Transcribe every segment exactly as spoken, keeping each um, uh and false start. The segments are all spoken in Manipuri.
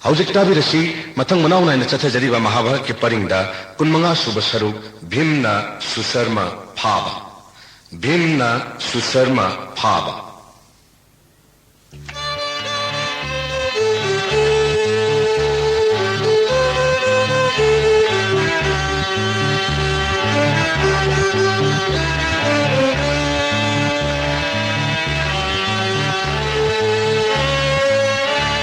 ꯍꯧꯖꯤꯛ ꯇꯥꯕꯤꯔꯁꯤ, ꯃꯊꯪ ꯃꯅꯥꯎ ꯅꯥꯏꯅ ꯆꯠꯊꯖꯔꯤꯕ ꯃꯍꯥꯚꯥꯔꯠꯀꯤ ꯄꯔꯤꯡꯗ ꯀꯨꯟꯃꯉꯥ ꯁꯨꯕ ꯁꯔꯨꯛ, ꯚꯤꯝꯅ ꯁꯨꯁꯔꯃ ꯐꯥꯕ꯫ ꯚꯤꯝꯅ ꯁꯨꯁꯔꯃ ꯐꯥꯕ꯫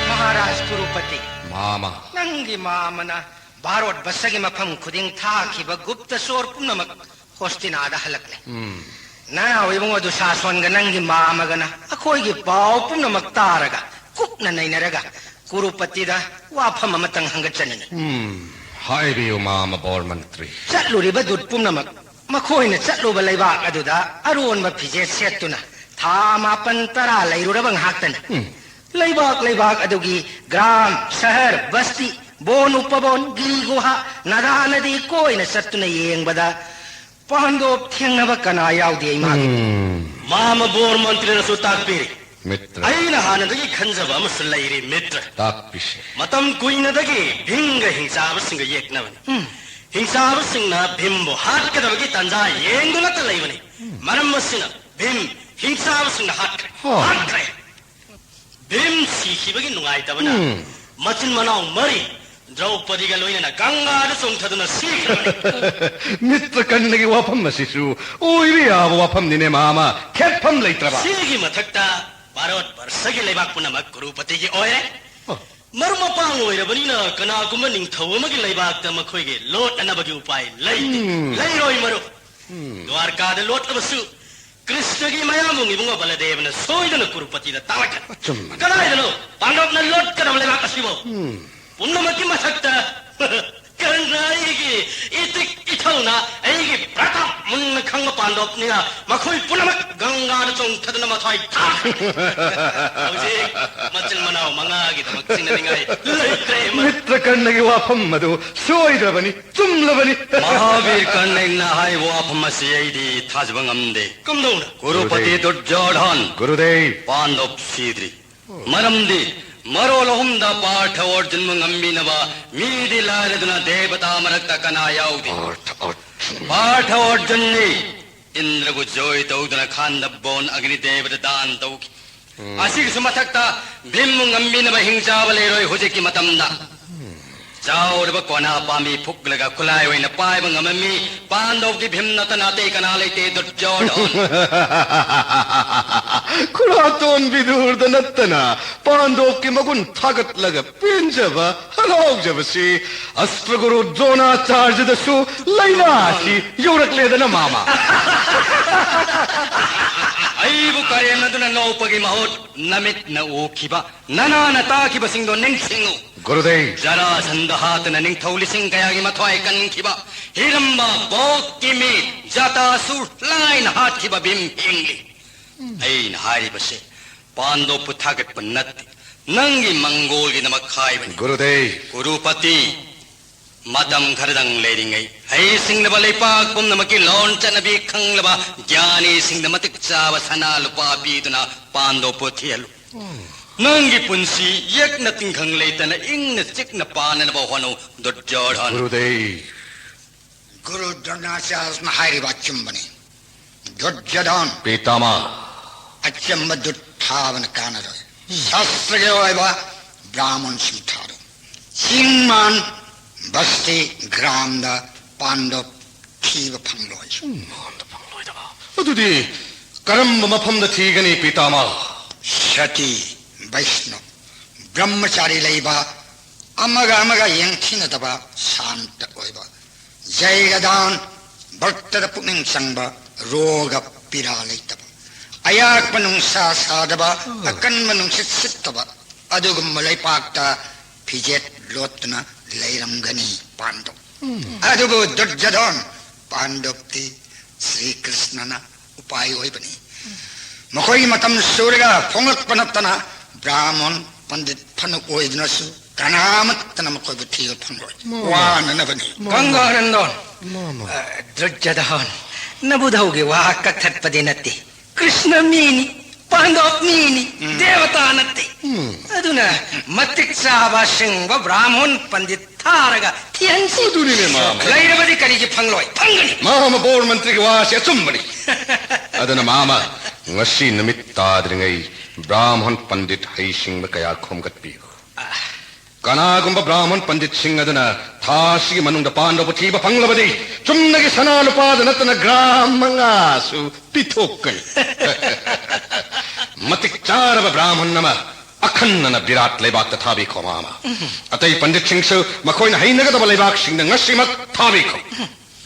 ꯃꯍꯥꯔꯥꯖ ꯀꯨꯔꯨꯄꯇꯤ, ꯃꯥꯃ꯫ ꯅꯪꯒꯤ ꯃꯥꯃꯅ ꯚꯥꯔꯣꯠ ꯕꯁꯒꯤ ꯃꯐꯝ ꯈꯨꯗꯤꯡ ꯊꯥꯈꯤꯕ ꯒꯨꯞꯇ ꯆꯣꯔ ꯄꯨꯝꯅꯃꯛ ꯍꯣꯁꯇꯤꯅꯥꯗ ꯍꯜꯂꯛꯂꯦ꯫ ꯎꯝ꯫ ꯅꯅꯥꯎ ꯏꯕꯨꯡꯉꯣ ꯗꯨꯁꯥꯁꯣꯟꯒ ꯅꯪꯒꯤ ꯃꯥꯃꯒꯅ ꯑꯩꯈꯣꯏꯒꯤ ꯄꯥꯎ ꯄꯨꯝꯅꯃꯛ ꯇꯥꯔꯒ, ꯀꯨꯞꯅ ꯅꯩꯅꯔꯒ, ꯀꯨꯔꯨꯄꯇꯤꯗ ꯋꯥꯐꯝ ꯑꯃꯇꯪ ꯍꯪꯒꯠꯆꯅꯤꯡꯉꯤ꯫ ꯎꯝ, ꯍꯥꯏꯕꯤꯌꯨ, ꯃꯥꯃ ꯕꯣꯔ ꯃꯟꯇ꯭ꯔꯤ꯫ ꯆꯠꯂꯨꯔꯤꯕ ꯗꯨꯠ ꯄꯨꯝꯅꯃꯛ ꯃꯈꯣꯏꯅ ꯆꯠꯂꯨꯕ ꯂꯩꯕꯥꯛ ꯑꯗꯨꯗ ꯑꯔꯣꯟꯕ ꯐꯤꯖꯦꯠ ꯁꯦꯠꯇꯨꯅ ꯊꯥ ꯃꯥꯄꯟ ꯇꯔꯥ ꯂꯩꯔꯨꯔꯕ ꯉꯥꯏꯍꯥꯛꯇꯅꯤ꯫ ꯎꯝ꯫ ꯂꯩꯕꯥꯛ ꯂꯩꯕꯥꯛ ꯑꯗꯨꯒꯤ ꯒ꯭ꯔꯥꯝ, ꯁꯍꯔ, ꯕꯁꯇꯤ, ꯕꯣꯟ ꯎꯄꯕꯣꯟ, ꯒꯤꯔꯤ ꯒꯨꯍꯥ, ꯅꯗꯥ ꯅꯗꯤ ꯀꯣꯏꯅ ꯆꯠꯇꯨꯅ ꯌꯦꯡꯕꯗ ꯄꯥꯟꯗꯣꯞ ꯊꯦꯡꯅꯕ ꯀꯅꯥ ꯌꯥꯎꯗꯦ ꯏꯃꯥꯒꯤ? ꯎꯝ꯫ ꯃꯥꯃ ꯕꯣꯔ ꯃꯟꯇ꯭ꯔꯤꯅꯁꯨ ꯇꯥꯛꯄꯤꯔꯤ꯫ ꯃꯤꯇ꯭ꯔ꯫ ꯑꯩꯅ ꯍꯥꯟꯅꯗꯒꯤ ꯈꯟꯖꯕ ꯑꯃꯁꯨ ꯂꯩꯔꯤ, ꯃꯤꯇ꯭ꯔ꯫ ꯇꯥꯛꯄꯤꯁꯤ꯫ ꯃꯇꯝ ꯀꯨꯏꯅꯗꯒꯤ ꯚꯤꯝꯒ ꯍꯤꯡꯆꯥꯕꯁꯤꯡꯒ ꯌꯦꯛꯅꯕꯅꯤ꯫ ꯎꯝ꯫ ꯍꯤꯡꯆꯥꯕꯁꯤꯡꯅ ꯚꯤꯝꯕꯨ ꯍꯥꯠꯀꯗꯕꯒꯤ ꯇꯥꯟꯖꯥ ꯌꯦꯡꯗꯨꯅꯇ ꯂꯩꯕꯅꯤ꯫ ꯎꯝ꯫ ꯃꯔꯝ ꯑꯁꯤꯅ ꯚꯤꯝ ꯍꯤꯡꯆꯥꯕꯁꯤꯡꯅ ꯍꯥꯠꯈ꯭ꯔꯦ꯫ ꯍꯣ꯫ ꯍꯥꯠꯈ꯭ꯔꯦ꯫ ꯚꯤꯝ ꯁꯤꯈꯤꯕꯒꯤ ꯅꯨꯡꯉꯥꯏꯇꯕꯅ ꯎꯝ꯫ ꯃꯆꯤꯟ ꯃꯅꯥꯎ ꯃꯔꯤ ꯗ꯭ꯔꯧꯄꯗꯤꯒ ꯂꯣꯏꯅꯅ ꯒꯪꯒꯥꯗ ꯆꯣꯡꯊꯗꯨꯅ ꯁꯤꯈ꯭ꯔꯕꯅꯤ꯫ ꯃꯤꯇ꯭ꯔ ꯀꯔꯅꯒꯤ ꯋꯥꯐꯝ ꯑꯁꯤꯁꯨ ꯑꯣꯏꯕ ꯌꯥꯕ ꯋꯥꯐꯝꯅꯤꯅꯦ, ꯃꯥꯃ꯫ ꯈꯦꯠꯐꯝ ꯂꯩꯇ꯭ꯔꯕ꯫ ꯁꯤꯒꯤ ꯃꯊꯛꯇ ꯚꯥꯔꯠ ꯕꯔꯁꯒꯤ ꯂꯩꯕꯥꯛ ꯄꯨꯝꯅꯃꯛ ꯀ꯭ꯔꯨꯄꯇꯤꯒꯤ ꯑꯣꯏꯔꯦ꯫ ꯑꯣ꯫ ꯃꯔꯨꯞ ꯃꯄꯥꯡ ꯑꯣꯏꯔꯕꯅꯤꯅ ꯀꯅꯥꯒꯨꯝꯕ ꯅꯤꯡꯊꯧ ꯑꯃꯒꯤ ꯂꯩꯕꯥꯛꯇ ꯃꯈꯣꯏꯒꯤ ꯂꯣꯠꯅꯅꯕꯒꯤ ꯎꯄꯥꯏ ꯂꯩꯇꯦ꯫ ꯎꯝ꯫ ꯂꯩꯔꯣꯏ, ꯃꯔꯨꯞ꯫ ꯎꯝ꯫ ꯗ꯭ꯋꯥꯔꯀꯥꯗ ꯂꯣꯠꯂꯕꯁꯨ ꯀ꯭ꯔꯤꯁꯅꯒꯤ ꯃꯌꯥꯝꯕꯨꯡ ꯏꯕꯨꯡꯉꯣ ꯕꯂꯗꯦꯕꯅ ꯁꯣꯏꯗꯅ ꯀ꯭ꯔꯨꯄꯇꯤꯗ ꯇꯥꯛꯂꯛꯀꯅꯤ꯫ ꯑꯆꯨꯝꯕꯅꯤ꯫ ꯀꯗꯥꯏꯗꯅꯣ ꯄꯥꯟꯗꯕꯅ ꯂꯣꯠꯀꯗꯕ ꯂꯩꯕꯥꯛ ꯑꯁꯤꯕꯨ? ꯎꯝ꯫ ꯄꯨꯝꯅꯃꯛꯀꯤ ꯃꯊꯛꯇ ꯀꯔꯅ ꯑꯩꯒꯤ ꯏꯇꯤꯛ ꯏꯊꯧꯅ, ꯑꯩꯒꯤ ꯄ꯭ꯔꯇꯥꯞ ꯃꯨꯟꯅ ꯈꯪꯕ ꯄꯥꯟꯗꯕꯅꯤꯅ ꯃꯈꯣꯏ ꯄꯨꯝꯅꯃꯛ ꯒꯪꯒꯥꯗ ꯆꯣꯡꯊꯗꯨꯅ ꯃꯊ꯭ꯋꯥꯏ ꯊꯥꯈ꯭ꯔꯦ꯫ ꯍꯧꯖꯤꯛ ꯃꯆꯤꯟ ꯃꯅꯥꯎ ꯃꯉꯥꯒꯤꯗꯃꯛ ꯆꯤꯡꯅꯅꯤꯡꯉꯥꯏ ꯂꯩꯇ꯭ꯔꯦ, ꯃꯔꯨꯞ꯫ ꯃꯤꯇ꯭ꯔ ꯀꯔꯅꯒꯤ ꯋꯥꯐꯝ ꯑꯗꯨ ꯁꯣꯏꯗ꯭ꯔꯕꯅꯤ, ꯆꯨꯝꯂꯕꯅꯤ꯫ ꯃꯍꯥꯕꯤꯔ ꯀꯔꯅꯩꯅ ꯍꯥꯏꯕ ꯋꯥꯐꯝ ꯑꯁꯤ ꯑꯩꯗꯤ ꯊꯥꯖꯕ ꯉꯝꯗꯦ꯫ ꯀꯝꯗꯧꯅ? ꯀꯨꯔꯨꯄꯇꯤ ꯒꯨꯔꯨꯗꯦꯕ꯫ ꯗꯨꯔꯖꯣꯙꯟ ꯒꯨꯔꯨꯗꯦꯕ꯫ ꯄꯥꯟꯗꯕ ꯁꯤꯗ꯭ꯔꯤ꯫ ꯃꯔꯝꯗꯤ ꯃꯔꯣꯜ ꯑꯍꯨꯝꯗ ꯄꯥꯔꯊ ꯑꯔꯖꯨꯟꯕꯨ ꯉꯝꯕꯤꯅꯕ ꯃꯤꯗꯤ ꯂꯥꯏꯔꯗꯨꯅ ꯗꯦꯕꯇꯥ ꯃꯔꯛꯇ ꯀꯅꯥ ꯌꯥꯎꯗꯦ꯫ ꯄꯥꯔꯊ ꯑꯔꯖꯨꯟ꯫ ꯄꯥꯔꯊ ꯑꯔꯖꯨꯟꯅꯤ ꯏꯟꯗ꯭ꯔꯕꯨ ꯖꯣꯏ ꯇꯧꯗꯨꯅ ꯈꯥꯟꯗꯕꯣꯟ ꯑꯒꯅꯤ ꯗꯦꯕꯗ ꯗꯥꯟ ꯇꯧꯈꯤ꯫ ꯎꯝ꯫ ꯑꯁꯤꯒꯤꯁꯨ ꯃꯊꯛꯇ ꯚꯤꯝꯕꯨ ꯉꯝꯕꯤꯅꯕ ꯍꯤꯡꯆꯥꯕ ꯂꯩꯔꯣꯏ ꯍꯧꯖꯤꯛꯀꯤ ꯃꯇꯝꯗ꯫ ꯆꯥꯎꯔꯕ ꯀꯣꯅꯥ ꯄꯥꯝꯕꯤ ꯐꯨꯛꯂꯒ ꯈꯨꯠꯂꯥꯏ ꯑꯣꯏꯅ ꯄꯥꯏꯕ ꯉꯝꯃꯝꯃꯤ꯫ ꯄꯥꯟꯗꯧꯒꯤ ꯚꯤꯝ ꯅꯠꯇꯅ ꯑꯇꯩ ꯀꯅꯥ ꯂꯩꯇꯦ, ꯗꯨꯔꯖꯣꯙꯟ꯫ ꯈꯨꯔꯥꯇꯣꯟ ꯕꯤꯗꯨꯔꯗ ꯅꯠꯇꯅ ꯄꯥꯟꯗꯣꯞꯀꯤ ꯃꯒꯨꯟ ꯊꯥꯒꯠꯂꯒ ꯄꯦꯟꯖꯕ, ꯍꯔꯥꯎꯖꯕꯁꯤ ꯑꯁ꯭ꯇ꯭ꯔꯒꯨꯔꯨ ꯗ꯭ꯔꯣꯅꯥꯆꯥꯔꯖꯗꯁꯨ ꯂꯥꯏꯅꯥꯁꯤ ꯌꯧꯔꯛꯂꯦꯗꯅ, ꯃꯥꯃ꯫ ꯑꯩꯕꯨ ꯀꯔꯦꯝꯅꯗꯨꯅ ꯅꯣꯛꯄꯒꯤ ꯃꯍꯨꯠ ꯅꯃꯤꯠꯅ ꯎꯈꯤꯕ, ꯅꯅꯥꯅ ꯇꯥꯈꯤꯕꯁꯤꯡꯗꯣ ꯅꯤꯡꯁꯤꯡꯉꯨ꯫ ꯒꯨꯔꯨꯗꯦꯕ꯫ ꯖꯔꯥꯁꯟꯗ ꯍꯥꯠꯇꯨꯅ ꯅꯤꯡꯊꯧ ꯂꯤꯁꯤꯡ ꯀꯌꯥꯒꯤ ꯃꯊ꯭ꯋꯥꯏ ꯀꯟꯈꯤꯕ, ꯍꯤꯔꯝꯕ ꯕꯣꯛꯀꯤ ꯃꯤ ꯖꯥꯇꯥꯁꯨꯔ ꯂꯥꯏꯅ ꯍꯥꯠꯈꯤꯕ ꯚꯤꯝ ꯍꯤꯡꯂꯤ꯫ ꯑꯩꯅ ꯍꯥꯏꯔꯤꯕꯁꯦ ꯄꯥꯟꯗꯣꯞꯄꯨ ꯊꯥꯒꯠꯄ ꯅꯠꯇꯦ, ꯅꯪꯒꯤ ꯃꯪꯒꯣꯜꯒꯤꯗꯃꯛ ꯍꯥꯏꯕꯅꯤ꯫ ꯒꯨꯔꯨꯗꯦꯕ꯫ ꯀꯨꯔꯨꯄꯇꯤ, ꯃꯇꯝ ꯈꯔꯗꯪ ꯂꯩꯔꯤꯉꯩ ꯍꯩꯁꯤꯡꯂꯕ ꯂꯩꯄꯥꯛ ꯄꯨꯝꯅꯃꯛꯀꯤ ꯂꯣꯟ ꯆꯠꯅꯕꯤ ꯈꯪꯂꯕ ꯒ꯭ꯌꯥꯅꯤꯁꯤꯡꯗ ꯃꯇꯤꯛ ꯆꯥꯕ ꯁꯅꯥ ꯂꯨꯄꯥ ꯄꯤꯗꯨꯅ ꯄꯥꯟꯗꯣꯞꯄꯨ ꯊꯤꯍꯜꯂꯨ꯫ ꯅꯪꯒꯤ ꯄꯨꯟꯁꯤ ꯌꯦꯛꯅ ꯇꯤꯡꯈꯪ ꯂꯩꯇꯅ ꯏꯪꯅ ꯆꯤꯛꯅ ꯄꯥꯟꯅꯅꯕ ꯍꯣꯠꯅꯧ, ꯗꯨꯔꯖꯣꯙꯟ꯫ ꯒꯨꯔꯨꯗꯦꯕ꯫ ꯒꯨꯔꯨ ꯗ꯭ꯔꯣꯅꯥꯆꯥꯔ꯭ꯌꯅ ꯍꯥꯏꯔꯤꯕ ꯑꯆꯨꯝꯕꯅꯤ꯫ ꯗꯨꯔꯖꯣꯙꯟ꯫ ꯄꯤꯇꯥꯃꯍ꯫ ꯑꯆꯝꯕ ꯗꯨꯠ ꯊꯥꯕꯅ ꯀꯥꯟꯅꯔꯣꯏ꯫ ꯁꯥꯁꯇ꯭ꯔꯒꯤ ꯑꯣꯏꯕ ꯕ꯭ꯔꯥꯍꯃꯟꯁꯤꯡ ꯊꯥꯔꯣ꯫ ꯆꯤꯡ ꯃꯥꯟ ꯕꯁꯇꯤ ꯒ꯭ꯔꯥꯝꯗ ꯄꯥꯟꯗꯣꯞ ꯊꯤꯕ ꯐꯪꯂꯣꯏ꯫ ꯆꯤꯡ ꯃꯥꯟꯗ ꯐꯪꯂꯣꯏꯗꯕ꯫ ꯑꯗꯨꯗꯤ ꯀꯔꯝꯕ ꯃꯐꯝꯗ ꯊꯤꯒꯅꯤ, ꯄꯤꯇꯥꯃꯍ? ꯁꯇꯤ, ꯕꯩꯁꯅꯣ, ꯕ꯭ꯔꯍ꯭ꯃꯆꯥꯔꯤ ꯂꯩꯕ, ꯑꯃꯒ ꯑꯃꯒ ꯌꯦꯡꯊꯤꯅꯗꯕ, ꯁꯥꯟꯇ ꯑꯣꯏꯕ, ꯖꯩꯒꯗꯥꯟ, ꯚꯛꯇꯗ ꯄꯨꯛꯅꯤꯡ ꯆꯪꯕ, ꯔꯣꯒ ꯄꯤꯔꯥ ꯂꯩꯇꯕ, ꯑꯌꯥꯛꯄ ꯅꯨꯡꯁꯥ ꯁꯥꯗꯕ, ꯑꯀꯟꯕ ꯅꯨꯡꯁꯤꯠ ꯁꯤꯠꯇꯕ, ꯑꯗꯨꯒꯨꯝꯕ ꯂꯩꯄꯥꯛꯇ ꯐꯤꯖꯦꯠ ꯂꯣꯠꯇꯨꯅ ꯂꯩꯔꯝꯒꯅꯤ ꯄꯥꯟꯗꯣꯞ꯫ ꯑꯗꯨꯕꯨ ꯗꯨꯔꯖꯣꯙꯟ, ꯄꯥꯟꯗꯣꯞꯇꯤ ꯁ꯭ꯔꯤ ꯀ꯭ꯔꯤꯁꯅꯅ ꯎꯄꯥꯏ ꯑꯣꯏꯕꯅꯤ꯫ ꯃꯈꯣꯏꯒꯤ ꯃꯇꯝ ꯁꯨꯔꯒ ꯐꯣꯡꯂꯛꯄ ꯅꯠꯇꯅ ꯕ꯭ꯔꯥꯍꯃꯟ ꯄꯟꯗꯤꯠ ꯐꯅ ꯑꯣꯏꯗꯨꯅꯁꯨ ꯀꯅꯥꯃꯠꯇꯅ ꯃꯈꯣꯏꯕꯨ ꯊꯤꯕ ꯐꯪꯂꯣꯏ꯫ ꯃꯥꯅꯤ꯫ ꯋꯥꯅꯅꯕꯅꯤ꯫ ꯃꯥꯅꯤ꯫ ꯒꯪꯒꯥꯅꯟꯗꯟ꯫ ꯃꯥꯅꯤ꯫ ꯑ, ꯗꯨꯔꯖꯣꯙꯟ, ꯅꯕꯨꯙꯧꯒꯤ ꯋꯥ ꯀꯛꯊꯠꯄꯗꯤ ꯅꯠꯇꯦ꯫ ꯀ꯭ꯔꯤꯁꯅ ꯃꯤꯅꯤ꯫ ꯄꯥꯟꯗꯣꯞ ꯃꯤꯅꯤ, ꯎꯝ꯫ ꯗꯦꯕꯇꯥ ꯅꯠꯇꯦ꯫ ꯎꯝ꯫ ꯑꯗꯨꯅ ꯃꯇꯤꯛ ꯆꯥꯕ ꯑꯁꯦꯡꯕ ꯕ꯭ꯔꯥꯍꯃꯣꯟ ꯄꯟꯗꯤꯠ ꯊꯥꯔꯒ ꯊꯤꯍꯟꯁꯤ꯫ ꯑꯗꯨꯅꯤꯅꯦ, ꯃꯥꯃ꯫ ꯂꯩꯔꯕꯗꯤ ꯀꯔꯤꯒꯤ ꯐꯪꯂꯣꯏ? ꯐꯪꯒꯅꯤ꯫ ꯃꯥꯃ, ꯕꯣꯔ ꯃꯟꯇ꯭ꯔꯤꯒꯤ ꯋꯥꯁꯤ ꯑꯆꯨꯝꯕꯅꯤ꯫ ꯑꯗꯨꯅ, ꯃꯥꯃ, ꯉꯁꯤ ꯅꯨꯃꯤꯠ ꯇꯥꯗ꯭ꯔꯤꯉꯩ ꯕ꯭ꯔꯥꯍꯃꯣꯟ ꯄꯟꯗꯤꯠ ꯍꯩꯁꯤꯡꯕ ꯀꯌꯥ ꯈꯣꯝꯒꯠꯄꯤꯌꯨ꯫ ꯑꯥ꯫ ꯀꯅꯥꯒꯨꯝꯕ ꯕ꯭ꯔꯥꯍꯃꯣꯟ ꯄꯟꯗꯤꯠꯁꯤꯡ ꯑꯗꯨꯅ ꯊꯥ ꯑꯁꯤꯒꯤ ꯃꯅꯨꯡꯗ ꯄꯥꯟꯗꯣꯞ ꯊꯤꯕ ꯐꯪꯂꯕꯗꯤ, ꯆꯨꯝꯅꯒꯤ ꯁꯅꯥ ꯂꯨꯄꯥꯗ ꯅꯠꯇꯅ ꯒ꯭ꯔꯥꯝ ꯃꯉꯥꯁꯨ ꯄꯤꯊꯣꯛꯀꯅꯤ꯫ ꯃꯇꯤꯛ ꯆꯥꯔꯕ ꯕ꯭ꯔꯥꯍꯃꯣꯟ ꯑꯃ ꯑꯈꯟꯅꯅ ꯕꯤꯔꯥꯠ ꯂꯩꯕꯥꯛꯇ ꯊꯥꯕꯤꯈꯣ, ꯃꯥꯃ꯫ ꯑꯇꯩ ꯄꯟꯗꯤꯠꯁꯤꯡꯁꯨ ꯃꯈꯣꯏꯅ ꯍꯩꯅꯒꯗꯕ ꯂꯩꯕꯥꯛꯁꯤꯡꯗ ꯉꯁꯤꯃꯛ ꯊꯥꯕꯤꯈꯣ꯫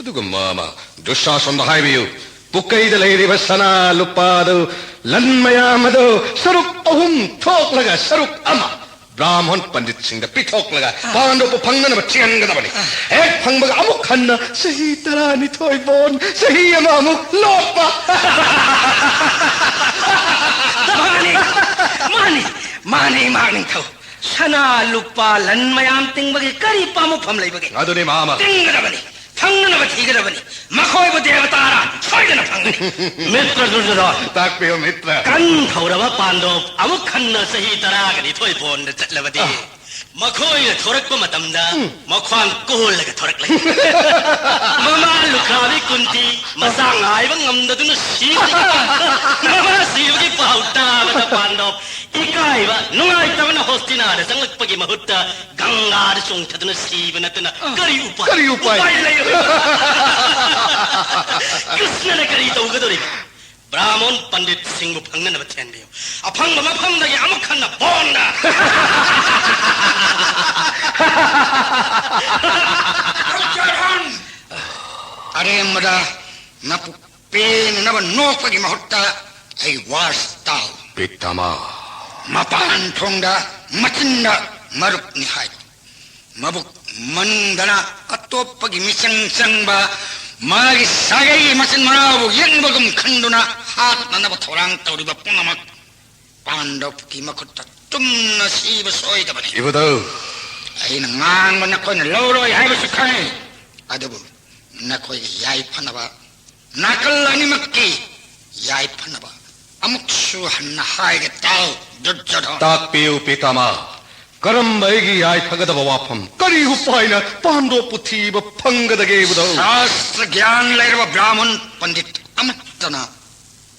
ꯑꯗꯨꯒ, ꯃꯥꯃ, ꯗꯨꯁꯥꯁꯣꯟꯗ ꯍꯥꯏꯕꯤꯌꯨ, ꯄꯨꯀꯩꯗ ꯂꯩꯔꯤꯕ ꯁꯅꯥ ꯂꯨꯄꯥꯗꯨ, ꯂꯟ ꯃꯌꯥꯝ ꯑꯗꯨ ꯁꯔꯨꯛ ꯑꯍꯨꯝ ꯊꯣꯛꯂꯒ ꯁꯔꯨꯛ ꯑꯃ ꯕ꯭ꯔꯥꯍꯃꯣꯟ ꯄꯟꯗꯤꯠꯁꯤꯡꯗ ꯄꯤꯊꯣꯛꯂꯒ ꯄꯥꯟꯗꯣꯞꯄꯨ ꯐꯪꯅꯅꯕ ꯆꯦꯟꯒꯗꯕꯅꯤ꯫ ꯍꯦꯛ ꯐꯪꯕꯒ ꯑꯃꯨꯛ ꯍꯟꯅ ꯆꯍꯤ ꯇꯔꯥꯅꯤꯊꯣꯏ ꯕꯣꯟ, ꯆꯍꯤ ꯑꯃꯃꯨꯛ ꯂꯣꯛꯄ꯫ ꯃꯥꯅꯤ, ꯃꯥꯅꯤ, ꯃꯥꯅꯤ, ꯏꯃꯥ ꯅꯤꯡꯊꯧ꯫ ꯁꯅꯥ ꯂꯨꯄꯥ ꯂꯟ ꯃꯌꯥꯝ ꯇꯤꯡꯕꯒꯤ ꯀꯔꯤ ꯄꯥꯝꯃꯨꯐꯝ ꯂꯩꯕꯒꯦ? ꯑꯗꯨꯅꯤ, ꯃꯥꯃ꯫ ꯇꯤꯡꯒꯗꯕꯅꯤ, ꯐꯪꯅꯅꯕ ꯊꯤꯒꯗꯕꯅꯤ꯫ ꯃꯈꯣꯏꯕꯨ ꯗꯦꯕꯇꯥꯔꯥ? ꯁꯣꯏꯗꯅ ꯐꯪꯒꯅꯤ꯫ ꯃꯤꯇ꯭ꯔ ꯗꯨꯔꯖꯣꯙꯟ, ꯇꯥꯛꯄꯤꯌꯨ, ꯃꯤꯇ꯭ꯔ꯫ ꯀꯟ ꯊꯧꯔꯕ ꯄꯥꯟꯗꯣꯞ ꯑꯃꯨꯛ ꯍꯟꯅ ꯆꯍꯤ ꯇꯔꯥꯒ ꯅꯤꯊꯣꯏ ꯕꯣꯟꯗ ꯆꯠꯂꯕꯗꯤ, ꯑꯥ꯫ ꯃꯈꯣꯏꯅ ꯊꯣꯔꯛꯄ ꯃꯇꯝꯗ, ꯎꯝ꯫ ꯃꯈ꯭ꯋꯥꯡ ꯀꯣꯜꯂꯒ ꯊꯣꯔꯛꯂꯒ, ꯃꯃꯥ ꯂꯨꯈ꯭ꯔꯥꯕꯤ ꯀꯨꯟꯇꯤ ꯃꯆꯥ ꯉꯥꯏꯕ ꯉꯝꯗꯗꯨꯅ ꯁꯤꯕꯗꯒꯤ, ꯃꯃꯥ ꯁꯤꯕꯒꯤ ꯄꯥꯎ ꯇꯥꯕꯗ ꯄꯥꯟꯗꯣꯞ ꯏꯀꯥꯏꯕ, ꯅꯨꯡꯉꯥꯏꯇꯕꯅ ꯍꯣꯁꯇꯤꯅꯥꯗ ꯆꯪꯂꯛꯄꯒꯤ ꯃꯍꯨꯠꯇ ꯒꯪꯒꯥꯗ ꯆꯣꯡꯊꯗꯨꯅ ꯁꯤꯕ ꯅꯠꯇꯅ ꯀꯔꯤ ꯎꯄꯥꯏ? ꯀꯔꯤ ꯎꯄꯥꯏ? ꯎꯄꯥꯏ ꯂꯩꯔꯣꯏ꯫ ꯀ꯭ꯔꯤꯁꯅꯅ ꯀꯔꯤ ꯇꯧꯒꯗꯧꯔꯤꯕ? ꯕ꯭ꯔꯥꯍꯃꯣꯟ ꯄꯟꯗꯤꯠꯁꯤꯡꯕꯨ ꯐꯪꯅꯅꯕ ꯊꯦꯟꯕꯤꯌꯨ꯫ ꯑꯐꯪꯕ ꯃꯐꯝꯗꯒꯤ ꯑꯃꯨꯛ ꯍꯟꯅ ꯕꯣꯟꯗ꯫ ꯗꯨꯔꯖꯣꯙꯟ! ꯑꯔꯦꯝꯕꯗ ꯃꯄꯨꯛ ꯄꯦꯟꯅꯅꯕ ꯅꯣꯛꯄꯒꯤ ꯃꯍꯨꯠꯇ ꯑꯩ ꯋꯥꯁ ꯇꯥꯎ꯫ ꯄꯤꯇꯥꯃꯥ꯫ ꯃꯄꯥꯟ ꯊꯣꯡꯗ ꯃꯆꯤꯟꯗ ꯃꯔꯨꯞꯅꯤ ꯍꯥꯏ꯫ ꯃꯕꯨꯛ ꯃꯅꯨꯡꯗꯅ ꯑꯇꯣꯞꯄꯒꯤ ꯃꯤꯆꯪ ꯆꯪꯕ, ꯃꯥꯒꯤ ꯁꯥꯒꯩꯒꯤ ꯃꯆꯤꯟ ꯃꯅꯥꯎꯕꯨ ꯌꯦꯛꯅꯕꯒꯨꯝ ꯈꯟꯗꯨꯅ ꯍꯥꯠꯅꯅꯕ ꯊꯧꯔꯥꯡ ꯇꯧꯔꯤꯕ ꯄꯨꯝꯅꯃꯛ ꯄꯥꯟꯗꯕꯀꯤ ꯃꯈꯨꯠꯇ ꯆꯨꯝꯅ ꯁꯤꯕ ꯁꯣꯏꯗꯕꯅꯤ꯫ ꯏꯕꯨꯙꯧ꯫ ꯑꯩꯅ ꯉꯥꯡꯕ ꯅꯈꯣꯏꯅ ꯂꯧꯔꯣꯏ ꯍꯥꯏꯕꯁꯨ ꯈꯪꯏ꯫ ꯑꯗꯨꯕꯨ ꯅꯈꯣꯏꯒꯤ ꯌꯥꯏꯐꯅꯕ, ꯅꯥꯀꯜ ꯑꯅꯤꯃꯛꯀꯤ ꯌꯥꯏꯐꯅꯕ ꯑꯃꯨꯛꯁꯨ ꯍꯟꯅ ꯍꯥꯏꯒꯦ ꯇꯥꯎ, ꯗꯨꯔꯖꯣꯙꯟ꯫ ꯇꯥꯛꯄꯤꯌꯨ ꯄꯤꯇꯥꯃꯥ, ꯀꯔꯝꯕ ꯑꯩꯒꯤ ꯌꯥꯏꯐꯒꯗꯕ ꯋꯥꯐꯝ? ꯀꯔꯤ ꯎꯄꯥꯏꯅ ꯄꯥꯟꯗꯣꯞꯄꯨ ꯊꯤꯕ ꯐꯪꯒꯗꯒꯦ ꯏꯕꯨꯙꯧ? ꯁꯥꯁꯇ꯭ꯔ ꯒ꯭ꯌꯥꯟ ꯂꯩꯔꯕ ꯕ꯭ꯔꯥꯍꯃꯟ ꯄꯟꯗꯤꯠ ꯑꯃꯠꯇꯅ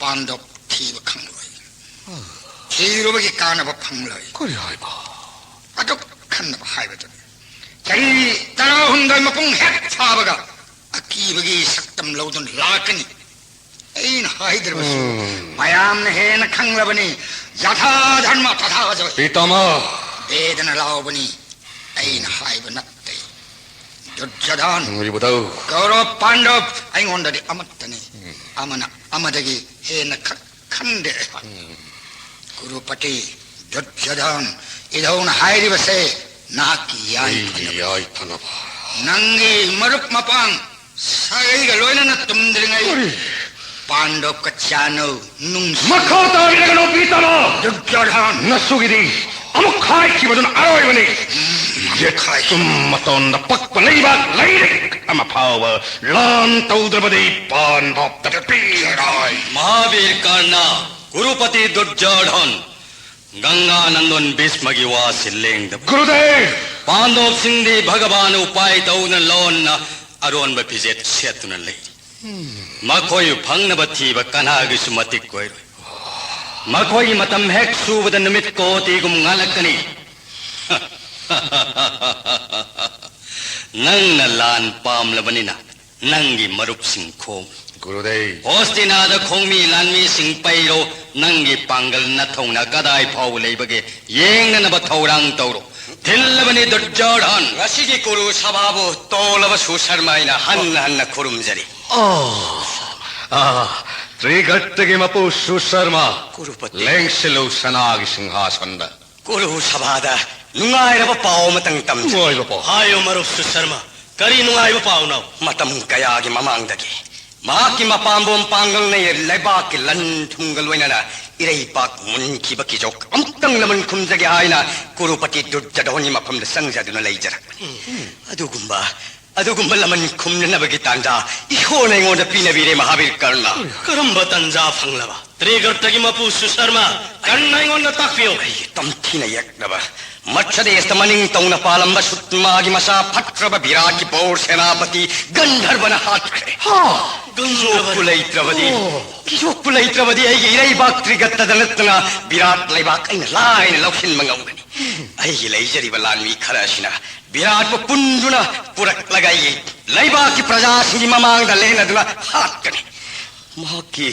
ꯄꯥꯟꯗꯣꯞ ꯊꯤꯕ ꯈꯪꯂꯣꯏ꯫ ꯊꯤꯔꯨꯕꯒꯤ ꯀꯥꯟꯅꯕ ꯐꯪꯂꯣꯏ꯫ ꯀꯔꯤ ꯍꯥꯏꯕ? ꯑꯗꯨꯛ ꯈꯟꯅꯕ ꯍꯥꯏꯕꯗꯨꯅꯤ꯫ ꯆꯍꯤ ꯇꯔꯥꯍꯨꯝꯗꯣꯏ ꯃꯄꯨꯡ ꯍꯦꯛ ꯐꯥꯕꯒ ꯑꯀꯤꯕꯒꯤ ꯁꯛꯇꯝ ꯂꯧꯗꯨꯅ ꯂꯥꯛꯀꯅꯤ꯫ ꯑꯩꯅ ꯍꯥꯏꯗ꯭ꯔꯕꯁꯨ ꯃꯌꯥꯝꯅ ꯍꯦꯟꯅ ꯈꯪꯂꯕꯅꯤ꯫ ꯌꯊꯥ ꯙꯔꯃ ꯇꯊꯥ ꯖꯣꯍꯤ꯫ ꯄꯤꯇꯥꯃꯥ! ꯚꯦꯗꯅ ꯂꯥꯎꯕꯅꯤ꯫ ꯑꯩꯅ ꯍꯥꯏꯕ ꯅꯠꯇꯦ꯫ ꯗꯨꯔꯖꯣꯙꯟ, ꯏꯕꯨꯙꯧ! ꯀꯧꯔꯕ ꯄꯥꯟꯗꯕ ꯑꯩꯉꯣꯟꯗꯗꯤ ꯑꯃꯠꯇꯅꯤ꯫ ꯑꯃꯅ ꯑꯃꯗꯒꯤ ꯍꯦꯟꯅ ꯈ-, ꯈꯟꯗꯦ ꯑꯩꯍꯥꯛ꯫ ꯀꯨꯔꯨꯄꯇꯤ, ꯗꯨꯔꯖꯣꯙꯟ, ꯏꯙꯧꯅ ꯍꯥꯏꯔꯤꯕꯁꯦ ꯅꯍꯥꯛꯀꯤ ꯌꯥꯏꯐꯅꯕ꯫ ꯑꯩꯒꯤ ꯌꯥꯏꯐꯅꯕ꯫ ꯅꯪꯒꯤ ꯃꯔꯨꯞ ꯃꯄꯥꯡ ꯁꯥꯒꯩꯒ ꯂꯣꯏꯅꯅ ꯇꯨꯝꯗ꯭ꯔꯤꯉꯩ ꯀꯔꯤ? ꯄꯥꯟꯗꯣꯞꯀ ꯆꯥꯅꯧ, ꯅꯨꯡꯁꯤ꯫ ꯃꯈꯥ ꯇꯥꯕꯤꯔꯒꯅꯨ ꯄꯤꯇꯥꯃꯥ! ꯗꯨꯔꯖꯣꯙꯟ! ꯅꯁꯨꯒꯤꯗꯤ ꯑꯃꯨꯛ ꯍꯥꯏꯈꯤꯕꯗꯨꯅ ꯑꯔꯣꯏꯕꯅꯤ꯫ ꯌꯦꯇꯨꯝ ꯃꯇꯣꯟꯗ ꯄꯛꯄ ꯂꯩꯕꯥꯛ ꯂꯩꯔꯤꯛ ꯑꯃ ꯐꯥꯎꯕ ꯂꯥꯟ ꯇꯧꯗ꯭ꯔꯕꯗꯤ ꯄꯥꯟꯗꯣꯞꯇ ꯄꯤꯔꯣꯏ꯫ ꯃꯍꯥꯕꯤꯔ ꯀꯔꯅ, ꯀꯨꯔꯨꯄꯇꯤ ꯗꯨꯔꯖꯣꯙꯟ, ꯒꯪꯒꯥ ꯅꯟꯗꯣꯟ ꯚꯤꯁꯃꯒꯤ ꯋꯥꯁꯤ ꯂꯦꯡꯗꯕ꯫ ꯒꯨꯔꯨꯗꯦꯕ! ꯄꯥꯟꯗꯣꯞꯁꯤꯡꯗꯤ ꯚꯒꯕꯥꯟ ꯎꯄꯥꯏ ꯇꯧꯗꯨꯅ ꯂꯣꯟꯅ ꯑꯔꯣꯟꯕ ꯐꯤꯖꯦꯠ ꯁꯦꯠꯇꯨꯅ ꯂꯩꯔꯤ꯫ ꯃꯈꯣꯏꯕꯨ ꯐꯪꯅꯕ ꯊꯤꯕ ꯀꯅꯥꯒꯤꯁꯨ ꯃꯇꯤꯛ ꯑꯣꯏꯔꯣꯏ꯫ ꯃꯈꯣꯏꯒꯤ ꯃꯇꯝ ꯍꯦꯛ ꯁꯨꯕꯗ ꯅꯨꯃꯤꯠ ꯀꯣꯇꯤꯒꯨꯝ ꯉꯥꯜꯂꯛꯀꯅꯤ꯫ ꯅꯪꯅ ꯂꯥꯟ ꯄꯥꯝꯂꯕꯅꯤꯅ ꯅꯪꯒꯤ ꯃꯔꯨꯞꯁꯤꯡ ꯈꯣꯝ꯫ ꯒꯨꯔꯨꯗꯦꯕ! ꯍꯣꯁꯇꯤꯅꯥꯗ ꯈꯣꯡꯃꯤ ꯂꯥꯟꯃꯤꯁꯤꯡ ꯄꯩꯔꯣ, ꯅꯪꯒꯤ ꯄꯥꯡꯒꯜ ꯅꯊꯧꯅ ꯀꯗꯥꯏ ꯐꯥꯎꯕ ꯂꯩꯕꯒꯦ ꯌꯦꯡꯅꯅꯕ ꯊꯧꯔꯥꯡ ꯇꯧꯔꯣ꯫ ꯊꯤꯜꯂꯕꯅꯤ ꯗꯨꯔꯖꯣꯙꯟ꯫ ꯉꯁꯤꯒꯤ ꯀꯨꯔꯨ ꯁꯚꯥꯕꯨ ꯇꯣꯜꯂꯕ ꯁꯨꯁꯔꯃ ꯑꯩꯅ ꯍꯟꯅ ꯍꯟꯅ ꯈꯨꯔꯨꯝꯖꯔꯤ꯫ ꯑꯣ, ꯑꯥ, ꯇ꯭ꯔꯤꯒꯠꯇꯒꯤ ꯃꯄꯨ ꯁꯨꯁꯔꯃ, ꯀꯨꯔꯨꯄꯇꯤ꯫ ꯂꯦꯡꯁꯤꯜꯂꯨ ꯁꯅꯥꯒꯤ ꯁꯤꯡꯍꯥꯁꯟꯗ꯫ ꯀꯨꯔꯨ ꯁꯚꯥꯗ ꯅꯨꯡꯉꯥꯏꯔꯕ ꯄꯥꯎ ꯑꯃꯇꯪ ꯇꯝꯖꯒꯦ꯫ ꯅꯨꯡꯉꯥꯏꯕ ꯄꯥꯎ꯫ ꯍꯥꯏꯌꯨ ꯃꯔꯨꯞ ꯁꯨꯁꯔꯃ, ꯀꯔꯤ ꯅꯨꯡꯉꯥꯏꯕ ꯄꯥꯎꯅꯣ? ꯃꯇꯝ ꯀꯌꯥꯒꯤ ꯃꯃꯥꯡꯗꯒꯤ ꯃꯍꯥꯛꯀꯤ ꯃꯄꯥꯝꯕꯣꯝ ꯄꯥꯡꯒꯜꯅ ꯂꯩꯕꯥꯛꯀꯤ ꯂꯟ ꯊꯨꯝꯒ ꯂꯣꯏꯅꯅ ꯏꯔꯩꯕꯥꯛ ꯃꯨꯟꯈꯤꯕ ꯀꯤꯖꯣꯛ ꯑꯃꯨꯛꯇꯪ ꯂꯃꯟ ꯈꯨꯝꯖꯒꯦ ꯍꯥꯏꯅ ꯀꯨꯔꯨꯄꯇꯤ ꯗꯨꯔꯖꯣꯙꯟꯒꯤ ꯃꯐꯝꯗ ꯆꯪꯖꯗꯨꯅ ꯂꯩꯖꯔꯛꯄꯅꯤ꯫ ꯑꯗꯨꯒꯨꯝꯕ, ꯑꯗꯨꯒꯨꯝꯕ ꯂꯃꯟ ꯈꯨꯝꯅꯅꯕꯒꯤ ꯇꯥꯟꯖꯥ ꯏꯁꯣꯔꯅ ꯑꯩꯉꯣꯟꯗ ꯄꯤꯅꯕꯤꯔꯦ, ꯃꯍꯥꯕꯤꯔ ꯀꯔꯅ꯫ ꯀꯔꯝꯕ ꯇꯥꯟꯖꯥ ꯐꯪꯂꯕ? ꯇ꯭ꯔꯤꯒꯔꯇꯒꯤ ꯃꯄꯨ ꯁꯨꯁꯔꯃ, ꯀꯔꯟ ꯑꯩꯉꯣꯟꯗ ꯇꯥꯛꯄꯤꯌꯨ꯫ ꯑꯩꯒꯤ ꯇꯝꯊꯤꯅ ꯌꯦꯛꯅꯕ ꯃꯠꯁꯗꯦꯁꯇ ꯃꯅꯤꯡ ꯇꯧꯅ ꯄꯥꯜꯂꯝꯕ ꯁꯨꯠꯃꯥꯒꯤ ꯃꯆꯥ ꯐꯠꯇ꯭ꯔꯕ ꯕꯤꯔꯥꯠꯀꯤ ꯄꯧꯔ ꯁꯦꯅꯥꯄꯇꯤ ꯒꯟꯙꯔꯕꯅ ꯍꯥꯠꯈ꯭ꯔꯦ꯫ ꯍꯥ! ꯒꯟꯙꯔꯕꯅ? ꯀꯤꯊꯣꯛꯄꯨ ꯂꯩꯇ꯭ꯔꯕꯗꯤ, ꯑꯣ꯫ ꯀꯤꯊꯣꯛꯄꯨ ꯂꯩꯇ꯭ꯔꯕꯗꯤ ꯑꯩꯒꯤ ꯏꯔꯩꯕꯥꯛ ꯇ꯭ꯔꯤꯒꯠꯇꯗ ꯅꯠꯇꯅ ꯕꯤꯔꯥꯠ ꯂꯩꯕꯥꯛ ꯑꯩꯅ ꯂꯥꯏꯅ ꯂꯧꯁꯤꯟꯕ ꯉꯝꯒꯅꯤ꯫ ꯑꯩꯒꯤ ꯂꯩꯖꯔꯤꯕ ꯂꯥꯟꯃꯤ ꯈꯔ ꯑꯁꯤꯅ ꯕꯤꯔꯥꯠꯄꯨ ꯄꯨꯟꯗꯨꯅ ꯄꯨꯔꯛꯂꯒ ꯑꯩꯒꯤ ꯂꯩꯕꯥꯛꯀꯤ ꯄ꯭ꯔꯖꯥꯁꯤꯡꯒꯤ ꯃꯃꯥꯡꯗ ꯂꯦꯟꯅꯗꯨꯅ ꯍꯥꯠꯀꯅꯤ꯫ ꯃꯍꯥꯛꯀꯤ,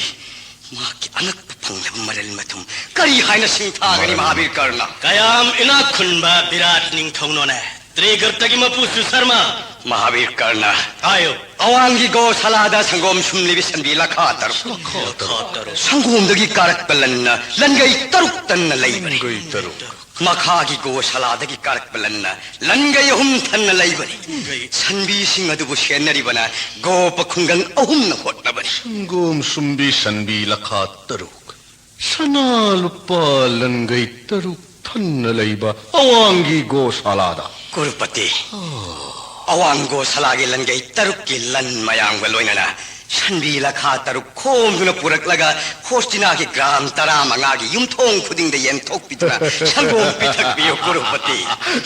ꯃꯍꯥꯛꯀꯤ ꯑꯉꯛꯄ ꯐꯪꯂꯕ ꯃꯔꯜ ꯃꯊꯨꯝ ꯀꯔꯤ ꯍꯥꯏꯅ ꯁꯤꯡꯊꯥꯒꯅꯤ, ꯃꯍꯥꯕꯤꯔ ꯀꯔꯅ? ꯀꯌꯥꯝ ꯏꯅꯥꯛ ꯈꯨꯟꯕ ꯕꯤꯔꯥꯠ ꯅꯤꯡꯊꯧꯅꯣꯅꯦ, ꯇ꯭ꯔꯤꯒꯔꯇꯒꯤ ꯃꯄꯨ ꯁꯨꯁꯔꯃ? ꯃꯍꯥꯕꯤꯔ ꯀꯔꯅ, ꯍꯥꯏꯌꯨ꯫ ꯑꯋꯥꯡꯒꯤ ꯒꯣꯁꯥꯂꯥꯗ ꯁꯪꯒꯣꯝ ꯁꯨꯝꯂꯤꯕꯤ ꯁꯟꯕꯤ ꯂꯈꯥ ꯇꯔꯨꯛ꯫ ꯂꯈꯥ ꯇꯔꯨꯛ꯫ ꯁꯪꯒꯣꯝꯗꯒꯤ ꯀꯥꯔꯛꯄ ꯂꯟꯅ ꯂꯟꯒꯩ ꯇꯔꯨꯛ ꯊꯟꯅ ꯂꯩꯕꯅꯤ꯫ ꯂꯟꯒꯩ ꯇꯔꯨꯛ꯫ ꯃꯈꯥꯒꯤ ꯒꯣꯁꯥꯂꯥꯗꯒꯤ ꯀꯥꯔꯛꯄ ꯂꯟꯅ ꯂꯟꯒꯩ ꯑꯍꯨꯝ ꯊꯟꯅ ꯂꯩꯕꯅꯤ꯫ ꯁꯟꯕꯤꯁꯤꯡ ꯑꯗꯨꯕꯨ ꯁꯦꯟꯅꯔꯤꯕꯅ ꯒꯣꯄ ꯈꯨꯡꯒꯪ ꯑꯍꯨꯝꯅ ꯍꯣꯠꯅꯕꯅꯤ꯫ ꯁꯪꯒꯣꯝ ꯁꯨꯝꯕꯤ ꯁꯟꯕꯤ ꯂꯈꯥ ꯇꯔꯨꯛ, ꯁꯅꯥ ꯂꯨꯄꯥ ꯂꯟꯒꯩ ꯇꯔꯨꯛ ꯊꯟꯅ ꯂꯩꯕ ꯑꯋꯥꯡꯒꯤ ꯒꯣꯁꯥꯂꯥꯗ꯫ ꯀꯨꯔꯨꯄꯇꯤ, ꯑꯋꯥꯡ ꯒꯣꯁꯥꯂꯥꯒꯤ ꯂꯟꯒꯩ ꯇꯔꯨꯛꯀꯤ ꯂꯟ ꯃꯌꯥꯝꯒ ꯂꯣꯏꯅꯅ ꯁꯟꯕꯤ ꯂꯈꯥ ꯇꯔꯨꯛ ꯈꯣꯝꯗꯨꯅ ꯄꯨꯔꯛꯂꯒ ꯍꯣꯁꯇꯤꯅꯥꯒꯤ ꯒ꯭ꯔꯥꯝ ꯇꯔꯥꯃꯉꯥꯒꯤ ꯌꯨꯝꯊꯣꯡ ꯈꯨꯗꯤꯡꯗ ꯌꯦꯟꯊꯣꯛꯄꯤꯗꯨꯅ ꯁꯪꯒꯣꯝ ꯄꯤꯊꯛꯄꯤꯌꯨ, ꯀꯨꯔꯨꯄꯇꯤ꯫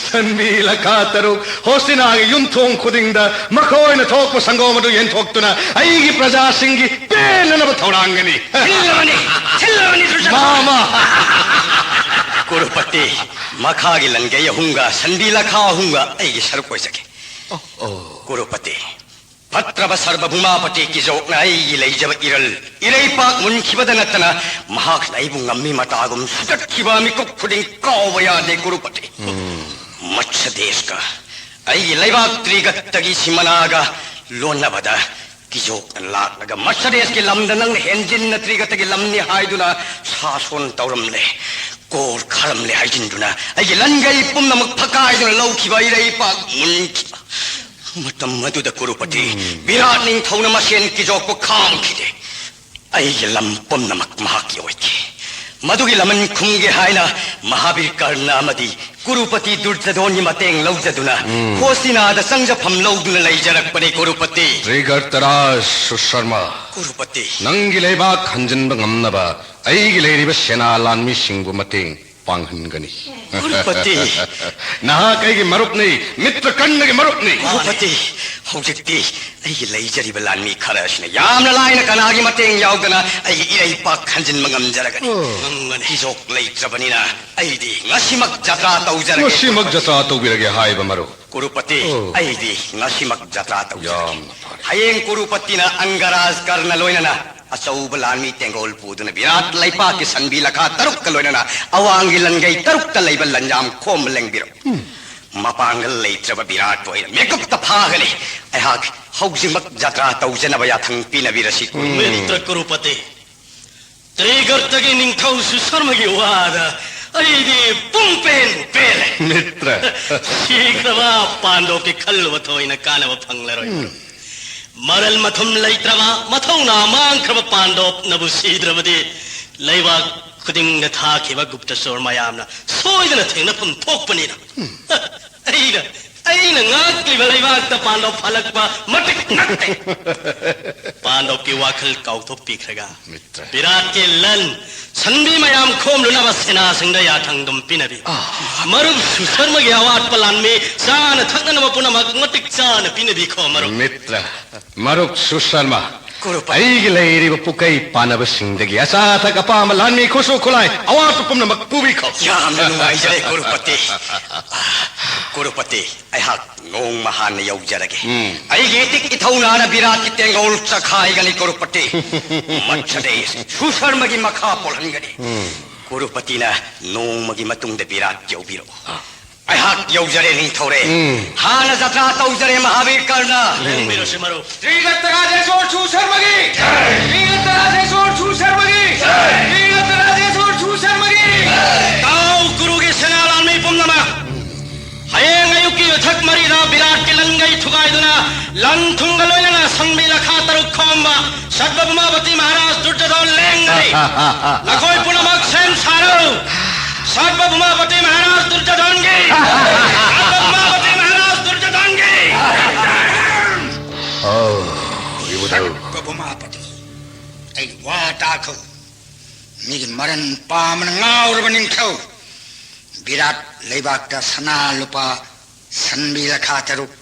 ꯁꯟꯕꯤ ꯂꯈꯥ ꯇꯔꯨꯛ ꯍꯣꯁꯇꯤꯅꯥꯒꯤ ꯌꯨꯝꯊꯣꯡ ꯈꯨꯗꯤꯡꯗ ꯃꯈꯣꯏꯅ ꯊꯣꯛꯄ ꯁꯪꯒꯣꯝ ꯑꯗꯨ ꯌꯦꯟꯊꯣꯛꯇꯨꯅ ꯑꯩꯒꯤ ꯄ꯭ꯔꯖꯥꯁꯤꯡꯒꯤ ꯄꯦꯟꯅꯅꯕ ꯊꯧꯔꯥꯡꯒꯅꯤ꯫ ꯁꯤꯜꯂꯕꯅꯤ, ꯁꯤꯜꯂꯕꯅꯤ, ꯗ꯭ꯔꯨꯖꯇ꯫ ꯃꯥ, ꯃꯥ꯫ ꯀꯨꯔꯨꯄꯇꯤ, ꯃꯈꯥꯒꯤ ꯂꯟꯒꯩ ꯑꯍꯨꯝꯒ ꯁꯟꯕꯤ ꯂꯈꯥ ꯑꯍꯨꯝꯒ ꯑꯩꯒꯤ ꯁꯔꯨꯛ ꯑꯣꯏꯖꯒꯦ꯫ ꯑꯣ, ꯑꯣ꯫ ꯀꯨꯔꯨꯄꯇꯤ, ꯐꯠꯇ꯭ꯔꯕ ꯁꯔꯕ ꯚꯨꯃꯥꯄꯇꯤ ꯀꯤꯖꯣꯛꯅ ꯑꯩꯒꯤ ꯂꯩꯖꯕ ꯏꯔꯜ ꯏꯔꯩꯄꯥꯛ ꯃꯨꯟꯈꯤꯕꯗ ꯅꯠꯇꯅ ꯃꯍꯥꯛꯅ ꯑꯩꯕꯨ ꯉꯝꯃꯤ ꯃꯇꯥꯒꯨꯝ ꯁꯨꯗꯠꯈꯤꯕ ꯃꯤꯀꯨꯞ ꯈꯨꯗꯤꯡ ꯀꯥꯎꯕ ꯌꯥꯗꯦ, ꯀꯨꯔꯨꯄꯇꯤ꯫ ꯃꯠꯁ ꯗꯦꯁꯀ ꯑꯩꯒꯤ ꯂꯩꯕꯥꯛ ꯇ꯭ꯔꯤꯒꯠꯇꯒꯤ ꯁꯤꯃꯅꯥꯒ ꯂꯣꯟꯅꯕꯗ ꯀꯤꯖꯣꯛꯅ ꯂꯥꯛꯂꯒ ꯃꯠꯁ ꯗꯦꯁꯀꯤ ꯂꯝꯗ ꯅꯪꯅ ꯍꯦꯟꯖꯤꯟꯅ ꯇ꯭ꯔꯤꯒꯠꯇꯒꯤ ꯂꯝꯅꯤ ꯍꯥꯏꯗꯨꯅ ꯁꯥꯁꯣꯟ ꯇꯧꯔꯝꯂꯦ꯫ ꯀꯣꯔ ꯈꯥꯔꯝꯂꯦ ꯍꯥꯏꯖꯤꯟꯗꯨꯅ ꯑꯩꯒꯤ ꯂꯟꯒꯩ ꯄꯨꯝꯅꯃꯛ ꯐꯀꯥꯏꯗꯨꯅ ꯂꯧꯈꯤꯕ ꯏꯔꯩꯄꯥꯛ ꯃꯨꯟꯈꯤꯕ ꯃꯇꯝ ꯑꯗꯨꯗ ꯀꯨꯔꯨꯄꯇꯤ ꯕꯤꯔꯥꯠ ꯅꯤꯡꯊꯧꯅ ꯃꯁꯦꯟ ꯀꯤꯖꯣꯛꯄ ꯈꯥꯡꯈꯤꯗꯦ꯫ ꯑꯩꯒꯤ ꯂꯝ ꯄꯨꯝꯅꯃꯛ ꯃꯍꯥꯛꯀꯤ ꯑꯣꯏꯈꯤ꯫ ꯃꯗꯨꯒꯤ ꯂꯃꯟ ꯈꯨꯝꯒꯦ ꯍꯥꯏꯅ ꯃꯍꯥꯕꯤꯔ ꯀꯔꯅ ꯑꯃꯗꯤ ꯀꯨꯔꯨꯄꯇꯤ ꯗꯨꯔꯖꯣꯙꯣꯟꯒꯤ ꯃꯇꯦꯡ ꯂꯧꯖꯗꯨꯅ ꯍꯣꯁꯇꯤꯅꯥꯗ ꯆꯪꯖꯐꯝ ꯂꯧꯗꯨꯅ ꯂꯩꯖꯔꯛꯄꯅꯤ, ꯀꯨꯔꯨꯄꯇꯤ꯫ ꯇ꯭ꯔꯤꯒꯔꯇꯔꯥꯖ ꯁꯨꯁꯔꯃ, ꯀꯨꯔꯨꯄꯇꯤ꯫ ꯅꯪꯒꯤ ꯂꯩꯕꯥꯛ ꯍꯟꯖꯤꯟꯕ ꯉꯝꯅꯕ ꯑꯩꯒꯤ ꯂꯩꯔꯤꯕ ꯁꯦꯅꯥ ꯂꯥꯟꯃꯤꯁꯤꯡꯕꯨ ꯃꯇꯦꯡ ꯄꯥꯡꯍꯟꯒꯅꯤ꯫ ꯀꯨꯔꯨꯄꯇꯤ꯫ ꯅꯍꯥꯛ ꯑꯩꯒꯤ ꯃꯔꯨꯞꯅꯤ, ꯃꯤꯇ꯭ꯔ ꯀꯔꯅꯒꯤ ꯃꯔꯨꯞꯅꯤ꯫ ꯀꯨꯔꯨꯄꯇꯤ, ꯍꯧꯖꯤꯛꯇꯤ ꯑꯩꯒꯤ ꯂꯩꯖꯔꯤꯕ ꯂꯥꯟꯃꯤ ꯈꯔ ꯑꯁꯤꯅ ꯌꯥꯝꯅ ꯂꯥꯏꯅ ꯀꯅꯥꯒꯤ ꯃꯇꯦꯡ ꯌꯥꯎꯗꯅ ꯑꯩꯒꯤ ꯏꯔꯩꯄꯥꯛ ꯍꯟꯖꯤꯟꯕ ꯉꯝꯖꯔꯒꯅꯤ꯫ ꯉꯝꯒꯅꯤ꯫ ꯊꯤꯗꯣꯛ ꯂꯩꯇ꯭ꯔꯕꯅꯤꯅ ꯑꯩꯗꯤ ꯉꯁꯤꯃꯛ ꯖꯇ꯭ꯔꯥ ꯇꯧꯖꯔꯒꯦ꯫ ꯉꯁꯤꯃꯛ ꯖꯇ꯭ꯔꯥ ꯇꯧꯕꯤꯔꯒꯦ ꯍꯥꯏꯕ ꯃꯔꯨꯞ꯫ ꯀꯨꯔꯨꯄꯇꯤ, ꯑꯣ꯫ ꯑꯩꯗꯤ ꯉꯁꯤꯃꯛ ꯖꯇ꯭ꯔꯥ ꯇꯧꯖꯔꯒꯦ꯫ ꯌꯥꯝꯅ ꯐꯔꯦ꯫ ꯍꯌꯦꯡ ꯀꯨꯔꯨꯄꯇꯤꯅ ꯑꯪꯒꯔꯥꯖ ꯀꯔꯅ ꯂꯣꯏꯅꯅ ꯑꯆꯧꯕ ꯂꯥꯟꯃꯤ ꯇꯦꯡꯒꯣꯜ ꯄꯨꯗꯨꯅ ꯕꯤꯔꯥꯠ ꯂꯩꯄꯥꯛꯀꯤ ꯁꯟꯕꯤ ꯂꯈꯥ ꯇꯔꯨꯛꯀ ꯂꯣꯏꯅꯅ ꯑꯋꯥꯡꯒꯤ ꯂꯟꯒꯩ ꯇꯔꯨꯛꯇ ꯂꯩꯕ ꯂꯟꯌꯥꯝ ꯈꯣꯝꯕ ꯂꯦꯡꯕꯤꯔꯛꯎ꯫ ꯃꯄꯥꯡꯒꯜ ꯂꯩꯇ꯭ꯔꯕ ꯕꯤꯔꯥꯠꯄꯨ ꯑꯩꯅ ꯃꯤꯀꯨꯞꯇ ꯐꯥꯒꯅꯤ꯫ ꯑꯩꯍꯥꯛ ꯍꯧꯖꯤꯛꯃꯛ ꯖꯇ꯭ꯔꯥ ꯇꯧꯖꯅꯕ ꯌꯥꯊꯪ ꯄꯤꯅꯕꯤꯔꯁꯤ꯫ ꯃꯤꯇ꯭ꯔ ꯀꯨꯔꯨꯄꯇꯤ, ꯇ꯭ꯔꯤꯒꯔꯇꯒꯤ ꯅꯤꯡꯊꯧ ꯁꯨꯁꯔꯃꯒꯤ ꯋꯥꯗ ꯑꯩꯗꯤ ꯄꯨꯡ ꯄꯦꯟꯕꯨ ꯄꯦꯜꯂꯦ꯫ ꯃꯤꯇ꯭ꯔ꯫ ꯁꯤꯈ꯭ꯔꯕ ꯄꯥꯟꯗꯣꯞꯀꯤ ꯈꯜꯂꯨꯕ ꯊꯣꯏꯅ ꯀꯥꯟꯅꯕ ꯐꯪꯂꯔꯣꯏ꯫ ꯃꯔꯜ ꯃꯊꯨꯝ ꯂꯩꯇ꯭ꯔꯕ, ꯃꯊꯧꯅꯥ ꯃꯥꯡꯈ꯭ꯔꯕ ꯄꯥꯟꯗꯣꯞꯅꯕꯨ ꯁꯤꯗ꯭ꯔꯕꯗꯤ ꯂꯩꯕꯥꯛ ꯈꯨꯗꯤꯡꯗ ꯊꯥꯈꯤꯕ ꯒꯨꯞꯇꯆꯣꯔ ꯃꯌꯥꯝꯅ ꯁꯣꯏꯗꯅ ꯊꯦꯡꯅꯐꯝ ꯊꯣꯛꯄꯅꯤꯅ꯫ ꯑꯩꯅ, ꯑꯩꯅ ꯉꯥꯛꯂꯤꯕ ꯂꯩꯕꯥꯛꯇ ꯄꯥꯟꯗꯣꯞ ꯐꯠꯂꯛꯄ ꯃꯇꯤꯛ ꯅꯠꯇꯦ꯫ ꯄꯥꯟꯗꯣꯞꯀꯤ ꯋꯥꯈꯜ ꯀꯥꯎꯊꯣꯛꯄꯤꯈ꯭ꯔꯒ ꯕꯤꯔꯥꯠꯀꯤ ꯂꯟ ꯁꯟꯕꯤ ꯃꯌꯥꯝ ꯈꯣꯝꯂꯨꯅꯕ ꯁꯦꯅꯥꯁꯤꯡꯗ ꯌꯥꯊꯪ ꯑꯗꯨꯝ ꯄꯤꯅꯕꯤ꯫ ꯃꯔꯨꯞ ꯁꯨꯁꯔꯃꯒꯤ ꯑꯋꯥꯠꯄ ꯂꯥꯟꯃꯤ ꯆꯥꯅ ꯊꯛꯅꯅꯕ ꯄꯨꯝꯅꯃꯛ ꯃꯇꯤꯛ ꯆꯥꯅ ꯄꯤꯅꯕꯤꯈꯣ ꯃꯔꯨꯞ꯫ ꯃꯤꯇ꯭ꯔ, ꯃꯔꯨꯞ ꯁꯨꯁꯔꯃ, ꯀꯨꯔꯨꯄꯇꯤ꯫ ꯑꯩꯒꯤ ꯂꯩꯔꯤꯕ ꯄꯨꯀꯩ ꯄꯥꯟꯅꯕꯁꯤꯡꯗꯒꯤ ꯑꯆꯥ ꯑꯊꯛ ꯑꯄꯥꯝꯕ ꯂꯥꯟꯃꯤ ꯈꯨꯠꯁꯨ ꯈꯨꯠꯂꯥꯏ ꯑꯋꯥꯠꯄ ꯄꯨꯝꯅꯃꯛ ꯄꯨꯕꯤꯈꯣ꯫ ꯌꯥꯝꯅ ꯅꯨꯡꯉꯥꯏꯖꯔꯦ ꯀꯨꯔꯨꯄꯇꯤ꯫ ꯀꯨꯔꯨꯄꯇꯤ, ꯑꯩꯍꯥꯛ ꯅꯣꯡꯃ ꯍꯥꯟꯅ ꯌꯧꯖꯔꯒꯦ꯫ ꯎꯝ꯫ ꯑꯩꯒꯤ ꯏꯇꯤꯛ ꯏꯊꯧꯅꯥꯅ ꯕꯤꯔꯥꯠꯀꯤ ꯇꯦꯡꯒꯣꯜ ꯆꯈꯥꯏꯒꯅꯤ ꯀꯨꯔꯨꯄꯇꯤ꯫ ꯃꯠꯁꯗꯦꯁ ꯁꯨꯁꯔꯃꯒꯤ ꯃꯈꯥ ꯄꯣꯜꯍꯟꯒꯅꯤ꯫ ꯀꯨꯔꯨꯄꯇꯤꯅ ꯅꯣꯡꯃꯒꯤ ꯃꯇꯨꯡꯗ ꯕꯤꯔꯥꯠ ꯌꯧꯕꯤꯔꯛꯎ꯫ ꯑꯩꯍꯥꯛ ꯌꯧꯖꯔꯦ ꯅꯤꯡꯊꯧꯔꯦꯜ꯫ ꯍꯥꯟꯅ ꯖꯇ꯭ꯔꯥ ꯇꯧꯖꯔꯦ ꯃꯍꯥꯕꯤꯔ ꯀꯔꯅ꯫ ꯂꯦꯡꯕꯤꯔꯁꯤ ꯃꯔꯨꯞ꯫ ꯇ꯭ꯔꯤꯒꯠꯇ ꯔꯥꯖꯦꯁꯣꯔ ꯁꯨꯁꯔꯃꯒꯤ! ꯇ꯭ꯔꯤꯒꯠꯇ ꯔꯥꯖꯦꯁꯣꯔ ꯁꯨꯁꯔꯃꯒꯤ! ꯇ꯭ꯔꯤꯒꯠꯇ ꯔꯥꯖꯦꯁꯣꯔ ꯁꯨꯁꯔꯃꯒꯤ! ꯇꯥꯎ ꯀꯨꯔꯨꯒꯤ ꯁꯦꯅꯥ ꯂꯥꯟꯃꯤ ꯄꯨꯝꯅꯃꯛ! ꯍꯌꯦꯡ ꯑꯌꯨꯛꯀꯤ ꯃꯊꯛ ꯃꯔꯤꯗ ꯕꯤꯔꯥꯠꯀꯤ ꯂꯟꯒꯩ ꯊꯨꯒꯥꯏꯗꯨꯅ ꯂꯟ ꯊꯨꯝꯒ ꯂꯣꯏꯅꯅ ꯁꯟꯕꯤ ꯂꯈꯥ ꯇꯔꯨꯛ ꯈꯣꯝꯕ ꯁꯠꯕꯕꯨꯃꯥꯕꯇꯤ ꯃꯍꯥꯔꯥꯖ ꯗꯨꯔꯖꯣꯙꯣꯟ ꯂꯦꯡꯒꯅꯤ꯫ ꯅꯈꯣꯏ ꯄꯨꯝꯅꯃꯛ ꯁꯦꯝ ꯁꯥꯔꯨ꯫ ꯁꯔꯄ ꯎꯃꯥꯄꯇꯤ ꯃꯍꯥꯔꯥꯖ ꯗꯨꯔꯖꯣꯙꯟꯒꯤ! ꯁꯔꯄ ꯎꯃꯥꯄꯇꯤ ꯃꯍꯥꯔꯥꯖ ꯗꯨꯔꯖꯣꯙꯟꯒꯤ! ꯑꯧ, ꯏꯕꯨꯙꯧ꯫ ꯁꯔꯄ ꯎꯃꯥꯄꯇꯤ, ꯑꯩ ꯋꯥ ꯇꯥꯈꯣ꯫ ꯃꯤꯒꯤ ꯃꯔꯟ ꯄꯥꯝꯕꯅ ꯉꯥꯎꯔꯕ ꯅꯤꯡꯊꯧ꯫ ꯕꯤꯔꯥꯠ ꯂꯩꯕꯥꯛꯇ ꯁꯅꯥ ꯂꯨꯄꯥ ꯁꯟꯕꯤ ꯂꯈꯥ ꯇꯔꯨꯛ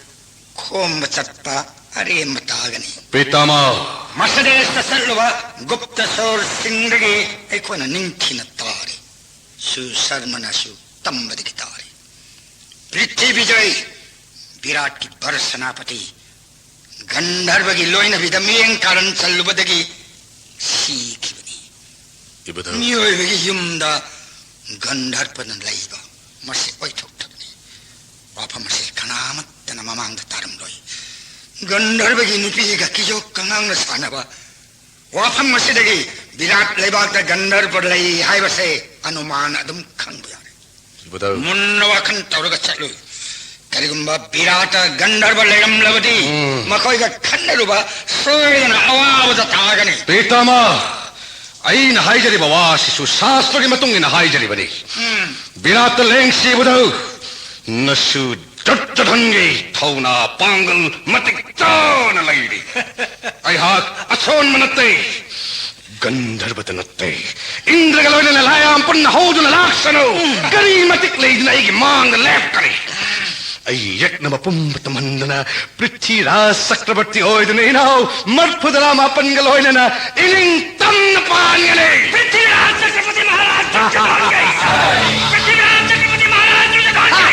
ꯈꯣꯝꯕ ꯆꯠꯄ ꯑꯔꯦꯝꯕ ꯇꯥꯒꯅꯤ꯫ ꯄꯤꯇꯥꯃꯍ! ꯃꯁꯤꯗꯩꯁꯤꯗ ꯆꯠꯂꯨꯕ ꯒꯨꯞꯇꯁꯣꯔꯁꯤꯡꯗꯒꯤ ꯑꯩꯈꯣꯏꯅ ꯅꯤꯡꯊꯤꯅ ꯇꯥꯔꯤ꯫ ꯁꯨꯁꯔꯃꯅꯁꯨ ꯇꯝꯕꯗꯒꯤ ꯇꯥꯔꯤ꯫ ꯄ꯭ꯔꯤꯊꯤꯕꯤꯖꯣꯏ ꯕꯤꯔꯥꯠꯀꯤ ꯚꯔ ꯁꯦꯅꯥꯄꯇꯤ ꯒꯟꯙꯔꯕꯒꯤ ꯂꯣꯏꯅꯕꯤꯗ ꯃꯤꯠꯌꯦꯡ ꯀꯥꯔꯟ ꯆꯜꯂꯨꯕꯗꯒꯤ ꯁꯤꯈꯤꯕꯅꯤ꯫ ꯏꯕꯨꯙꯧ꯫ ꯃꯤꯑꯣꯏꯕꯒꯤ ꯌꯨꯝꯗ ꯒꯟꯙꯔꯕꯅ ꯂꯩꯕ ꯃꯁꯤ ꯑꯣꯏꯊꯣꯛꯇꯕꯅꯤ꯫ ꯋꯥꯐꯝ ꯑꯁꯤ ꯀꯅꯥꯃꯠꯇꯅ ꯃꯃꯥꯡꯗ ꯇꯥꯔꯝꯂꯣꯏ꯫ ꯒꯟꯙꯔꯕꯒꯤ ꯅꯨꯄꯤꯒ ꯀꯤꯖꯣꯛꯀ ꯉꯥꯡꯅ ꯁꯥꯟꯅꯕ ꯋꯥꯐꯝ ꯑꯁꯤꯗꯒꯤ ꯕꯤꯔꯥꯠ ꯂꯩꯕꯥꯛꯇ ꯒꯟꯙꯔꯕ ꯂꯩ ꯍꯥꯏꯕꯁꯦ ꯑꯅꯨꯃꯥꯟ ꯑꯗꯨꯝ ꯈꯪꯕ ꯌꯥꯔꯦ꯫ ꯏꯕꯨꯙꯧ꯫ ꯃꯨꯟꯅ ꯋꯥꯈꯜ ꯇꯧꯔꯒ ꯆꯠꯂꯨ꯫ ꯀꯔꯤꯒꯨꯝꯕ ꯕꯤꯔꯥꯠꯇ ꯒꯟꯙꯔꯕ ꯂꯩꯔꯝꯂꯕꯗꯤ, ꯎꯝ꯫ ꯃꯈꯣꯏꯒ ꯈꯠꯅꯔꯨꯕ ꯁꯣꯏꯗꯅ ꯑꯋꯥꯕꯗ ꯇꯥꯒꯅꯤ꯫ ꯄꯤꯇꯥꯃꯍ, ꯑꯩꯅ ꯍꯥꯏꯖꯔꯤꯕ ꯋꯥꯁꯤꯁꯨ ꯁꯥꯁꯇ꯭ꯔꯒꯤ ꯃꯇꯨꯡ ꯏꯟꯅ ꯍꯥꯏꯖꯔꯤꯕꯅꯤ꯫ ꯎꯝ꯫ ꯕꯤꯔꯥꯠꯇ ꯂꯦꯡꯁꯤ ꯏꯕꯨꯙꯧ꯫ ꯅꯁꯨ ꯗꯨꯔꯖꯣꯙꯟꯒꯤ ꯊꯧꯅꯥ ꯄꯥꯡꯒꯜ ꯃꯇꯤꯛ ꯆꯥꯅ ꯂꯩꯔꯤ꯫ ꯑꯩꯍꯥꯛ ꯑꯁꯣꯟꯕ ꯅꯠꯇꯦ, ꯒꯟꯙꯔꯕꯇ ꯅꯠꯇꯦ꯫ ꯏꯟꯗ꯭ꯔꯒ ꯂꯣꯏꯅꯅ ꯂꯥꯏꯌꯥꯝ ꯄꯨꯟꯅ ꯍꯧꯗꯨꯅ ꯂꯥꯛꯁꯅꯨ꯫ ꯀꯔꯤ ꯃꯇꯤꯛ ꯂꯩꯗꯅ ꯑꯩꯒꯤ ꯃꯥꯡꯗ ꯂꯦꯞꯀꯅꯤ? ꯑꯩ ꯌꯦꯛꯅꯕ ꯄꯨꯝꯕ ꯇꯝꯍꯟꯗꯅ ꯄ꯭ꯔꯤꯊꯤꯔꯥꯖ ꯆꯀ꯭ꯔꯕꯔꯇꯤ ꯑꯣꯏꯗꯨꯅ ꯏꯅꯥꯎ ꯃꯔꯐꯨ ꯇꯔꯥ ꯃꯥꯄꯟꯒ ꯂꯣꯏꯅꯅ ꯏꯅꯤꯡ ꯇꯝꯅ ꯄꯥꯟꯒꯅꯤ꯫ ꯄ꯭ꯔꯤꯊꯤꯔꯥꯖ ꯆꯀ꯭ꯔꯕꯔꯇꯤ ꯃꯍꯥꯔꯥꯖ ꯗꯨꯔꯖꯣꯙꯟꯒꯤ! ꯄ꯭ꯔꯤꯊꯤꯔꯥꯖ ꯆꯀ꯭ꯔꯕꯔꯇꯤ ꯃꯍꯥꯔꯥꯖ ꯗꯨꯔꯖꯣꯙꯟꯒꯤ!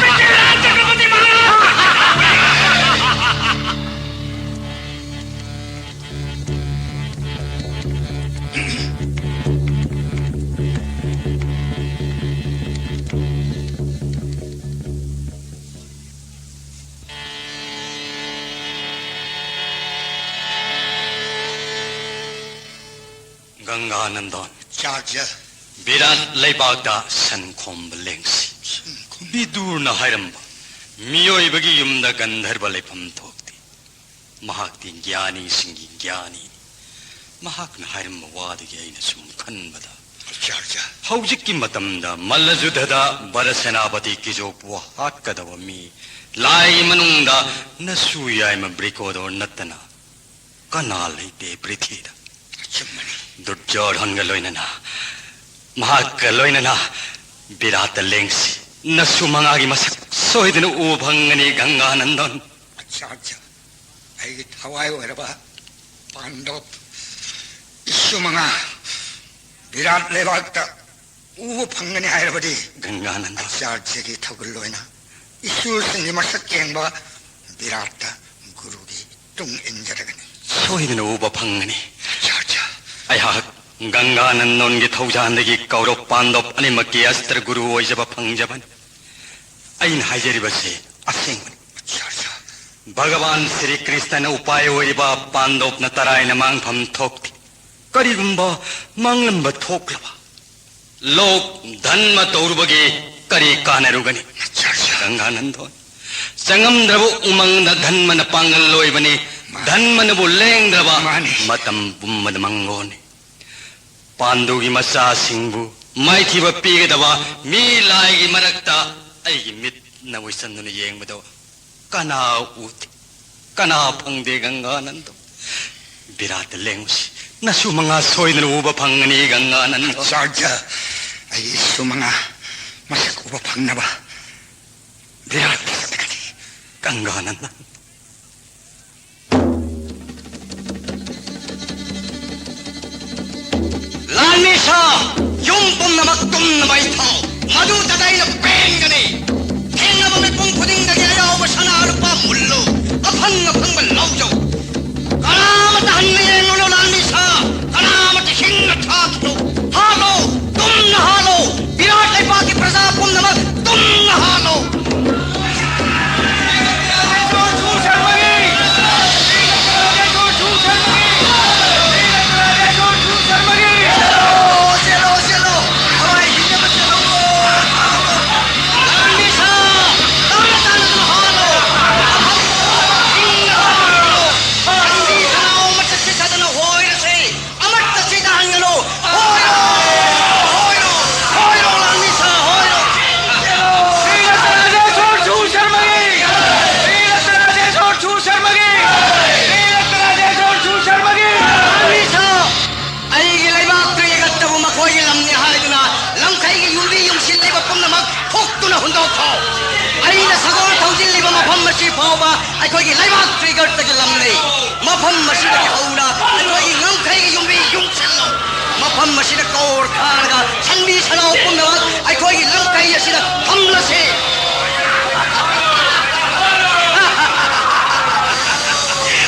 ꯄ꯭ꯔꯤꯊꯤꯔꯥꯖ ꯆꯀ꯭ꯔꯕꯔꯇꯤ ꯃꯍꯥꯔꯥꯖ! ꯒꯪꯒꯥ ꯅꯟꯗꯣꯟ꯫ ꯆꯥꯔꯖ꯫ ꯕꯤꯔꯥꯠ ꯂꯩꯕꯥꯛꯇ ꯁꯟ ꯈꯣꯝꯕ ꯂꯦꯡꯁꯤ꯫ ꯁꯟ ꯈꯣꯝꯕ꯫ ꯕꯤꯗꯨꯔꯅ ꯍꯥꯏꯔꯝꯕ, "ꯃꯤꯑꯣꯏꯕꯒꯤ ꯌꯨꯝꯗ ꯒꯟꯙꯔꯕ ꯂꯩꯐꯝ ꯊꯣꯛꯇꯦ꯫ ꯃꯍꯥꯛꯇꯤ ꯒ꯭ꯌꯥꯅꯤꯁꯤꯡꯒꯤ ꯒ꯭ꯌꯥꯅꯤꯅꯤ꯫ ꯃꯍꯥꯛꯅ ꯍꯥꯏꯔꯝꯕ ꯋꯥꯗꯨꯒꯤ ꯑꯩꯅ ꯁꯨꯝ ꯈꯟꯕꯗ, ꯑꯆꯥꯔꯌ꯫ ꯍꯧꯖꯤꯛꯀꯤ ꯃꯇꯝꯗ ꯃꯜꯂ ꯖꯨꯗꯗ ꯚꯔ ꯁꯦꯅꯥꯄꯇꯤ ꯀꯤꯖꯣꯛꯄꯨ ꯍꯥꯠꯀꯗꯕ ꯃꯤ ꯂꯥꯏꯒꯤ ꯃꯅꯨꯡꯗ ꯅꯁꯨ ꯌꯥꯏꯃ ꯕ꯭ꯔꯤꯀꯣꯗꯣꯔ ꯅꯠꯇꯅ ꯀꯅꯥ ꯂꯩꯇꯦ ꯄ꯭ꯔꯤꯊꯤꯗ꯫ ꯑꯆꯨꯝꯕꯅꯤ꯫ ꯗꯨꯔꯖꯣꯙꯟꯒ ꯂꯣꯏꯅꯅ, ꯃꯍꯥꯛꯀ ꯂꯣꯏꯅꯅ ꯕꯤꯔꯥꯠꯇ ꯂꯦꯡꯁꯤ꯫ ꯅꯁꯨ ꯃꯉꯥꯒꯤ ꯃꯁꯛ ꯁꯣꯏꯗꯅ ꯎꯕ ꯐꯪꯒꯅꯤ, ꯒꯪꯒꯥꯅꯟꯗꯣꯟ꯫ ꯑꯆꯥꯔꯌ, ꯑꯩꯒꯤ ꯊꯋꯥꯏ ꯑꯣꯏꯔꯕ ꯄꯥꯟꯗꯣꯞ ꯏꯁꯨ ꯃꯉꯥ ꯕꯤꯔꯥꯠ ꯂꯩꯕꯥꯛꯇ ꯎꯕ ꯐꯪꯒꯅꯤ ꯍꯥꯏꯔꯕꯗꯤ, ꯒꯪꯒꯥꯅꯟꯗ꯫ ꯑꯆꯥꯔꯌꯒꯤ ꯊꯧꯒꯜ ꯑꯣꯏꯅ ꯏꯁꯨꯁꯤꯡꯒꯤ ꯃꯁꯛ ꯌꯦꯡꯕ ꯕꯤꯔꯥꯠꯇ ꯒꯨꯔꯨꯒꯤ ꯇꯨꯡ ꯏꯟꯖꯔꯒꯅꯤ꯫ ꯁꯣꯏꯗꯅ ꯎꯕ ꯐꯪꯒꯅꯤ꯫ ꯑꯆꯥꯔꯌ꯫ ꯑꯩꯍꯥꯛ ꯒꯪꯒꯥꯅꯟꯗꯣꯟꯒꯤ ꯊꯧꯖꯥꯟꯗꯒꯤ ꯀꯧꯔꯕ ꯄꯥꯟꯗꯣꯞ ꯑꯅꯤꯃꯛꯀꯤ ꯑꯁꯇ꯭ꯔ ꯒꯨꯔꯨ ꯑꯣꯏꯖꯕ ꯐꯪꯖꯕꯅꯤ꯫ ꯑꯩꯅ ꯍꯥꯏꯖꯔꯤꯕꯁꯤ ꯑꯁꯦꯡꯕꯅꯤ꯫ ꯑꯆꯥꯔꯌ꯫ ꯚꯒꯋꯥꯟ ꯁ꯭ꯔꯤ ꯀ꯭ꯔꯤꯁꯅꯅ ꯎꯄꯥꯏ ꯑꯣꯏꯔꯤꯕ ꯄꯥꯟꯗꯣꯞꯅ ꯇꯔꯥꯏꯅ ꯃꯥꯡꯐꯝ ꯊꯣꯛꯇꯦ꯫ ꯀꯔꯤꯒꯨꯝꯕ ꯃꯥꯡꯂꯝꯕ ꯊꯣꯛꯂꯕ, ꯂꯣꯛ ꯙꯟꯃ ꯇꯧꯔꯨꯕꯒꯤ ꯀꯔꯤ ꯀꯥꯟꯅꯔꯨꯒꯅꯤ? ꯑꯆꯥꯔꯌ꯫ ꯒꯪꯒꯥꯅꯟꯗꯣꯟ, ꯆꯪꯉꯝꯗ꯭ꯔꯕ ꯎꯃꯪꯗ ꯙꯟꯃꯅ ꯄꯥꯡꯒꯜ ꯑꯣꯏꯕꯅꯤ꯫ ꯃꯥꯅꯤ꯫ ꯙꯟꯃꯅꯕꯨ ꯂꯦꯡꯗ꯭ꯔꯕ ꯃꯥꯅꯤ꯫ ꯃꯇꯝ ꯄꯨꯝꯕꯗ ꯃꯪꯒꯣꯟꯅꯤ꯫ ꯄꯥꯟꯗꯨꯒꯤ ꯃꯆꯥꯁꯤꯡꯕꯨ ꯃꯥꯏꯊꯤꯕ ꯄꯤꯒꯗꯕ ꯃꯤ ꯂꯥꯏꯒꯤ ꯃꯔꯛꯇ ꯑꯩꯒꯤ ꯃꯤꯠꯅ ꯎꯏꯁꯟꯗꯨꯅ ꯌꯦꯡꯕꯗꯣ ꯀꯅꯥ ꯎꯗꯦ, ꯀꯅꯥ ꯐꯪꯗꯦ, ꯒꯪꯒꯥꯅꯟꯗꯣ? ꯕꯤꯔꯥꯠꯇ ꯂꯦꯡꯉꯨꯁꯤ, ꯅꯁꯨ ꯃꯉꯥ ꯁꯣꯏꯗꯅ ꯎꯕ ꯐꯪꯒꯅꯤ, ꯒꯪꯒꯥꯅꯟꯗꯣ꯫ ꯑꯆꯥꯔꯌ, ꯑꯩꯒꯤ ꯏꯁꯨ ꯃꯉꯥ ꯃꯁꯛ ꯎꯕ ꯐꯪꯅꯕ ꯕꯤꯔꯥꯠꯇ ꯆꯠꯂꯒꯅꯤ꯫ ꯒꯪꯒꯥꯅꯟꯗ꯫ ꯂꯥꯟꯃꯤ ꯁꯥ, ꯌꯨꯝ ꯄꯨꯝꯅꯃꯛ ꯇꯨꯝꯅ ꯃꯩ ꯊꯥꯎ꯫ ꯃꯗꯨꯗ ꯑꯩꯅ ꯄꯦꯟꯒꯅꯤ꯫ ꯊꯦꯡꯅꯕ ꯃꯤꯄꯨꯝ ꯈꯨꯗꯤꯡꯗꯒꯤ ꯑꯌꯥꯎꯕ ꯁꯅꯥ ꯂꯨꯄꯥ ꯃꯨꯜꯂꯨ꯫ ꯑꯐꯪ ꯑꯐꯪꯕ ꯂꯧꯖꯧ꯫ ꯀꯅꯥꯃꯠꯇ ꯍꯟꯅ ꯌꯦꯡꯂꯨꯅꯨ, ꯂꯥꯟꯃꯤ ꯁꯥ꯫ ꯀꯅꯥꯃꯠꯇ ꯍꯤꯡꯅ ꯊꯥꯈꯤꯅꯨ꯫ ꯍꯥꯠꯂꯣ! ꯇꯨꯝꯅ ꯍꯥꯠꯂꯣ! ꯕꯤꯔꯥꯠ ꯂꯩꯄꯥꯛꯀꯤ ꯄ꯭ꯔꯖꯥ ꯄꯨꯝꯅꯃꯛ ꯇꯨꯝꯅ ꯍꯥꯠꯂꯣ! ꯃꯐꯝ ꯑꯁꯤ ꯐꯥꯎꯕ ꯑꯩꯈꯣꯏꯒꯤ ꯂꯩꯕꯥꯛ ꯇ꯭ꯔꯤꯒꯔꯇꯒꯤ ꯂꯝꯅꯤ꯫ ꯃꯐꯝ ꯑꯁꯤꯗꯒꯤ ꯍꯧꯅ ꯑꯩꯈꯣꯏꯒꯤ ꯉꯝꯈꯩꯒꯤ ꯌꯨꯝꯕꯤ ꯌꯨꯝꯁꯤꯜꯂꯣ꯫ ꯃꯐꯝ ꯑꯁꯤꯗ ꯀꯧꯔ ꯈꯥꯔꯒ ꯁꯟꯕꯤ ꯁꯟꯅꯥꯎ ꯄꯨꯝꯅꯃꯛ ꯑꯩꯈꯣꯏꯒꯤ ꯂꯝꯈꯩ ꯑꯁꯤꯗ ꯊꯝꯂꯁꯤ꯫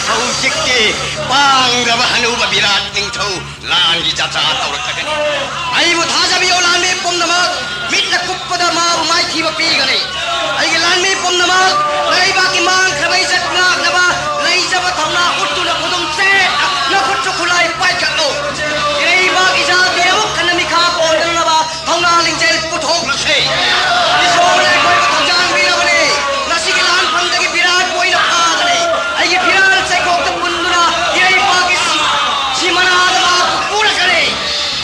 ꯍꯧꯖꯤꯛꯇꯤ ꯄꯥꯡꯂꯕ ꯍꯅꯨꯕ ꯕꯤꯔꯥꯠ ꯅꯤꯡꯊꯧ ꯂꯥꯟꯒꯤ ꯖꯇ꯭ꯔꯥ ꯇꯧꯔꯛꯀꯅꯤ꯫ ꯑꯩꯕꯨ ꯊꯥꯖꯕꯤꯌꯨ, ꯂꯥꯟꯃꯤ ꯄꯨꯝꯅꯃꯛ꯫ ꯃꯤꯠꯅ ꯀꯨꯞꯄꯗ ꯃꯥꯕꯨ ꯃꯥꯏꯊꯤꯕ ꯄꯤꯒꯅꯤ꯫ ꯑꯩꯒꯤ ꯂꯥꯟꯃꯤ ꯄꯨꯝꯅꯃꯛ, ꯂꯩꯕꯥꯛꯀꯤ ꯃꯥꯡꯈ꯭ꯔꯕ ꯏꯖꯠ ꯉꯥꯛꯅꯕ ꯂꯩꯖꯕ ꯊꯧꯅꯥ ꯎꯠꯇꯨꯅ ꯈꯨꯗꯨꯝ ꯆꯦꯠꯅ ꯅꯈꯨꯠꯁꯨ ꯈꯨꯠꯂꯥꯏ ꯄꯥꯏꯈꯠꯂꯨ꯫ ꯏꯔꯩꯕꯥꯛ ꯏꯖꯥꯇꯤ ꯑꯃꯨꯛ ꯍꯟꯅ ꯃꯤꯈꯥ ꯄꯣꯟꯗꯅꯕ ꯊꯧꯅꯥ ꯂꯤꯡꯖꯦꯜ ꯄꯨꯊꯣꯛꯂꯁꯤ꯫ ꯏꯁꯣꯔꯅ ꯑꯩꯈꯣꯏꯕꯨ ꯊꯧꯖꯥꯟꯕꯤꯔꯕꯅꯤ꯫ ꯉꯁꯤꯒꯤ ꯂꯥꯟꯐꯝꯗꯒꯤ ꯕꯤꯔꯥꯠꯄꯨ ꯑꯩꯅ ꯐꯥꯒꯅꯤ꯫ ꯑꯩꯒꯤ ꯐꯤꯔꯥꯜ ꯆꯩꯀꯣꯛꯇ ꯄꯨꯟꯗꯨꯅ ꯏꯔꯩꯄꯥꯛꯀꯤ ꯁꯤ-, ꯁꯤꯃꯅꯥꯗ ꯃꯍꯥꯛꯄꯨ ꯄꯨꯔꯛꯀꯅꯤ꯫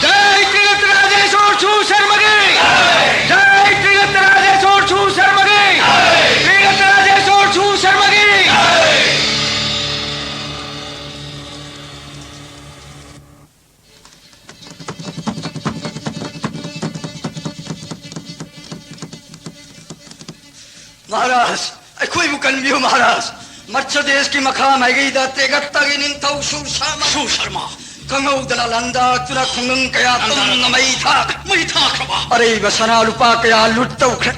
जय तीरथ राजेश्वर छू शर्मा की। जय तीरथ राजेश्वर छू शर्मा की। तीरथ राजेश्वर छू शर्मा की। महाराज, ꯑꯩꯈꯣꯏꯕꯨ ꯀꯟꯕꯤꯌꯨ ꯃꯍꯥꯔꯥꯖ꯫ ꯃꯠꯁ ꯗꯦꯁꯀꯤ ꯃꯈꯥ ꯃꯥꯏꯀꯩꯗ ꯇꯦꯒꯠꯇꯒꯤ ꯅꯤꯡꯊꯧ ꯁꯨꯔꯁꯥꯃ ꯁꯨꯔꯁꯔꯃ ꯈꯪꯍꯧꯗꯅ ꯂꯥꯟꯗꯥꯔꯛꯇꯨꯅ ꯈꯨꯡꯒꯪ ꯀꯌꯥ ꯇꯨꯝꯅ ꯃꯩ ꯊꯥꯈ꯭ꯔꯦ꯫ ꯃꯩ ꯊꯥꯈ꯭ꯔꯕ? ꯑꯔꯩꯕ ꯁꯅꯥ ꯂꯨꯄꯥ ꯀꯌꯥ ꯂꯨꯠ ꯇꯧꯈ꯭ꯔꯦ꯫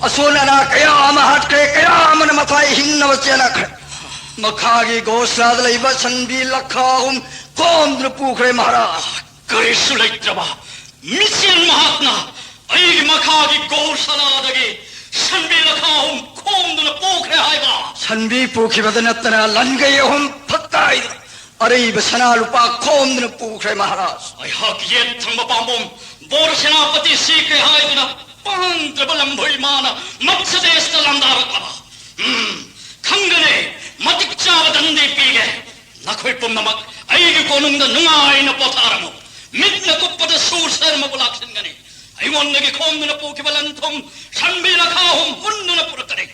ꯑꯁꯣꯟ ꯑꯅꯥ ꯀꯌꯥ ꯑꯃ ꯍꯥꯠꯈ꯭ꯔꯦ꯫ ꯀꯌꯥ ꯑꯃꯅ ꯃꯊꯥꯏ ꯍꯤꯡꯅꯕ ꯆꯦꯟꯅꯈ꯭ꯔꯦ꯫ ꯃꯈꯥꯒꯤ ꯒꯣꯁꯥꯗ ꯂꯩꯕ ꯁꯟꯕꯤ ꯂꯈꯥ ꯑꯍꯨꯝ ꯈꯣꯝꯗꯨꯅ ꯄꯨꯈ꯭ꯔꯦ ꯃꯍꯥꯔꯥꯖ꯫ ꯀꯔꯤꯁꯨ ꯂꯩꯇ꯭ꯔꯕ ꯃꯤꯆꯦꯜ ꯃꯍꯥꯛꯅ ꯑꯩꯒꯤ ꯃꯈꯥꯒꯤ ꯒꯣꯁꯥꯂꯥꯗꯒꯤ ꯁꯟꯕꯤ ꯂꯈꯥ ꯑꯍꯨꯝ ꯈꯣꯝꯗꯨꯅ ꯄꯨꯈ꯭ꯔꯦ ꯍꯥꯏꯕ? ꯁꯟꯕꯤ ꯄꯨꯈꯤꯕꯗ ꯅꯠꯇꯅ ꯂꯟꯒꯩ ꯑꯍꯨꯝ ꯐꯛꯇꯥꯏꯗꯨꯅ ꯑꯔꯩꯕ ꯁꯅꯥ ꯂꯨꯄꯥ ꯈꯣꯝꯗꯨꯅ ꯄꯨꯈ꯭ꯔꯦ ꯃꯍꯥꯔꯥꯖ꯫ ꯑꯩꯍꯥꯛ ꯌꯦꯠ ꯊꯪꯕ ꯄꯥꯝꯕꯣꯝ ꯕꯣꯔ ꯁꯦꯅꯥꯄꯇꯤ ꯁꯤꯈ꯭ꯔꯦ ꯍꯥꯏꯗꯨꯅ ꯄꯥꯡꯗ꯭ꯔꯕ ꯂꯝꯕꯣꯏ ꯃꯥꯅ ꯃꯠꯁ ꯗꯦꯁꯇ ꯂꯥꯟꯗꯥꯔꯛꯂꯕ? ꯎꯝ, ꯈꯪꯒꯅꯤ, ꯃꯇꯤꯛ ꯆꯥꯕ ꯗꯟꯗꯤ ꯄꯤꯒꯦ꯫ ꯅꯈꯣꯏ ꯄꯨꯝꯅꯃꯛ ꯑꯩꯒꯤ ꯀꯣꯅꯨꯡꯗ ꯅꯨꯡꯉꯥꯏꯅ ꯄꯣꯊꯥꯔꯝꯃꯨ꯫ ꯃꯤꯠꯅ ꯀꯨꯞꯄꯗ ꯁꯨꯔꯁꯔꯃꯕꯨ ꯂꯥꯛꯁꯤꯟꯒꯅꯤ꯫ ꯑꯩꯉꯣꯟꯗꯒꯤ ꯈꯣꯝꯗꯨꯅ ꯄꯨꯈꯤꯕ ꯂꯟ ꯊꯨꯝ ꯁꯟꯕꯤ ꯂꯈꯥ ꯑꯍꯨꯝ ꯃꯨꯟꯗꯨꯅ ꯄꯨꯔꯛꯀꯅꯤ꯫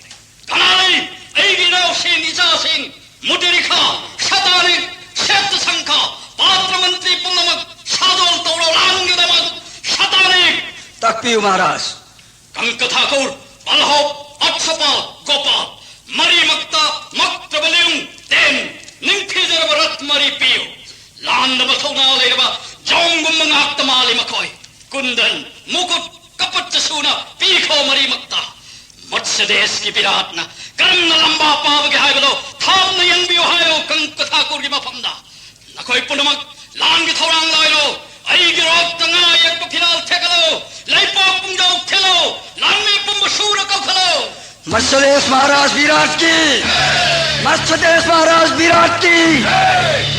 ꯀꯅꯥ ꯂꯩ? ꯑꯩꯒꯤ ꯏꯅꯥꯎꯁꯤꯡ, ꯏꯆꯥꯁꯤꯡ, ꯃꯨꯇꯤꯔꯤꯈꯥ, ꯁꯇꯥꯅꯤꯛ, ꯁꯦꯠꯇ ꯁꯪꯈꯥ, ꯄꯥꯇ꯭ꯔ ꯃꯟꯇ꯭ꯔꯤ ꯄꯨꯝꯅꯃꯛ ꯁꯥꯗꯣꯜ ꯇꯧꯔꯣ ꯂꯥꯟꯒꯤꯗꯃꯛ꯫ ꯁꯇꯥꯅꯤꯛ! ꯇꯥꯛꯄꯤꯌꯨ ꯃꯍꯥꯔꯥꯖ꯫ ꯀꯪꯀ ꯊꯥꯀꯨꯔ, ꯕꯜꯍꯣꯞ, ꯑꯠꯁꯄꯥꯜ, ꯒꯣꯄꯥꯜ, ꯀꯤ ꯕꯤꯔꯥꯠꯅ ꯀꯔꯝꯅ ꯂꯝꯕꯥ ꯄꯥꯕꯒꯦ ꯍꯥꯏꯕꯗꯣ ꯊꯥꯞꯅ ꯌꯦꯡꯕꯤꯌꯨ ꯍꯥꯏꯌꯣ ꯀꯪꯀꯊꯥꯀꯨꯔꯒꯤ ꯃꯐꯝꯗ꯫ ꯅꯈꯣꯏ ꯄꯨꯝꯅꯃꯛ ꯂꯥꯟꯒꯤ ꯊꯧꯔꯥꯡ ꯂꯣꯏꯔꯣ꯫ ꯑꯩꯒꯤ ꯔꯣꯞꯇ ꯉꯥ ꯌꯦꯛꯄ ꯐꯤꯔꯥꯜ ꯊꯦꯛꯀꯠꯂꯣ꯫ ꯂꯩꯄꯥꯛ ꯄꯨꯡꯖꯥꯎ ꯊꯤꯜꯂꯣ꯫ ꯂꯥꯟꯃꯤ ꯄꯨꯝꯕ ꯁꯨꯔ ꯀꯧꯈꯠꯂꯣ꯫ ꯃꯠꯁꯗꯦꯁ ꯃꯍꯥꯔꯥꯖ ꯕꯤꯔꯥꯠ ꯀꯤ! ꯃꯠꯁꯗꯦꯁ ꯃꯍꯥꯔꯥꯖ ꯕꯤꯔꯥꯠ ꯀꯤ!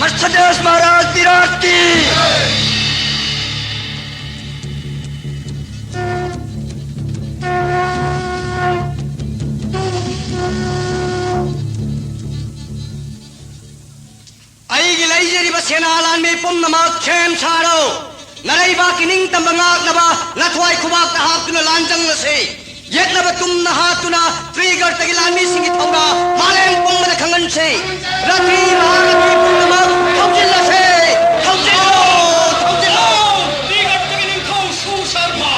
ꯃꯠꯁꯗꯦꯁ ꯃꯍꯥꯔꯥꯖ ꯕꯤꯔꯥꯠ ꯀꯤ! ꯑꯩꯒꯤ ꯂꯩꯖꯔꯤꯕ ꯁꯦꯅꯥ ꯂꯥꯟꯃꯤ ꯄꯨꯝꯅꯃꯛ ꯁꯦꯝ ꯁꯥꯔꯣ꯫ ꯅꯔꯩꯕꯥꯛꯀꯤ ꯅꯤꯡꯇꯝꯕ ꯉꯥꯛꯅꯕ ꯅꯊ꯭ꯋꯥꯏ ꯈꯨꯕꯥꯛꯇ ꯍꯥꯞꯇꯨꯅ ꯂꯥꯟꯖꯪꯂꯁꯤ꯫ ꯌꯦꯠꯅꯕ ꯇꯨꯝꯅ ꯍꯥꯠꯇꯨꯅ ꯇ꯭ꯔꯤꯒꯔꯇꯒꯤ ꯂꯥꯟꯃꯤꯁꯤꯡꯒꯤ ꯊꯧꯅꯥ ꯃꯥꯂꯦꯝ ꯄꯨꯝꯕꯗ ꯈꯪꯍꯟꯁꯤ꯫ ꯔꯊꯤ ꯃꯍꯥꯔꯊꯤ ꯄꯨꯝꯅꯃꯛ ꯊꯧꯖꯤꯜꯂꯁꯤ꯫ ꯊꯧꯖꯤꯜꯂꯣ, ꯊꯧꯖꯤꯜꯂꯣ꯫ ꯇ꯭ꯔꯤꯒꯔꯇꯒꯤ ꯅꯤꯡꯊꯧ ꯁꯨꯁꯔꯃ꯫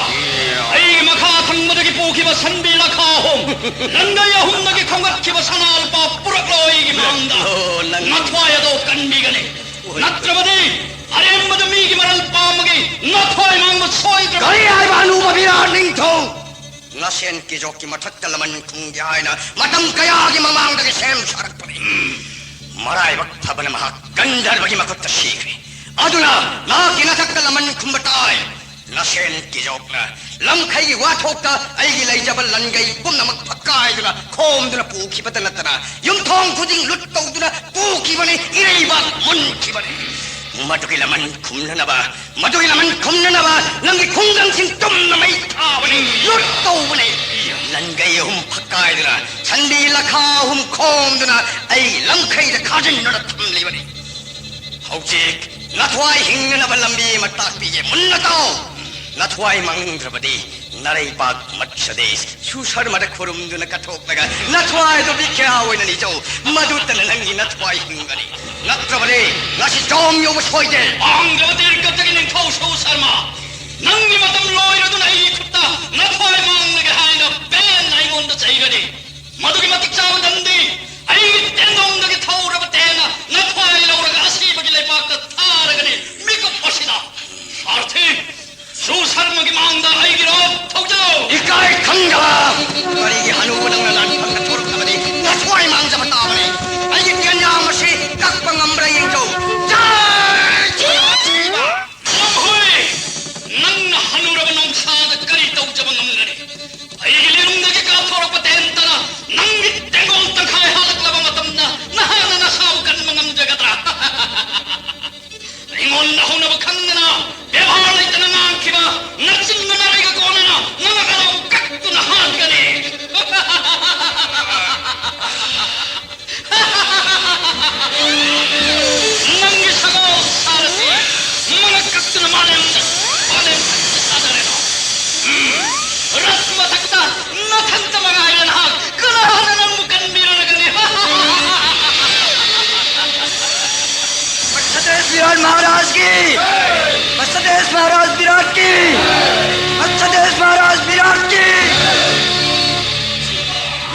ꯑꯩꯒꯤ ꯃꯈꯥ ꯊꯪꯕꯗꯒꯤ ꯄꯨꯈꯤꯕ ꯁꯟꯕꯤ ꯂꯈꯥ ꯑꯍꯨꯝ꯫ ꯂꯪꯒꯩ ꯑꯍꯨꯝꯗꯒꯤ ꯈꯣꯝꯒꯠꯈꯤꯕ ꯁꯅꯥ ꯂꯨꯄꯥ ꯄꯨꯔꯛꯂꯣ ꯑꯩꯒꯤ ꯃꯥꯡꯗ꯫ ꯑꯣ, ꯂꯪ- ꯅꯊ꯭ꯋꯥꯏ ꯑꯗꯣ ꯀꯟꯕꯤꯒꯅꯤ꯫ ꯅꯠꯇ꯭ꯔꯕꯗꯤ ꯑꯔꯦꯝꯕꯗ ꯃꯤꯒꯤ ꯃꯔꯜ ꯄꯥꯝꯕꯒꯤ ꯅꯊ꯭ꯋꯥꯏ ꯃꯥꯡꯕ ꯁꯣꯏꯗ꯭ꯔꯕ꯫ ꯀꯔꯤ ꯍꯥꯏꯕ ꯑꯅꯨꯕ ꯕꯤꯔꯥꯠ ꯅꯤꯡꯊꯧ? ꯅꯁꯦꯟ ꯀꯤꯖꯣꯛꯀꯤ ꯃꯊꯛꯇ ꯂꯃꯟ ꯈꯨꯝꯒꯦ ꯍꯥꯏꯅ ꯃꯇꯝ ꯀꯌꯥꯒꯤ ꯃꯃꯥꯡꯗꯒꯤ ꯁꯦꯝ ꯁꯥꯔꯛꯄꯅꯤ꯫ ꯃꯔꯥꯏꯕꯛ ꯐꯕꯅ ꯃꯍꯥꯛ ꯒꯟꯙꯔꯕꯒꯤ ꯃꯈꯨꯠꯇ ꯁꯤꯈ꯭ꯔꯦ꯫ ꯑꯗꯨꯅ ꯃꯍꯥꯛꯀꯤ ꯅꯊꯛꯇ ꯂꯃꯟ ꯈꯨꯝꯕ ꯇꯥꯏ꯫ ꯅꯁꯦꯟ ꯀꯤꯖꯣꯛꯅ ꯂꯝꯈꯩꯒꯤ ꯋꯥꯊꯣꯛꯇ ꯑꯩꯒꯤ ꯂꯩꯖꯕ ꯂꯟꯒꯩ ꯄꯨꯝꯅꯃꯛ ꯐꯛꯀꯥꯏꯗꯨꯅ ꯈꯣꯝꯗꯨꯅ ꯄꯨꯈꯤꯕꯇ ꯅꯠꯇꯅ ꯌꯨꯝꯊꯣꯡ ꯈꯨꯗꯤꯡ ꯂꯨꯠ ꯇꯧꯗꯨꯅ ꯄꯨꯈꯤꯕꯅꯤ, ꯏꯔꯩꯕꯥꯛ ꯃꯨꯟꯈꯤꯕꯅꯤ꯫ ꯃꯗꯨꯒꯤ ꯂꯃꯟ ꯈꯨꯝꯅꯅꯕ, ꯃꯗꯨꯒꯤ ꯂꯃꯟ ꯈꯨꯝꯅꯅꯕ ꯅꯪꯒꯤ ꯈꯨꯡꯒꯪꯁꯤꯡ ꯇꯨꯝꯅ ꯃꯩ ꯊꯥꯕꯅꯤ, ꯂꯨꯠ ꯇꯧꯕꯅꯤ꯫ ꯂꯟꯒꯩ ꯑꯍꯨꯝ ꯐꯛꯀꯥꯏꯗꯨꯅ, ꯁꯟꯕꯤ ꯂꯈꯥ ꯑꯍꯨꯝ ꯈꯣꯝꯗꯨꯅ ꯑꯩ ꯂꯝꯈꯩꯗ ꯈꯥꯖꯤꯟꯗꯨꯅ ꯊꯝꯂꯤꯕꯅꯤ꯫ ꯍꯧꯖꯤꯛ ꯅꯊ꯭ꯋꯥꯏ ꯍꯤꯡꯅꯅꯕ ꯂꯝꯕꯤ ꯑꯃ ꯇꯥꯛꯄꯤꯒꯦ꯫ ꯃꯨꯟꯅ ꯇꯥꯎ꯫ ꯅꯊ꯭ꯋꯥꯏ ꯃꯥꯡꯅꯤꯡꯗ꯭ꯔꯕꯗꯤ ꯅꯔꯩꯄꯥꯛ ꯃꯠꯁꯗꯦꯁ ꯁꯨꯁꯔꯃꯗ ꯈꯨꯔꯨꯝꯗꯨꯅ ꯀꯠꯊꯣꯛꯂꯒ ꯅꯊ꯭ꯋꯥꯏꯗꯨ ꯕꯤꯈ꯭ꯌꯥ ꯑꯣꯏꯅ ꯅꯤꯖꯧ꯫ ꯃꯗꯨꯇꯅ ꯅꯪꯒꯤ ꯅꯊ꯭ꯋꯥꯏ ꯍꯤꯡꯒꯅꯤ꯫ ꯅꯠꯇ꯭ꯔꯕꯗꯤ ꯉꯁꯤ ꯖꯣꯝ ꯌꯧꯕ ꯁꯣꯏꯗꯦ꯫ ꯄꯥꯡꯗ꯭ꯔꯕ ꯇꯤꯔꯀꯠꯇꯒꯤ ꯅꯤꯡꯊꯧ ꯁꯨꯁꯔꯃ, ꯅꯪꯒꯤ ꯃꯇꯝ ꯂꯣꯏꯔꯗꯨꯅ ꯑꯩꯒꯤ ꯈꯨꯠꯇ ꯅꯊ꯭ꯋꯥꯏ ꯃꯥꯡꯂꯒꯦ ꯍꯥꯏꯅ ꯄꯦꯟꯅ ꯑꯩꯉꯣꯟꯗ ꯆꯩꯒꯅꯤ꯫ ꯃꯗꯨꯒꯤ ꯃꯇꯤꯛ ꯆꯥꯕ ꯗꯟꯗꯤ ꯑꯩꯒꯤ ꯇꯦꯟꯗꯣꯡꯗꯒꯤ ꯊꯧꯔꯕ ꯇꯦꯟꯅ ꯅꯊ꯭ꯋꯥꯏ ꯂꯧꯔꯒ ꯑꯁꯤꯕꯒꯤ ꯂꯩꯄꯥꯛꯇ ꯊꯥꯔꯒꯅꯤ꯫ ꯃꯤꯀꯨꯞ ꯑꯁꯤꯗ ꯁꯥꯔꯊꯤ ꯁꯨꯁꯔꯃꯒꯤ ꯃꯥꯡꯗ ꯑꯩꯒꯤ ꯔꯣꯞ ꯊꯧꯖꯤꯜꯂꯨ꯫ ꯏꯀꯥꯏ ꯈꯪꯗꯕ! ꯀꯔꯤꯒꯤ ꯍꯅꯨꯕ ꯅꯪꯅ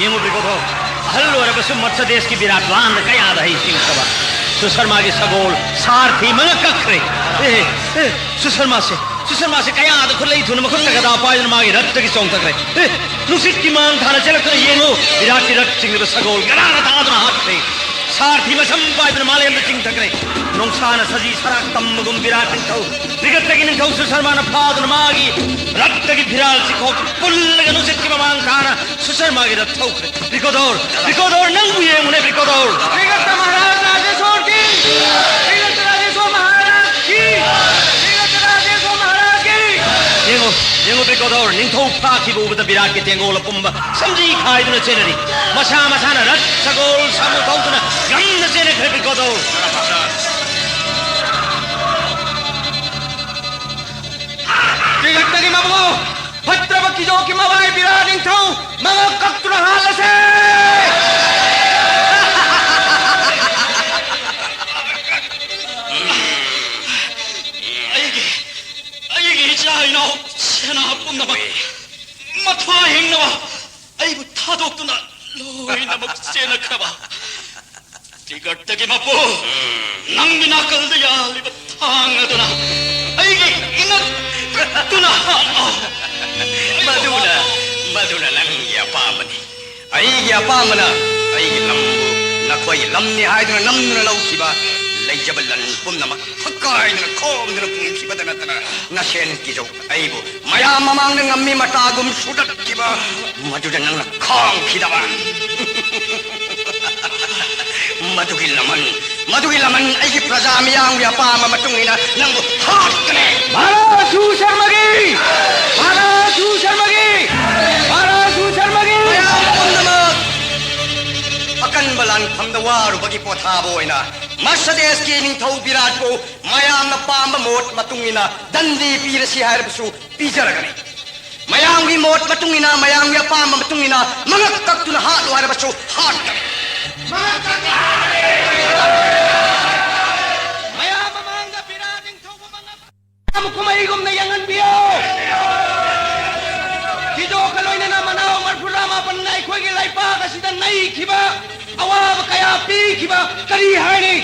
ꯌꯦꯡꯉꯨ ꯕ꯭ꯔꯤꯀꯣꯙꯣꯔ, ꯑꯍꯜ ꯑꯣꯏꯔꯕꯁꯨ ꯃꯠꯁꯗꯦꯁꯀꯤ ꯕꯤꯔꯥꯠ ꯂꯥꯟꯗ ꯀꯌꯥꯗ ꯍꯩꯁꯤꯡꯈ꯭ꯔꯕ ꯁꯨꯁꯔꯃꯥꯒꯤ ꯁꯒꯣꯜ ꯁꯥꯔꯊꯤ ꯃꯉꯛ ꯀꯛꯈ꯭ꯔꯦ꯫ ꯑꯦ, ꯑꯦ, ꯁꯨꯁꯔꯃꯥꯁꯦ, ꯁꯨꯁꯔꯃꯥꯁꯦ ꯀꯌꯥꯗ ꯈꯨꯠꯂꯩ ꯊꯨꯅ ꯃꯈꯨꯠꯇ ꯒꯗꯥ ꯄꯥꯏꯗꯨꯅ ꯃꯥꯒꯤ ꯔꯠꯇꯒꯤ ꯆꯣꯡꯊꯈ꯭ꯔꯦ꯫ ꯑꯦ, ꯅꯨꯡꯁꯤꯠꯀꯤ ꯃꯥꯡ ꯊꯥꯅ ꯆꯦꯜꯂꯛꯇꯨꯅ ꯌꯦꯡꯉꯨ, ꯕꯤꯔꯥꯠꯀꯤ ꯔꯠ ꯆꯤꯡꯂꯤꯕ ꯁꯒꯣꯜ ꯒꯗꯥꯅ ꯊꯥꯗꯨꯅ ꯍꯥꯠꯈ꯭ꯔꯦ꯫ ꯁꯥꯔꯊꯤ ꯃꯁꯝ ꯄꯥꯏꯗꯨꯅ ꯃꯥꯂꯦꯝꯗ ꯆꯤꯡꯊꯈ꯭ꯔꯦ꯫ ꯅꯣꯡꯁꯥꯅ ꯁꯖꯤ ꯁꯔꯥꯛ ꯇꯝꯕꯒꯨꯝ ꯕꯤꯔꯥꯠ ꯅꯤꯡꯊꯧ ꯕ꯭ꯔꯤꯒꯠꯇꯒꯤ ꯅꯤꯡꯊꯧ ꯁꯨꯁꯔꯃꯥꯅ ꯐꯥꯗꯨꯅ ꯃꯥꯒꯤ ꯔꯠꯇꯒꯤ ꯐꯤꯔꯥꯜ ꯆꯤꯈꯣꯛ ꯄꯨꯜꯂꯒ ꯅꯨꯡꯁꯤꯠꯀꯤ ꯃꯃꯥꯡ ꯊꯥꯅ ꯁꯨꯁꯔꯃꯥꯒꯤ ꯔꯠ ꯊꯧꯈ꯭ꯔꯦ꯫ ꯕ꯭ꯔꯤꯀꯣꯙꯣꯔ, ꯕ꯭ꯔꯤꯀꯣꯙꯣꯔ, ꯅꯪꯕꯨ ꯌꯦꯡꯉꯨꯅꯦ, ꯕ꯭ꯔꯤꯀꯣꯙꯣꯔ꯫ ꯕ꯭ꯔꯤꯒꯠꯇ ꯃꯍꯥꯔꯥꯖ ꯔꯥꯖꯦꯁꯣꯔ ꯀꯤ! ꯕ꯭ꯔꯤꯒꯠꯇ ꯔꯥꯖꯦꯁꯣꯔ ꯃꯍꯥꯔꯥꯖ ꯀꯤ! ꯕ꯭ꯔꯤꯒꯠꯇ ꯔꯥꯖꯦꯁꯣꯔ ꯃꯍꯥꯔꯥꯖ ꯀꯤ! ꯌꯦꯡꯉꯨ, ꯌꯦꯡꯉꯨ, ꯕ꯭ꯔꯤꯀꯣꯙꯣꯔ, ꯅꯤꯡꯊꯧ ꯐꯥꯈꯤꯕ ꯎꯕꯗ ꯕꯤꯔꯥꯠꯀꯤ ꯇꯦꯡꯒꯣꯜ ꯑꯄꯨꯝꯕ ꯁꯝꯖꯤ ꯈꯥꯏꯗꯨꯅ ꯆꯦꯟꯅꯔꯤ꯫ ꯃꯁꯥ ꯃꯁꯥꯅ ꯔꯠ, ꯁꯒꯣꯜ, ꯁꯥꯃꯨ ꯊꯧꯗꯨꯅ ꯉꯝꯅ ꯆꯦꯟꯅꯈ꯭ꯔꯦ, ꯕ꯭ꯔꯤꯀꯣꯙꯣꯔ꯫ ꯕ꯭ꯔꯤꯒꯠꯇꯒꯤ ꯃꯕꯨ, ꯐꯠꯇ꯭ꯔꯕ ꯀꯤꯖꯣꯛꯀꯤ ꯃꯕꯥꯏ ꯕꯤꯔꯥꯠ ꯅꯤꯡꯊꯧ ꯃꯉꯛ ꯀꯛꯇꯨꯅ ꯍꯥꯠꯂꯁꯦ! ꯑꯩꯒꯤ, ꯑꯩꯒꯤ ꯏꯆꯥ ꯏꯅꯥꯎ ꯁꯦꯅꯥ ꯄꯨꯝꯅꯃꯛ ꯃꯊ꯭ꯋꯥꯏ ꯍꯤꯡꯅꯕ ꯑꯩꯕꯨ ꯊꯥꯗꯣꯛꯇꯨꯅ ꯂꯣꯏꯅꯃꯛ ꯆꯦꯟꯅꯈ꯭ꯔꯕ ꯕ꯭ꯔꯤꯒꯠꯇꯒꯤ ꯃꯄꯨ, ꯅꯪꯒꯤ ꯅꯥꯀꯜꯗ ꯌꯥꯜꯂꯤꯕ ꯊꯥꯡ ꯑꯗꯨꯅ ꯑꯩꯒꯤ ꯏꯉꯛ ꯀꯛꯇꯨꯅ ꯍꯥꯠꯂꯣ꯫ ꯃꯗꯨꯅ, ꯃꯗꯨꯅ ꯅꯪꯒꯤ ꯑꯄꯥꯝꯕꯅꯤ꯫ ꯑꯩꯒꯤ ꯑꯄꯥꯝꯕꯅ ꯑꯩꯒꯤ ꯂꯝꯕꯨ ꯅꯈꯣꯏꯒꯤ ꯂꯝꯅꯤ ꯍꯥꯏꯗꯨꯅ ꯅꯝꯗꯨꯅ ꯂꯧꯈꯤꯕ ꯂꯩꯖꯕ ꯂꯟ ꯄꯨꯝꯅꯃꯛ ꯍꯛꯀꯥꯏꯗꯨꯅ ꯈꯣꯝꯗꯨꯅ ꯄꯨꯈꯤꯕꯗ ꯅꯠꯇꯅ ꯅꯁꯦꯟ ꯀꯤꯖꯧ ꯑꯩꯕꯨ ꯃꯌꯥꯝ ꯃꯃꯥꯡꯗ ꯉꯝꯃꯤ ꯃꯇꯥꯒꯨꯝ ꯁꯨꯗꯠꯈꯤꯕ ꯃꯗꯨꯗ ꯅꯪꯅ ꯈꯥꯡꯈꯤꯗꯕ꯫ ꯃꯗꯨꯒꯤ ꯂꯃꯟ, ꯃꯗꯨꯒꯤ ꯂꯃꯟ ꯑꯩꯒꯤ ꯄ꯭ꯔꯖꯥ ꯃꯤꯌꯥꯝꯒꯤ ꯑꯄꯥꯝꯕ ꯃꯇꯨꯡ ꯏꯟꯅ ꯅꯪꯕꯨ ꯍꯥꯠꯀꯅꯤ꯫ ꯃꯍꯥꯔꯥꯖ ꯁꯨꯁꯔꯃꯒꯤ! ꯃꯍꯥꯔꯥꯖ ꯁꯨꯁꯔꯃꯒꯤ! ꯃꯍꯥꯔꯥꯖ ꯁꯨꯁꯔꯃꯒꯤ! ꯃꯌꯥꯝ ꯄꯨꯝꯅꯃꯛ ꯑꯀꯟꯕ ꯂꯥꯟꯐꯝꯗ ꯋꯥꯔꯨꯕꯒꯤ ꯄꯣꯊꯥꯕ ꯑꯣꯏꯅ ꯃꯁꯗꯦꯁꯀꯤ ꯅꯤꯡꯊꯧ ꯕꯤꯔꯥꯠꯄꯨ ꯃꯌꯥꯝꯅ ꯄꯥꯝꯕ ꯃꯣꯠ ꯃꯇꯨꯡ ꯏꯟꯅ ꯗꯟꯗꯤ ꯄꯤꯔꯁꯤ ꯍꯥꯏꯔꯕꯁꯨ ꯄꯤꯖꯔꯒꯅꯤ꯫ ꯃꯌꯥꯝꯒꯤ ꯃꯣꯠ ꯃꯇꯨꯡ ꯏꯟꯅ, ꯃꯌꯥꯝꯒꯤ ꯑꯄꯥꯝꯕ ꯃꯇꯨꯡ ꯏꯟꯅ ꯃꯉꯛ ꯀꯛꯇꯨꯅ ꯍꯥꯠꯂꯨ ꯍꯥꯏꯔꯕꯁꯨ ꯍꯥꯠꯀꯅꯤ꯫ ꯃꯌꯥꯝ ꯃꯃꯥꯡꯗ ꯕꯤꯔꯥꯠ ꯅꯤꯡꯊꯧꯕꯨ ꯃꯉꯛ ꯀꯨꯝꯍꯩꯒꯨꯝꯅ ꯌꯦꯡꯍꯟꯕꯤꯌꯨ꯫ ꯐꯤꯖꯣꯛꯀ ꯂꯣꯏꯅꯅ ꯃꯅꯥꯎ ꯃꯔꯐꯨ ꯇꯔꯥ ꯃꯥꯄꯟꯅ ꯑꯩꯈꯣꯏꯒꯤ ꯂꯥꯏ ꯂꯩꯕꯥꯛ ꯑꯁꯤꯗ ꯅꯩꯈꯤꯕ, ꯑꯋꯥꯕ ꯀꯌꯥ ꯄꯤꯈꯤꯕ ꯀꯔꯤ ꯍꯥꯏꯅꯤ?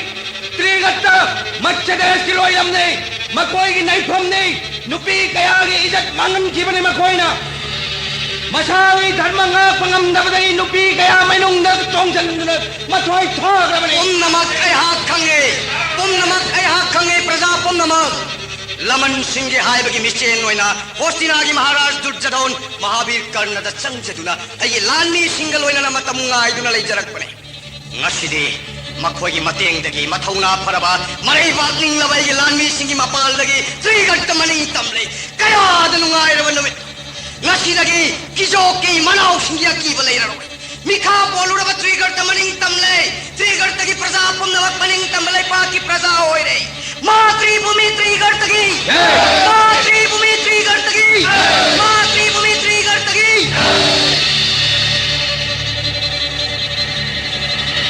ꯇ꯭ꯔꯤꯒꯠꯇ ꯃꯠꯁꯌ ꯗꯦꯁꯀꯤ ꯂꯣꯏꯂꯝꯅꯤ, ꯃꯈꯣꯏꯒꯤ ꯅꯩꯐꯝꯅꯤ꯫ ꯅꯨꯄꯤ ꯀꯌꯥꯒꯤ ꯏꯖꯠ ꯃꯥꯡꯍꯟꯈꯤꯕꯅꯤ ꯃꯈꯣꯏꯅ꯫ ꯃꯁꯥꯒꯤ ꯙꯔꯃ ꯉꯥꯛꯄ ꯉꯝꯗꯕꯗꯒꯤ ꯅꯨꯄꯤ ꯀꯌꯥ ꯃꯅꯨꯡꯗ ꯆꯣꯡꯁꯤꯟꯗꯨꯅ ꯃꯊ꯭ꯋꯥꯏ ꯊꯥꯈ꯭ꯔꯕꯅꯤ꯫ ꯄꯨꯝꯅꯃꯛ ꯑꯩꯍꯥꯛ ꯈꯪꯉꯦ, ꯄꯨꯝꯅꯃꯛ ꯑꯩꯍꯥꯛ ꯈꯪꯉꯦ, ꯄ꯭ꯔꯖꯥ ꯄꯨꯝꯅꯃꯛ꯫ ꯂꯃꯟꯁꯤꯡꯒꯤ ꯍꯥꯏꯕꯒꯤ ꯃꯤꯆꯦꯟ ꯑꯣꯏꯅ ꯍꯣꯁꯇꯤꯅꯥꯒꯤ ꯃꯍꯥꯔꯥꯖ ꯗꯨꯔꯖꯙꯣꯟ ꯃꯍꯥꯕꯤꯔ ꯀꯔꯅꯗ ꯆꯪꯖꯗꯨꯅ ꯑꯩꯒꯤ ꯂꯥꯟꯃꯤꯁꯤꯡꯒ ꯂꯣꯏꯅꯅ ꯃꯇꯝ ꯉꯥꯏꯗꯨꯅ ꯂꯩꯖꯔꯛꯄꯅꯤ꯫ ꯉꯁꯤꯗꯤ ꯃꯈꯣꯏꯒꯤ ꯃꯇꯦꯡꯗꯒꯤ ꯃꯊꯧꯅꯥ ꯐꯔꯕ, ꯃꯔꯩꯕꯥꯛ ꯅꯤꯡꯂꯕ ꯑꯩꯒꯤ ꯂꯥꯟꯃꯤꯁꯤꯡꯒꯤ ꯃꯄꯥꯜꯗꯒꯤ ꯇ꯭ꯔꯤꯒꯠꯇ ꯃꯅꯤꯡ ꯇꯝꯂꯦ꯫ ꯀꯌꯥꯗ ꯅꯨꯡꯉꯥꯏꯔꯕ ꯅꯨꯃꯤꯠ! ꯉꯁꯤꯗꯒꯤ ꯀꯤꯖꯣꯛꯀꯤ ꯃꯅꯥꯎꯁꯤꯡꯒꯤ ꯑꯀꯤꯕ ꯂꯩꯔꯔꯣꯏ꯫ ꯃꯤꯈꯥ ꯄꯣꯜꯂꯨꯔꯕ ꯇ꯭ꯔꯤꯒꯔꯇ ꯃꯅꯤꯡ ꯇꯝꯂꯦ꯫ ꯇ꯭ꯔꯤꯒꯔꯇꯒꯤ ꯄ꯭ꯔꯖꯥ ꯄꯨꯝꯅꯃꯛ ꯃꯅꯤꯡ ꯇꯝꯕ ꯂꯩꯄꯥꯛꯀꯤ ꯄ꯭ꯔꯖꯥ ꯑꯣꯏꯔꯦ꯫ ꯃꯥꯇ꯭ꯔꯤ ꯚꯨꯃꯤ ꯇ꯭ꯔꯤꯒꯔꯇꯒꯤ! ꯃꯥꯇ꯭ꯔꯤ ꯚꯨꯃꯤ ꯇ꯭ꯔꯤꯒꯔꯇꯒꯤ! ꯃꯥꯇ꯭ꯔꯤ ꯚꯨꯃꯤ ꯇ꯭ꯔꯤꯒꯔꯇꯒꯤ!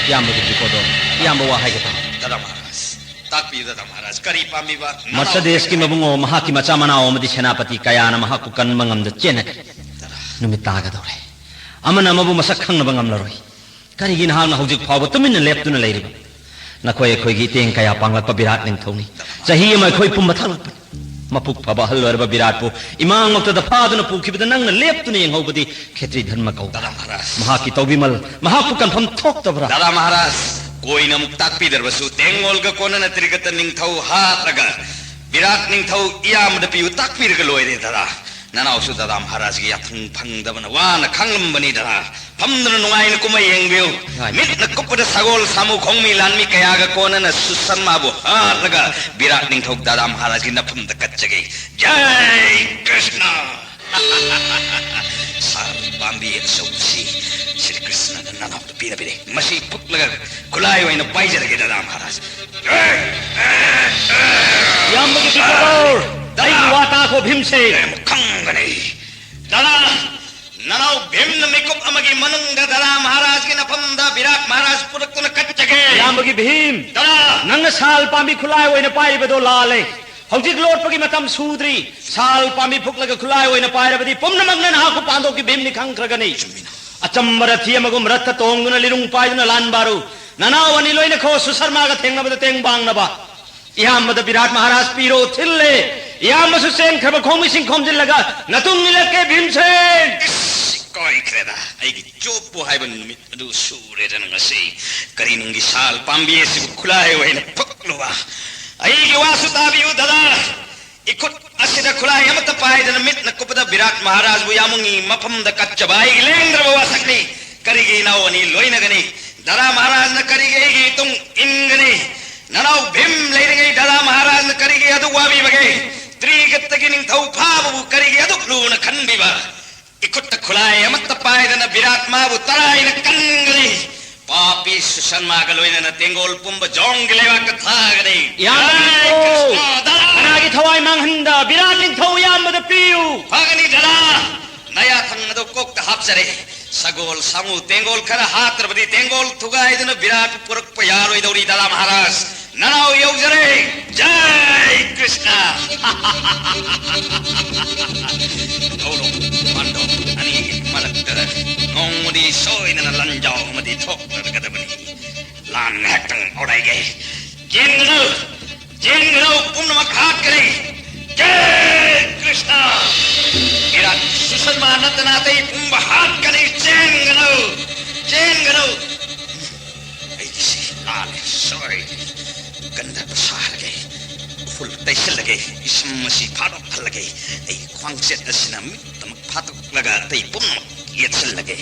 ꯏꯌꯥꯝꯕꯒꯤ ꯕꯤꯀꯣꯗꯣ, ꯏꯌꯥꯝꯕ ꯋꯥ ꯍꯥꯏꯒꯦ ꯇꯧ꯫ ꯗꯥꯗꯥ ꯃꯍꯥꯔꯥꯖ, ꯇꯥꯛꯄꯤꯌꯨ ꯗꯥꯗꯥ ꯃꯍꯥꯔꯥꯖ, ꯀꯔꯤ ꯄꯥꯝꯕꯤꯕ? ꯅꯅꯥꯎ ꯃꯠꯁꯌ ꯗꯦꯁꯀꯤ ꯃꯕꯨꯡꯉꯣ, ꯃꯍꯥꯛꯀꯤ ꯃꯆꯥ ꯃꯅꯥꯎ ꯑꯃꯗꯤ ꯁꯦꯅꯥꯄꯇꯤ ꯀꯌꯥꯅ ꯃꯍꯥꯛꯄꯨ ꯀꯟꯕ ꯉꯝꯗ ꯆꯦꯟꯅꯈ꯭ꯔꯦ꯫ ꯅꯨꯃꯤꯠ ꯇꯥꯒꯗꯧꯔꯦ꯫ ꯑꯃꯅ ꯑꯃꯕꯨ ꯃꯁꯛ ꯈꯪꯅꯕ ꯉꯝꯂꯔꯣꯏ꯫ ꯀꯔꯤꯒꯤ ꯅꯍꯥꯛꯅ ꯍꯧꯖꯤꯛ ꯐꯥꯎꯕ ꯇꯨꯃꯤꯟꯅ ꯂꯦꯞꯇꯨꯅ ꯂꯩꯔꯤꯕ? ꯅꯈꯣꯏ ꯑꯩꯈꯣꯏꯒꯤ ꯏꯇꯦꯡ ꯀꯌꯥ ꯄꯥꯡꯂꯛꯄ ꯕꯤꯔꯥꯠ ꯅꯤꯡꯊꯧꯅꯤ꯫ ꯆꯍꯤ ꯑꯃ ꯑꯩꯈꯣꯏ ꯄꯨꯝꯕ ꯊꯥꯛꯂꯛꯄꯅꯤ꯫ ꯃꯄꯨꯛ ꯐꯕ ꯑꯍꯜ ꯑꯣꯏꯔꯕ ꯕꯤꯔꯥꯠꯄꯨ ꯏꯃꯥꯡꯃꯛꯇꯗ ꯐꯥꯗꯨꯅ ꯄꯨꯈꯤꯕꯗ ꯅꯪꯅ ꯂꯦꯞꯇꯨꯅ ꯌꯦꯡꯍꯧꯕꯗꯤ ꯈꯦꯇ꯭ꯔꯤ ꯙꯔꯃ ꯀꯧꯕ꯫ ꯗꯥꯗꯥ ꯃꯍꯥꯔꯥꯖ꯫ ꯃꯍꯥꯛꯀꯤ ꯇꯧꯕꯤꯃꯜ ꯃꯍꯥꯛꯄꯨ ꯀꯟꯐꯝ ꯊꯣꯛꯇꯕ꯭ꯔꯥ? ꯗꯥꯗꯥ ꯃꯍꯥꯔꯥꯖ, ꯀꯣꯏꯅ ꯑꯃꯨꯛ ꯇꯥꯛꯄꯤꯗ꯭ꯔꯕꯁꯨ ꯇꯦꯡꯉꯣꯜꯒ ꯀꯣꯟꯅꯅ ꯇ꯭ꯔꯤꯒꯠꯇ ꯅꯤꯡꯊꯧ ꯍꯥꯠꯂꯒ ꯕꯤꯔꯥꯠ ꯅꯤꯡꯊꯧ ꯏꯌꯥꯝꯕꯗ ꯄꯤꯌꯨ ꯇꯥꯛꯄꯤꯔꯒ ꯂꯣꯏꯔꯦ ꯗꯥꯗꯥ꯫ ꯅꯅꯥꯎꯁꯨ ꯗꯥꯗꯥ ꯃꯍꯥꯔꯥꯖꯒꯤ ꯌꯥꯊꯪ ꯐꯪꯗꯕꯅ ꯋꯥꯅ ꯈꯥꯡꯂꯝꯕꯅꯤ ꯗꯥꯗꯥ꯫ ꯐꯝꯗꯨꯅ ꯅꯨꯡꯉꯥꯏꯅ ꯀꯨꯝꯍꯩ ꯌꯦꯡꯕꯤꯌꯨ꯫ ꯍꯣꯏ꯫ ꯃꯤꯠꯅ ꯀꯨꯞꯄꯗ ꯁꯒꯣꯜ ꯁꯥꯃꯨ ꯈꯣꯡꯃꯤ ꯂꯥꯟꯃꯤ ꯀꯌꯥꯒ ꯀꯣꯟꯅꯅ ꯁꯨꯁꯟꯃꯥꯕꯨ ꯍꯥꯠꯂꯒ ꯕꯤꯔꯥꯠ ꯅꯤꯡꯊꯧ ꯗꯥꯗꯥ ꯃꯍꯥꯔꯥꯖꯒꯤ ꯅꯐꯝꯗ ꯀꯠꯆꯒꯦ꯫ ꯖꯥꯏ ꯀ꯭ꯔꯤꯁꯅ! ꯁꯥꯜ ꯄꯥꯝꯕꯤ ꯑꯆꯧꯕꯁꯤ ꯁ꯭ꯔꯤ ꯀ꯭ꯔꯤꯁꯅꯅ ꯅꯅꯥꯎꯗ ꯄꯤꯔꯕꯤꯔꯦ꯫ ꯃꯁꯤ ꯐꯨꯛꯂꯒ ꯈꯨꯠꯂꯥꯏ ꯑꯣꯏꯅ ꯄꯥꯏꯖꯔꯒꯦ ꯗꯥꯗꯥ ꯃꯍꯥꯔꯥꯖ꯫ ꯏꯌꯥꯝꯕꯒꯤ ꯕꯤꯀꯣꯗꯣꯔ! ꯗꯥꯗꯥ! ꯑꯩꯒꯤ ꯋꯥ ꯇꯥꯈꯣ ꯚꯤꯝꯁꯦ! ꯑꯩ ꯑꯃꯨꯛ ꯈꯪꯒꯅꯤ꯫ ꯗꯥꯗꯥ! ꯅꯅꯥꯎ ꯚꯤꯝꯅ ꯃꯤꯀꯨꯞ ꯑꯃꯒꯤ ꯃꯅꯨꯡꯗ ꯗꯥꯗꯥ ꯃꯍꯥꯔꯥꯖꯒꯤ ꯅꯐꯝꯗ ꯕꯤꯔꯥꯠ ꯃꯍꯥꯔꯥꯖ ꯄꯨꯔꯛꯇꯨꯅ ꯀꯠꯆꯒꯦ꯫ ꯏꯌꯥꯝꯕꯒꯤ ꯚꯤꯝ! ꯗꯥꯗꯥ! ꯅꯪꯅ ꯁꯥꯜ ꯄꯥꯝꯕꯤ ꯈꯨꯠꯂꯥꯏ ꯑꯣꯏꯅ ꯄꯥꯏꯔꯤꯕꯗꯣ ꯂꯥꯜꯂꯦ꯫ ꯍꯧꯖꯤꯛ ꯂꯣꯠꯄꯒꯤ ꯃꯇꯝ ꯁꯨꯗ꯭ꯔꯤ꯫ ꯁꯥꯜ ꯄꯥꯝꯕꯤ ꯐꯨꯛꯂꯒ ꯈꯨꯠꯂꯥꯏ ꯑꯣꯏꯅ ꯄꯥꯏꯔꯕꯗꯤ ꯄꯨꯝꯅꯃꯛꯅ ꯅꯍꯥꯛꯄꯨ ꯄꯥꯟꯗꯣꯛꯀꯤ ꯚꯤꯝꯅꯤ ꯈꯪꯈ꯭ꯔꯒꯅꯤ꯫ ꯆꯨꯝꯃꯤꯅ꯫ ꯑꯆꯝꯕ ꯔꯊꯤ ꯑꯃꯒꯨꯝ ꯔꯊ ꯇꯣꯡꯗꯨꯅ ꯂꯤꯔꯨꯡ ꯄꯥꯏꯗꯨꯅ ꯂꯥꯟꯕꯥꯔꯨ꯫ ꯅꯅꯥꯎ ꯑꯅꯤ ꯂꯣꯏꯅꯈꯣ ꯁꯨꯁꯔꯃꯥꯒ ꯊꯦꯡꯅꯕꯗ ꯇꯦꯡ ꯕꯥꯡꯅꯕ꯫ ꯏꯌꯥꯝꯕꯗ ꯕꯤꯔꯥꯠ ꯃꯍꯥꯔꯥꯖ ꯄꯤꯔꯣ ꯊꯤꯜꯂꯦ꯫ ꯏꯌꯥꯝꯕꯁꯨ ꯆꯦꯟꯈ꯭ꯔꯕ ꯈꯣꯡꯃꯤꯁꯤꯡ ꯈꯣꯝꯖꯤꯜꯂꯒ ꯅꯇꯨꯡ ꯏꯜꯂꯛꯀꯦ ꯚꯤꯝꯁꯦꯟ꯫ ꯏꯁ! ꯀꯣꯏꯈ꯭ꯔꯦꯗ꯫ ꯑꯩꯒꯤ ꯆꯣꯞꯄꯨ ꯍꯥꯏꯕ ꯅꯨꯃꯤꯠ ꯑꯗꯨ ꯁꯨꯔꯦꯗꯅ ꯉꯁꯤ꯫ ꯀꯔꯤ ꯅꯨꯡꯒꯤ ꯁꯥꯜ ꯄꯥꯝꯕꯤ ꯑꯁꯤꯕꯨ ꯈꯨꯠꯂꯥꯏ ꯑꯣꯏꯅ ꯐꯛꯂꯨꯕ? ꯑꯩꯒꯤ ꯋꯥꯁꯨ ꯇꯥꯕꯤꯌꯨ ꯗꯗꯥ꯫ ꯏꯈꯨꯠ ꯑꯁꯤꯗ ꯈꯨꯠꯂꯥꯏ ꯑꯃꯠꯇ ꯄꯥꯏꯗꯅ ꯃꯤꯠꯅ ꯀꯨꯞꯄꯗ ꯕꯤꯔꯥꯠ ꯃꯍꯥꯔꯥꯖꯕꯨ ꯌꯥꯝꯕꯨꯡꯒꯤ ꯃꯐꯝꯗ ꯀꯠꯆꯕ ꯑꯩꯒꯤ ꯂꯦꯡꯗ꯭ꯔꯕ ꯋꯥꯁꯛꯅꯤ꯫ ꯀꯔꯤꯒꯤ ꯏꯅꯥꯎ ꯑꯅꯤ ꯂꯣꯏꯅꯒꯅꯤ? ꯗꯗꯥ ꯃꯍꯥꯔꯥꯖꯅ ꯀꯔꯤꯒꯤ ꯑꯩꯒꯤ ꯏꯇꯨꯡ ꯏꯟꯒꯅꯤ? ꯅꯅꯥꯎ ꯚꯤꯝ ꯂꯩꯔꯤꯉꯩ ꯗꯗꯥ ꯃꯍꯥꯔꯥꯖꯅ ꯀꯔꯤꯒꯤ ꯑꯗꯨ ꯋꯥꯕꯤꯕꯒꯦ? ꯇ꯭ꯔꯤꯒꯠꯇꯒꯤ ꯅꯤꯡꯊꯧ ꯐꯥꯕꯕꯨ ꯀꯔꯤꯒꯤ ꯑꯗꯨꯛ ꯂꯨꯅ ꯈꯟꯕꯤꯕ? ꯏꯈꯨꯠꯇ ꯈꯨꯠꯂꯥꯏ ꯑꯃꯠꯇ ꯄꯥꯏꯗꯅ ꯕꯤꯔꯥꯠ ꯃꯥꯕꯨ ꯇꯔꯥꯏꯅ ꯀꯟꯒꯅꯤ꯫ ꯄꯥꯄꯤ ꯁꯨꯁꯟꯃꯥꯒ ꯂꯣꯏꯅꯅ ꯇꯦꯡꯒꯣꯜ ꯄꯨꯝꯕ ꯖꯣꯡꯒꯤ ꯂꯩꯕꯥꯛꯇ ꯊꯥꯒꯅꯤ꯫ ꯌꯥꯝꯅ ꯖꯥꯏ ꯐꯩꯀꯣ꯫ ꯀ꯭ꯔꯤꯁꯅ ꯗꯥ꯫ ꯀꯅꯥꯒꯤ ꯊꯋꯥꯏ ꯃꯥꯡꯍꯟꯗ ꯕꯤꯔꯥꯠ ꯅꯤꯡꯊꯧ ꯌꯥꯝꯕꯗ ꯄꯤꯌꯨ꯫ ꯐꯒꯅꯤ ꯗꯥ꯫ ꯅꯌꯥꯊꯪ ꯑꯗꯨ ꯀꯣꯛꯇ ꯍꯥꯞꯆꯔꯦ꯫ ꯁꯒꯣꯜ ꯁꯥꯃꯨ ꯇꯦꯡꯒꯣꯜ ꯈꯔ ꯍꯥꯠꯇ꯭ꯔꯕꯗꯤ ꯇꯦꯡꯒꯣꯜ ꯊꯨꯒꯥꯏꯗꯨꯅ ꯕꯤꯔꯥꯠꯄꯨ ꯄꯨꯔꯛꯄ ꯌꯥꯔꯣꯏꯗꯧꯔꯤ ꯗꯥ ꯃꯍꯥꯔꯥꯖ꯫ ꯅꯅꯥꯎ ꯌꯧꯖꯔꯦ꯫ ꯖꯥꯏ ꯀ꯭ꯔꯤꯁꯅ꯫ ꯀꯧꯔꯣ, ꯄꯥꯟꯗꯣꯞ ꯑꯅꯤꯒꯤ ꯃꯔꯛꯇ ꯅꯣꯡꯃꯗꯤ ꯁꯣꯏꯗꯅ ꯂꯥꯟꯖꯥꯎ ꯑꯃꯗꯤ ꯊꯣꯛꯂꯒꯗꯕꯅꯤ꯫ ꯂꯥꯟ ꯉꯥꯏꯍꯥꯛꯇꯪ ꯑꯣꯔꯥꯏꯒꯦ꯫ ꯆꯦꯟꯒꯅꯨ, ꯆꯦꯟꯒꯅꯨ, ꯄꯨꯝꯅꯃꯛ ꯍꯥꯠꯀꯅꯤ꯫ ꯖꯥꯏ ꯀ꯭ꯔꯤꯁꯅ꯫ ꯕꯤꯔꯥꯠ ꯁꯨꯁꯟꯃꯥ ꯅꯠꯇꯅ ꯑꯇꯩ ꯄꯨꯝꯕ ꯍꯥꯠꯀꯅꯤ꯫ ꯆꯦꯟꯒꯅꯨ, ꯆꯦꯟꯒꯅꯨ꯫ ꯑꯩꯒꯤꯁꯤ ꯂꯥꯜꯂꯦ, ꯁꯣꯏ꯫ ꯒꯟꯙꯔꯕ ꯁꯥꯍꯜꯂꯒꯦ, ꯎꯐꯨꯜ ꯇꯩꯁꯜꯂꯒꯦ, ꯏꯁꯝ ꯑꯁꯤ ꯐꯥꯗꯣꯛꯍꯜꯂꯒꯦ, ꯑꯩ ꯈ꯭ꯋꯥꯡꯆꯦꯠ ꯑꯁꯤꯅ ꯃꯤꯠꯇꯃꯛ ꯐꯥꯗꯣꯛꯂꯒ ꯑꯇꯩ ꯄꯨꯝꯅꯃꯛ ꯌꯦꯠꯁꯜꯂꯒꯦ꯫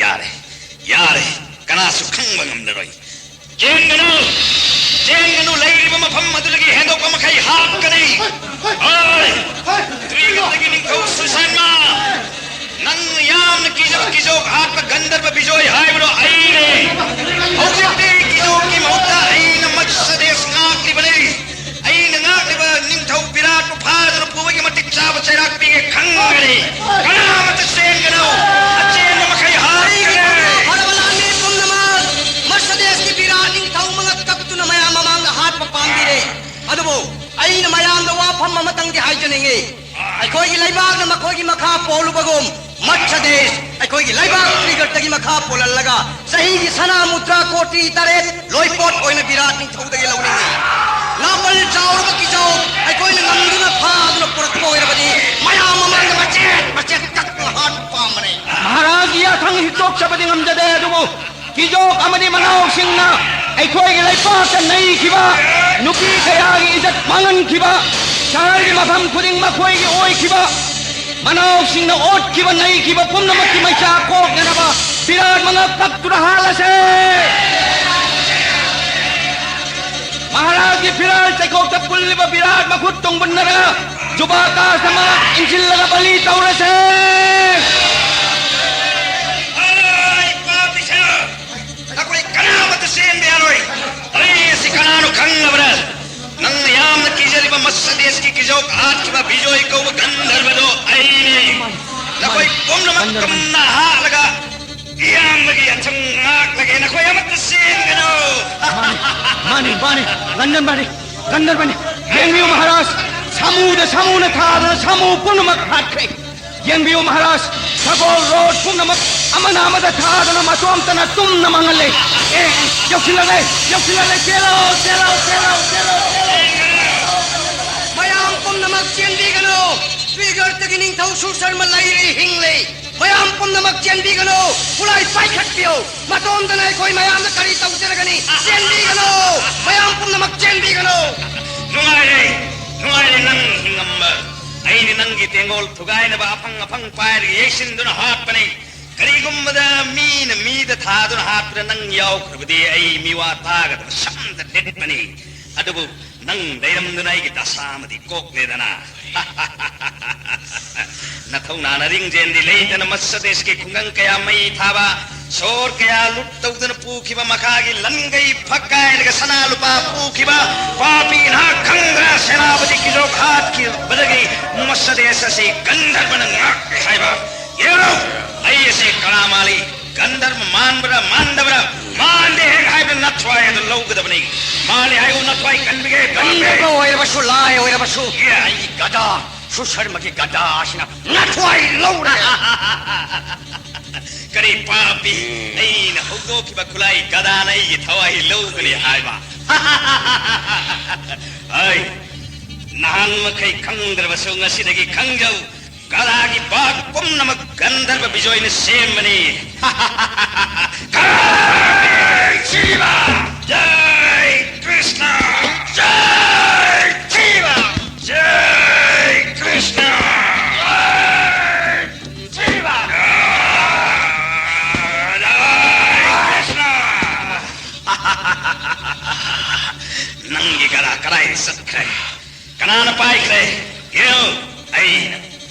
ꯌꯥꯔꯦ, ꯌꯥꯔꯦ, ꯀꯅꯥꯁꯨ ꯈꯪꯕ ꯉꯝꯂꯔꯣꯏ꯫ ꯆꯦꯟꯒꯅꯨ! ꯆꯦꯟꯒꯅꯨ! ꯂꯩꯔꯤꯕ ꯃꯐꯝ ꯑꯗꯨꯗꯒꯤ ꯍꯦꯟꯗꯣꯛꯄ ꯃꯈꯩ ꯍꯥꯠꯀꯅꯤ! ꯍꯣꯏ! ꯇ꯭ꯔꯤꯒꯠꯇꯒꯤ ꯅꯤꯡꯊꯧ ꯁꯨꯁꯟꯃꯥ! ꯅꯪ ꯌꯥꯝꯅ ꯀꯤꯖꯕ ꯀꯤꯖꯣꯛ ꯍꯥꯠꯄ ꯒꯟꯙꯔꯕ ꯕꯤꯖꯣꯏ ꯍꯥꯏꯕꯗꯣ ꯑꯩꯅꯦ! ꯍꯧꯖꯤꯛꯇꯤ ꯀꯤꯖꯣꯛꯀꯤ ꯃꯍꯨꯠꯇ ꯑꯩꯅ ꯃꯠꯁ ꯗꯦꯁ ꯉꯥꯛꯂꯤꯕꯅꯤ! ꯑꯩꯅ ꯉꯥꯛꯂꯤꯕ ꯅꯤꯡꯊꯧ ꯕꯤꯔꯥꯠꯄꯨ ꯐꯥꯗꯨꯅ ꯄꯨꯕꯒꯤ ꯃꯇꯤꯛ ꯆꯥꯕ ꯆꯩꯔꯥꯛ ꯄꯤꯒꯦ ꯈꯪꯒꯅꯤ! ꯑꯩꯈꯣꯏꯒꯤ ꯂꯩꯕꯥꯛꯅ ꯃꯈꯣꯏꯒꯤ ꯃꯈꯥ ꯄꯣꯜꯂꯨꯕꯒꯨꯝ, ꯃꯠꯁ ꯗꯦꯁ ꯑꯩꯈꯣꯏꯒꯤ ꯂꯩꯕꯥꯛ ꯇ꯭ꯔꯤꯒꯔꯇꯒꯤ ꯃꯈꯥ ꯄꯣꯜꯍꯜꯂꯒ, ꯆꯍꯤꯒꯤ ꯁꯅꯥ ꯃꯨꯗ꯭ꯔꯥ ꯀꯣꯇꯤ ꯇꯔꯦꯠ ꯂꯣꯏꯄꯣꯠ ꯑꯣꯏꯅ ꯕꯤꯔꯥꯠ ꯅꯤꯡꯊꯧꯗꯒꯤ ꯂꯧꯅꯤꯡꯏ꯫ ꯂꯥꯄꯜ ꯆꯥꯎꯔꯕ ꯀꯤꯖꯧ ꯑꯩꯈꯣꯏꯅ ꯉꯝꯗꯨꯅ ꯐꯥꯗꯨꯅ ꯄꯨꯔꯛꯄ ꯑꯣꯏꯔꯕꯗꯤ, ꯃꯌꯥꯝ ꯃꯃꯥꯡꯗ ꯃꯆꯦꯠ ꯃꯆꯦꯠ ꯀꯛꯇꯨꯅ ꯍꯥꯠꯄ ꯄꯥꯝꯕꯅꯤ꯫ ꯃꯍꯥꯔꯥꯖꯒꯤ ꯌꯥꯊꯪ ꯍꯤꯛꯇꯣꯛꯆꯕꯗꯤ ꯉꯝꯖꯗꯦ, ꯑꯗꯨꯕꯨ ꯀꯤꯖꯣꯛ ꯑꯃꯗꯤ ꯃꯅꯥꯎꯁꯤꯡꯅ ꯑꯩꯈꯣꯏꯒꯤ ꯂꯩꯄꯥꯛꯇ ꯅꯩꯈꯤꯕ, ꯅꯨꯄꯤ ꯀꯌꯥꯒꯤ ꯏꯖꯠ ꯃꯥꯡꯍꯟꯈꯤꯕ, ꯁꯍꯔꯒꯤ ꯃꯐꯝ ꯈꯨꯗꯤꯡ ꯃꯈꯣꯏꯒꯤ ꯑꯣꯏꯈꯤꯕ, ꯃꯅꯥꯎꯁꯤꯡꯅ ꯑꯣꯠꯈꯤꯕ ꯅꯩꯈꯤꯕ ꯄꯨꯝꯅꯃꯛꯀꯤ ꯃꯩꯆꯥꯛ ꯀꯣꯛꯅꯅꯕ ꯕꯤꯔꯥꯠ ꯃꯉꯛ ꯀꯛꯇꯨꯅ ꯍꯥꯠꯂꯁꯦ꯫ ꯃꯍꯥꯔꯥꯖꯒꯤ ꯐꯤꯔꯥꯜ ꯆꯩꯀꯣꯛꯇ ꯄꯨꯜꯂꯤꯕ ꯕꯤꯔꯥꯠ ꯃꯈꯨꯠ ꯇꯣꯡꯕꯟꯅꯔꯒ ꯖꯨꯕꯥ ꯀꯥꯁ ꯑꯃ ꯏꯟꯁꯤꯜꯂꯒ ꯕꯂꯤ ꯇꯧꯔꯁꯦ꯫ ꯑꯔꯣꯏ ꯄꯥꯄꯤꯁꯤꯡ! ꯑꯩꯈꯣꯏ ꯀꯅꯥꯃꯠꯇ ꯆꯦꯟꯕ ꯌꯥꯔꯣꯏ꯫ ꯑꯩ ꯑꯁꯤ ꯀꯅꯥꯅꯣ ꯈꯪꯂꯕ꯭ꯔꯥ? ꯅꯪꯅ ꯌꯥꯝꯅ ꯀꯤꯖꯔꯤꯕ ꯃꯁ ꯗꯦꯁꯀꯤ ꯀꯤꯖꯣꯛ ꯍꯥꯠꯈꯤꯕ ꯕꯤꯖꯣꯏ ꯀꯧꯕ ꯒꯟꯙꯔꯕꯗꯣ ꯑꯩꯅꯤ꯫ ꯅꯈꯣꯏ ꯄꯨꯝꯅꯃꯛ ꯀꯨꯝꯅ ꯍꯥꯠꯂꯒ ꯏꯌꯥꯝꯕꯒꯤ ꯌꯥꯊꯪ ꯉꯥꯛꯂꯒꯦ꯫ ꯅꯈꯣꯏ ꯑꯃꯠꯇ ꯆꯦꯟꯒꯅꯨ꯫ ꯃꯥꯅꯤ, ꯃꯥꯅꯤ, ꯃꯥꯅꯤ꯫ ꯒꯟꯙꯔꯕꯅꯤ, ꯒꯟꯙꯔꯕꯅꯤ꯫ ꯌꯦꯡꯕꯤꯌꯨ ꯃꯍꯥꯔꯥꯖ, ꯁꯥꯃꯨꯗ ꯁꯥꯃꯨꯅ ꯊꯥꯗꯅ ꯁꯥꯃꯨ ꯄꯨꯝꯅꯃꯛ ꯍꯥꯠꯈ꯭ꯔꯦ꯫ ꯌꯦꯡꯕꯤꯌꯨ ꯃꯍꯥꯔꯥꯖ, ꯁꯒꯣꯜ ꯔꯣꯠ ꯄꯨꯝꯅꯃꯛ ꯑꯃꯅ ꯑꯃꯗ ꯊꯥꯗꯅ ꯃꯇꯣꯝꯇꯅ ꯇꯨꯝꯅ ꯃꯥꯡꯍꯜꯂꯦ꯫ ꯑꯦ, ꯌꯧꯁꯤꯜꯂꯛꯂꯦ, ꯌꯧꯁꯤꯜꯂꯛꯂꯦ, ꯆꯦꯜꯂꯣ, ꯆꯦꯜꯂꯣ, ꯆꯦꯜꯂꯣ, ꯆꯦꯜꯂꯣ, ꯆꯦꯜꯂꯣ꯫ ꯃꯌꯥꯝ ꯄꯨꯝꯅꯃꯛ ꯆꯦꯟꯕꯤꯒꯅꯨ꯫ ꯇ꯭ꯔꯤꯒꯔꯇꯒꯤ ꯅꯤꯡꯊꯧ ꯁꯨꯔ ꯁꯔꯃ ꯂꯩꯔꯤ, ꯍꯤꯡꯂꯤ꯫ ꯃꯌꯥꯝ ꯄꯨꯝꯅꯃꯛ ꯆꯦꯟꯕꯤꯒꯅꯨ꯫ ꯈꯨꯠꯂꯥꯏ ꯄꯥꯏꯈꯠꯄꯤꯌꯨ꯫ ꯃꯇꯣꯝꯇꯅ ꯑꯩꯈꯣꯏ ꯃꯌꯥꯝꯗ ꯀꯔꯤ ꯇꯧꯖꯔꯒꯅꯤ? ꯆꯦꯟꯕꯤꯒꯅꯨ꯫ ꯃꯌꯥꯝ ꯄꯨꯝꯅꯃꯛ ꯆꯦꯟꯕꯤꯒꯅꯨ꯫ ꯅꯨꯡꯉꯥꯏꯔꯦ, ꯅꯨꯡꯉꯥꯏꯔꯦ ꯅꯪ ꯍꯤꯡꯉꯝꯕ꯫ ꯑꯩꯗꯤ ꯅꯪꯒꯤ ꯇꯦꯡꯒꯣꯜ ꯊꯨꯒꯥꯏꯅꯕ ꯑꯐꯪ ꯑꯐꯪ ꯄꯥꯏꯔꯒ ꯌꯩꯁꯤꯟꯗꯨꯅ ꯍꯥꯠꯄꯅꯤ꯫ ꯀꯔꯤꯒꯨꯝꯕꯗ ꯃꯤꯅ ꯃꯤꯗ ꯊꯥꯗꯨꯅ ꯍꯥꯠꯄꯗ ꯅꯪ ꯌꯥꯎꯈ꯭ꯔꯕꯗꯤ ꯑꯩ ꯃꯤꯋꯥ ꯇꯥꯒꯗꯕ ꯁꯝꯗ ꯂꯤꯠꯄꯅꯤ꯫ ꯑꯗꯨꯕꯨ ꯅꯪ ꯂꯩꯔꯝꯗꯨꯅ ꯑꯩꯒꯤ ꯗꯁꯥ ꯑꯃꯗꯤ ꯀꯣꯛꯂꯦꯗꯅ꯫ ꯅꯊꯧꯅꯥꯅ ꯔꯤꯡꯖꯦꯟꯗꯤ ꯂꯩꯇꯅ ꯃꯁ ꯗꯦꯁꯀꯤ ꯈꯨꯡꯒꯪ ꯀꯌꯥ ꯃꯩ ꯊꯥꯕ, ꯁꯣꯔ ꯀꯌꯥ ꯂꯨꯠ ꯇꯧꯗꯨꯅ ꯄꯨꯈꯤꯕ, ꯃꯈꯥꯒꯤ ꯂꯟꯒꯩ ꯐꯛ ꯀꯥꯏꯔꯒ ꯁꯅꯥ ꯂꯨꯄꯥ ꯄꯨꯈꯤꯕ, ꯄꯥꯄꯤ ꯅꯍꯥꯛ ꯈꯪꯗꯅ ꯁꯦꯅꯥꯄꯇꯤ ꯀꯤꯖꯣꯛ ꯍꯥꯠꯈꯤꯕꯗꯒꯤ ꯃꯁ ꯗꯦꯁ ꯑꯁꯤ ꯒꯟꯙꯔꯕꯅ ꯉꯥꯛꯂꯦ ꯍꯥꯏꯕ꯫ ꯌꯦꯡꯂꯣ, ꯑꯩ ꯑꯁꯤ ꯀꯅꯥ ꯃꯥꯜꯂꯤ? ꯒꯟꯙꯔꯕ ꯃꯥꯟꯕ꯭ꯔꯥ ꯃꯥꯟꯗꯕ꯭ꯔꯥ? ꯃꯥꯟꯗꯦ ꯍꯦꯛ ꯍꯥꯏꯕꯗ ꯅꯊ꯭ꯋꯥꯏ ꯑꯗꯨ ꯂꯧꯒꯗꯕꯅꯤ꯫ ꯃꯥꯜꯂꯤ ꯍꯥꯏꯌꯨ, ꯅꯊ꯭ꯋꯥꯏ ꯀꯟꯕꯤꯒꯦ, ꯄꯥꯝꯃꯦ꯫ ꯀꯟꯗꯕ ꯑꯣꯏꯔꯕꯁꯨ, ꯂꯥꯏ ꯑꯣꯏꯔꯕꯁꯨ, ꯌꯦ꯫ ꯑꯩꯒꯤ ꯒꯗꯥ ꯁꯨꯁꯔꯃꯒꯤ ꯒꯗꯥꯁꯤꯅ ꯅꯊ꯭ꯋꯥꯏ ꯂꯧꯔꯦ꯫ ꯀꯔꯤ ꯄꯥꯄꯤ? ꯑꯩꯅ ꯍꯧꯗꯣꯛꯈꯤꯕ ꯈꯨꯠꯂꯥꯏ ꯒꯗꯥꯅ ꯑꯩꯒꯤ ꯊꯋꯥꯏ ꯂꯧꯒꯅꯤ ꯍꯥꯏꯕ? ꯑꯩ ꯅꯍꯥꯟ ꯃꯈꯩ ꯈꯪꯗ꯭ꯔꯕꯁꯨ ꯉꯁꯤꯗꯒꯤ ꯈꯪꯖꯧ꯫ ꯒꯗꯥꯒꯤ ꯕꯥꯛ ꯄꯨꯝꯅꯃꯛ ꯒꯟꯙꯔꯕ ꯕꯤꯖꯣꯏꯅ ꯁꯦꯝꯕꯅꯤ꯫ ꯖꯥꯏ ꯁꯤꯕ! ꯖꯥꯏ ꯀ꯭ꯔꯤꯁꯅ! ꯖꯥꯏ ꯁꯤꯕ! ꯖꯥꯏ ꯀ꯭ꯔꯤꯁꯅ! ꯖꯥꯏ ꯁꯤꯕ! ꯖꯥꯏ ꯀ꯭ꯔꯤꯁꯅ! ꯅꯪꯒꯤ ꯒꯗꯥ ꯀꯗꯥꯏꯗ ꯆꯠꯈ꯭ꯔꯦ? ꯀꯅꯥꯅ ꯄꯥꯏꯈ꯭ꯔꯦ? ꯌꯦꯡꯉꯨ, ꯑꯩꯅ꯫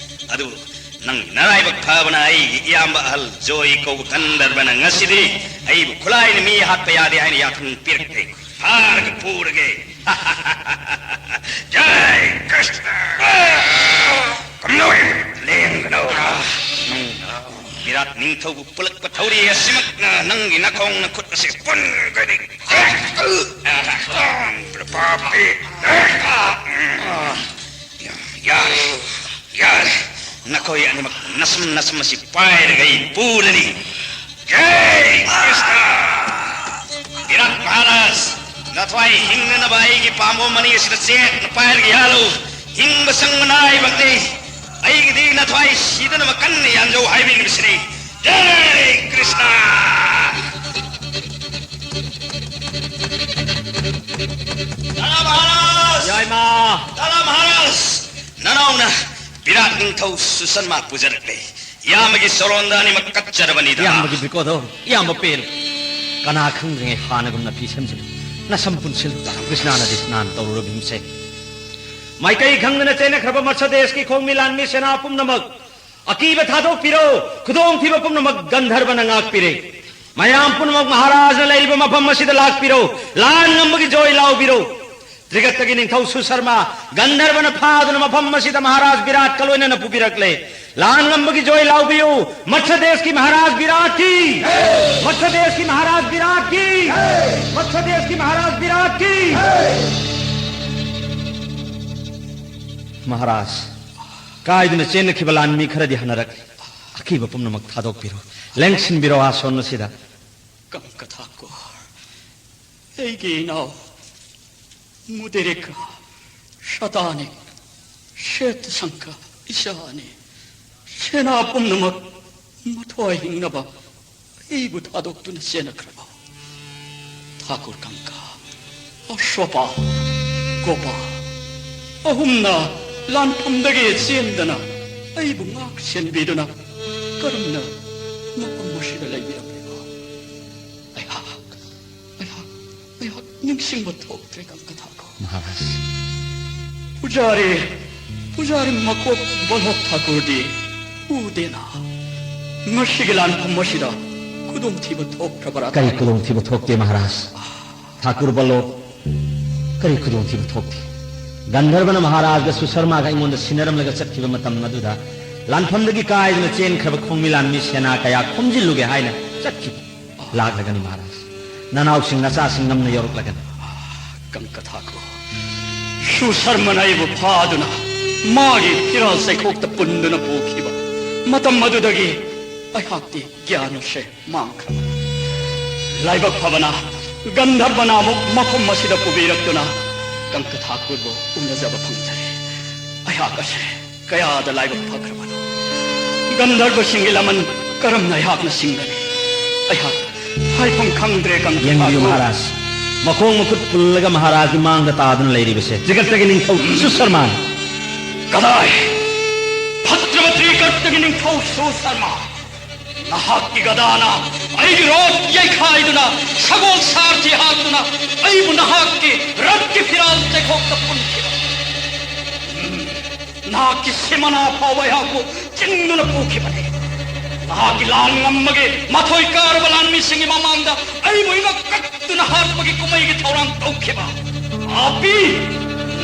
ꯑꯗꯨꯕꯨ ꯅꯪꯒꯤ ꯅꯔꯥꯏꯕꯛ ꯐꯕꯅ ꯑꯩꯒꯤ ꯏꯌꯥꯝꯕ ꯑꯍꯜ ꯖꯣꯏ ꯀꯧꯕ ꯒꯟꯙꯔꯕꯅ ꯉꯁꯤꯗꯤ ꯑꯩꯕꯨ ꯈꯨꯠꯂꯥꯏꯅ ꯃꯤ ꯍꯥꯠꯄ ꯌꯥꯗꯦ ꯍꯥꯏꯅ ꯌꯥꯊꯪ ꯄꯤꯔꯛꯇꯦ꯫ ꯐꯥꯔꯒ ꯄꯨꯔꯒꯦ꯫ ꯖꯥꯏ ꯀ꯭ꯔꯤꯁꯅ! ꯀꯝꯅꯧ! ꯂꯦꯡꯒꯅꯧ! ꯅꯪ ꯕꯤꯔꯥꯠ ꯅꯤꯡꯊꯧꯕꯨ ꯄꯨꯂꯛꯄ ꯊꯧꯔꯤ ꯑꯁꯤꯃꯛꯅ ꯅꯪꯒꯤ ꯅꯈꯣꯡ ꯅꯈꯨꯠ ꯑꯁꯤ ꯄꯨꯟꯒꯅꯤ꯫ ꯄꯥꯄꯤ! ꯌꯥꯔꯦ, ꯌꯥꯔꯦ꯫ ꯅꯈꯣꯏ ꯑꯅꯤꯃꯛ ꯅꯁꯝ ꯅꯁꯝ ꯑꯁꯤ ꯄꯥꯏꯔꯒ ꯑꯩ ꯄꯨꯔꯅꯤ꯫ ꯖꯥꯏ ꯀ꯭ꯔꯤꯁꯅ! ꯕꯤꯔꯥꯠ ꯃꯍꯥꯔꯥꯖ, ꯅꯊ꯭ꯋꯥꯏ ꯍꯤꯡꯅꯅꯕ ꯑꯩꯒꯤ ꯄꯥꯝꯕꯣꯝ ꯑꯅꯤ ꯑꯁꯤꯗ ꯆꯦꯠꯅ ꯄꯥꯏꯔꯒ ꯌꯥꯜꯂꯨ꯫ ꯍꯤꯡꯕ ꯆꯪꯕ ꯅꯥꯏꯕꯅꯤ꯫ ꯑꯩꯒꯤꯗꯤ ꯅꯊ꯭ꯋꯥꯏ ꯁꯤꯗꯅꯕ ꯀꯟꯅ ꯌꯥꯟꯖꯧ ꯍꯥꯏꯕꯤꯔꯤꯕꯁꯤꯅꯤ꯫ ꯖꯥꯏ ꯀ꯭ꯔꯤꯁꯅ! ꯇꯥꯔꯥ ꯃꯍꯥꯔꯥꯖ! ꯌꯥꯏꯃ! ꯇꯥꯔꯥ ꯃꯍꯥꯔꯥꯖ! ꯅꯅꯥꯎꯅ ꯕꯤꯔꯥꯠ ꯅꯤꯡꯊꯧ ꯁꯨꯁꯟꯃ ꯄꯨꯖꯔꯛꯂꯦ꯫ ꯏꯌꯥꯝꯕꯒꯤ ꯆꯔꯣꯟꯗ ꯑꯅꯤꯃꯛ ꯀꯠꯆꯔꯕꯅꯤꯗ꯫ ꯏꯌꯥꯝꯕꯒꯤ ꯕꯤꯀꯣꯗꯣ, ꯏꯌꯥꯝꯕ ꯄꯦꯜꯂꯨ꯫ ꯀꯅꯥ ꯈꯪꯗ꯭ꯔꯤꯉꯩ ꯍꯥꯟꯅꯒꯨꯝꯅ ꯐꯤ ꯁꯦꯝꯖꯤꯜꯂꯨ꯫ ꯅꯁꯝ ꯄꯨꯟꯁꯤꯜꯂꯨ꯫ ꯀ꯭ꯔꯤꯁꯅꯥꯅꯗꯤ ꯁ꯭ꯅꯥꯟ ꯇꯧꯔꯨꯔꯕ ꯍꯤꯝꯁꯦ꯫ ꯃꯥꯏꯀꯩ ꯈꯪꯗꯅ ꯆꯦꯟꯅꯈ꯭ꯔꯕ ꯃꯠꯁ ꯗꯦꯁꯀꯤ ꯈꯣꯡꯃꯤ ꯂꯥꯟꯃꯤ ꯁꯦꯅꯥ ꯄꯨꯝꯅꯃꯛ ꯑꯀꯤꯕ ꯊꯥꯗꯣꯛꯄꯤꯔꯣ꯫ ꯈꯨꯗꯣꯡꯊꯤꯕ ꯄꯨꯝꯅꯃꯛ ꯒꯟꯙꯔꯕꯅ ꯉꯥꯛꯄꯤꯔꯦ꯫ ꯃꯌꯥꯝ ꯄꯨꯝꯅꯃꯛ ꯃꯍꯥꯔꯥꯖꯅ ꯂꯩꯔꯤꯕ ꯃꯐꯝ ꯑꯁꯤꯗ ꯂꯥꯛꯄꯤꯔꯣ꯫ ꯂꯥꯟ ꯉꯝꯕꯒꯤ ꯖꯣꯏ ꯂꯥꯎꯕꯤꯔꯣ꯫ ꯇ꯭ꯔꯤꯒꯠꯇꯒꯤ ꯅꯤꯡꯊꯧ ꯁꯨꯁꯔꯃ ꯒꯟꯙꯔꯕꯅ ꯐꯥꯗꯨꯅ ꯃꯐꯝ ꯑꯁꯤꯗ ꯃꯍꯥꯔꯥꯖ ꯕꯤꯔꯥꯠꯀ ꯂꯣꯏꯅꯅ ꯄꯨꯕꯤꯔꯛꯂꯦ꯫ ꯂꯥꯟ ꯉꯝꯕꯒꯤ ꯖꯣꯏ ꯂꯥꯎꯕꯤꯌꯨ꯫ Much ꯗꯦꯁꯀꯤ Maharaj ꯕꯤꯔꯥꯠꯀꯤ! Much ꯗꯦꯁꯀꯤ Maharaj ꯕꯤꯔꯥꯠꯀꯤ! Much ꯗꯦꯁꯀꯤ Maharaj ꯕꯤꯔꯥꯠꯀꯤ! Maharaj, ꯀꯥꯏꯗꯨꯅ ꯆꯦꯟꯅꯈꯤꯕ ꯂꯥꯟꯃꯤ ꯈꯔꯗꯤ ꯍꯟꯅꯔꯛꯂꯦ꯫ ꯑꯀꯤꯕ ꯄꯨꯝꯅꯃꯛ ꯊꯥꯗꯣꯛꯄꯤꯔꯣ, ꯂꯦꯡꯁꯤꯟꯕꯤꯔꯣ ꯑꯥꯁꯣꯟ ꯑꯁꯤꯗ꯫ ꯀꯪꯀ ꯊꯥꯀꯨꯔ, ꯑꯩꯒꯤ ꯏꯅꯥꯎ ꯃꯨꯗꯦꯔꯤꯀ, ꯁꯇꯥꯅꯤꯛ, ꯁ꯭ꯋꯦꯇ ꯁꯪꯀ, ꯏꯁꯥꯅꯤ, ꯁꯦꯅꯥ ꯄꯨꯝꯅꯃꯛ ꯃꯊ꯭ꯋꯥꯏ ꯍꯤꯡꯅꯕ ꯑꯩꯕꯨ ꯊꯥꯗꯣꯛꯇꯨꯅ ꯆꯦꯟꯅꯈ꯭ꯔꯕ ꯊꯥꯀꯨꯔ ꯀꯪꯀ, ꯑꯁ꯭ꯋꯄꯥ, ꯒꯣꯄꯥ ꯑꯍꯨꯝꯅ ꯂꯥꯟꯐꯝꯗꯒꯤ ꯆꯦꯟꯗꯅ ꯑꯩꯕꯨ ꯉꯥꯛ ꯁꯦꯟꯕꯤꯗꯨꯅ ꯀꯔꯝꯅ ꯃꯐꯝ ꯑꯁꯤꯗ ꯂꯩꯕꯤꯔꯝꯂꯤꯕ? ꯑꯩꯍꯥꯛ, ꯑꯩꯍꯥꯛ, ꯑꯩꯍꯥꯛ ꯅꯤꯡꯁꯤꯡꯕ ꯊꯣꯛꯇ꯭ꯔꯦ, ꯀꯪꯀ ꯊꯥꯀꯨꯔ꯫ ꯃꯍꯥꯔꯥꯖ꯫ ꯄꯨꯖꯥꯔꯤ, ꯄꯨꯖꯥꯔꯤ ꯃꯀꯣꯛ ꯕꯜꯂꯣꯞ ꯊꯥꯀꯨꯔꯗꯤ ꯎꯗꯦꯅ꯫ ꯉꯁꯤꯒꯤ ꯂꯥꯟꯐꯝ ꯑꯁꯤꯗ ꯈꯨꯗꯣꯡꯊꯤꯕ ꯊꯣꯛꯈ꯭ꯔꯕ꯭ꯔꯥ? ꯀꯔꯤ ꯈꯨꯗꯣꯡꯊꯤꯕ ꯊꯣꯛꯇꯦ, ꯃꯍꯥꯔꯥꯖ? ꯊꯥꯀꯨꯔ ꯕꯜꯂꯣꯞ, ꯀꯔꯤ ꯈꯨꯗꯣꯡꯊꯤꯕ ꯊꯣꯛꯇꯦ? ꯒꯟꯙꯔꯕꯅ ꯃꯍꯥꯔꯥꯖꯒ ꯁꯨꯁꯔꯃꯥꯒ ꯑꯩꯉꯣꯟꯗ ꯁꯤꯟꯅꯔꯝꯂꯒ ꯆꯠꯈꯤꯕ ꯃꯇꯝ ꯑꯗꯨꯗ ꯂꯥꯟꯐꯝꯗꯒꯤ ꯀꯥꯏꯗꯨꯅ ꯆꯦꯟꯈ꯭ꯔꯕ ꯈꯣꯡꯃꯤ ꯂꯥꯟꯃꯤ ꯁꯦꯅꯥ ꯀꯌꯥ ꯈꯣꯝꯖꯤꯜꯂꯨꯒꯦ ꯍꯥꯏꯅ ꯆꯠꯈꯤꯕ꯫ ꯂꯥꯛꯂꯒꯅꯤ, ꯃꯍꯥꯔꯥꯖ꯫ ꯅꯅꯥꯎꯁꯤꯡ ꯅꯆꯥꯁꯤꯡ ꯉꯝꯅ ꯌꯧꯔꯛꯂꯒꯅꯤ꯫ ꯀꯪꯀ ꯊꯥꯀꯨꯔ, ꯁꯨꯁꯔꯃꯅ ꯑꯩꯕꯨ ꯐꯥꯗꯨꯅ ꯃꯥꯒꯤ ꯐꯤꯔꯥꯜ ꯆꯩꯈꯣꯛꯇ ꯄꯨꯟꯗꯨꯅ ꯄꯨꯈꯤꯕ ꯃꯇꯝ ꯑꯗꯨꯗꯒꯤ ꯑꯩꯍꯥꯛꯇꯤ ꯒ꯭ꯌꯥꯟ ꯑꯁꯦ ꯃꯥꯡꯈ꯭ꯔꯕ꯫ ꯂꯥꯏꯕꯛ ꯐꯕꯅ ꯒꯟꯙꯔꯕꯅ ꯑꯃꯨꯛ ꯃꯐꯝ ꯑꯁꯤꯗ ꯄꯨꯕꯤꯔꯛꯇꯨꯅ ꯀꯪꯀ ꯊꯥꯀꯨꯔꯕꯨ ꯎꯅꯖꯕ ꯐꯪꯖꯔꯦ꯫ ꯑꯩꯍꯥꯛ ꯑꯁꯦ ꯀꯌꯥꯗ ꯂꯥꯏꯕꯛ ꯐꯈ꯭ꯔꯕꯅꯣ! ꯒꯟꯙꯔꯕꯁꯤꯡꯒꯤ ꯂꯃꯟ ꯀꯔꯝꯅ ꯑꯩꯍꯥꯛꯅ ꯁꯤꯡꯒꯅꯤ? ꯑꯩꯍꯥꯛ ꯍꯥꯏꯐꯝ ꯈꯪꯗ꯭ꯔꯦ, ꯀꯪꯀ ꯌꯦꯡꯕꯤꯌꯨ, ꯊꯥꯀꯨꯔ꯫ ꯃꯍꯥꯔꯥꯖ꯫ ꯃꯈꯣꯡ ꯃꯈꯨꯠ ꯄꯨꯜꯂꯒ ꯃꯍꯥꯔꯥꯖꯒꯤ ꯃꯥꯡꯗ ꯇꯥꯗꯨꯅ ꯂꯩꯔꯤꯕꯁꯦ ꯇ꯭ꯔꯤꯒꯠꯇꯒꯤ ꯅꯤꯡꯊꯧ ꯁꯨꯁꯔꯃꯥꯅꯤ꯫ ꯀꯗꯥꯏ? ꯐꯠꯇ꯭ꯔꯕ ꯇ꯭ꯔꯤꯒꯠꯇꯒꯤ ꯅꯤꯡꯊꯧ ꯁꯨꯁꯔꯃꯥ! ꯅꯍꯥꯛꯀꯤ ꯒꯗꯥꯅ ꯑꯩꯒꯤ ꯔꯣꯠ ꯌꯩꯈꯥꯏꯗꯨꯅ, ꯁꯒꯣꯜ ꯁꯥꯔꯊꯤ ꯍꯥꯠꯇꯨꯅ, ꯑꯩꯕꯨ ꯅꯍꯥꯛꯀꯤ ꯔꯠꯀꯤ ꯐꯤꯔꯥꯜ ꯆꯩꯈꯣꯛꯇ ꯄꯨꯟꯈꯤꯕ꯫ ꯎꯝ, ꯅꯍꯥꯛꯀꯤ ꯁꯤꯃꯅꯥ ꯐꯥꯎꯕ ꯑꯩꯍꯥꯛꯄꯨ ꯆꯤꯡꯗꯨꯅ ꯄꯨꯈꯤꯕꯅꯤ꯫ ꯅꯍꯥꯛꯀꯤ ꯂꯥꯟ ꯉꯝꯕꯒꯤ ꯃꯊꯣꯏ ꯀꯥꯔꯕ ꯂꯥꯟꯃꯤꯁꯤꯡꯒꯤ ꯃꯃꯥꯡꯗ ꯑꯩꯕꯨ ꯏꯉꯛ ꯀꯛꯇꯨꯅ ꯍꯥꯠꯄꯒꯤ ꯀꯨꯝꯍꯩꯒꯤ ꯊꯧꯔꯥꯡ ꯇꯧꯈꯤꯕ꯫ ꯄꯥꯄꯤ!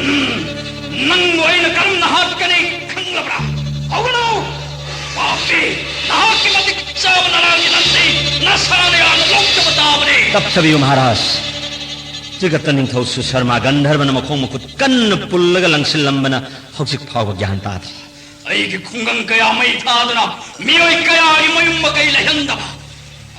ꯎꯝ, ꯅꯪꯕꯨ ꯑꯩꯅ ꯀꯔꯝꯅ ꯍꯥꯠꯀꯅꯤ ꯈꯪꯂꯕ꯭ꯔꯥ? ꯍꯧꯒꯠꯂꯨ! ꯄꯥꯄꯤ! ꯅꯍꯥꯛꯀꯤ ꯃꯇꯤꯛ ꯆꯥꯕ ꯅꯔꯥꯒꯤ ꯂꯝꯆꯩ ꯅꯁꯥꯅ ꯌꯥꯝꯅ ꯂꯧꯖꯕ ꯇꯥꯕꯅꯤ꯫ ꯇꯞꯊꯕꯤꯌꯨ, ꯃꯍꯥꯔꯥꯖ꯫ ꯇ꯭ꯔꯤꯒꯠꯇ ꯅꯤꯡꯊꯧ ꯁꯨꯁꯔꯃꯥ ꯒꯟꯙꯔꯕꯅ ꯃꯈꯣꯡ ꯃꯈꯨꯠ ꯀꯟꯅ ꯄꯨꯜꯂꯒ ꯂꯪꯁꯤꯜꯂꯝꯕꯅ ꯍꯧꯖꯤꯛ ꯐꯥꯎꯕ ꯒ꯭ꯌꯥꯟ ꯇꯥꯗ꯭ꯔꯤ꯫ ꯑꯩꯒꯤ ꯈꯨꯡꯒꯪ ꯀꯌꯥ ꯃꯩ ꯊꯥꯗꯨꯅ ꯃꯤꯑꯣꯏ ꯀꯌꯥꯒꯤ ꯃꯌꯨꯝ ꯃꯀꯩ ꯂꯩꯍꯟꯗꯕ,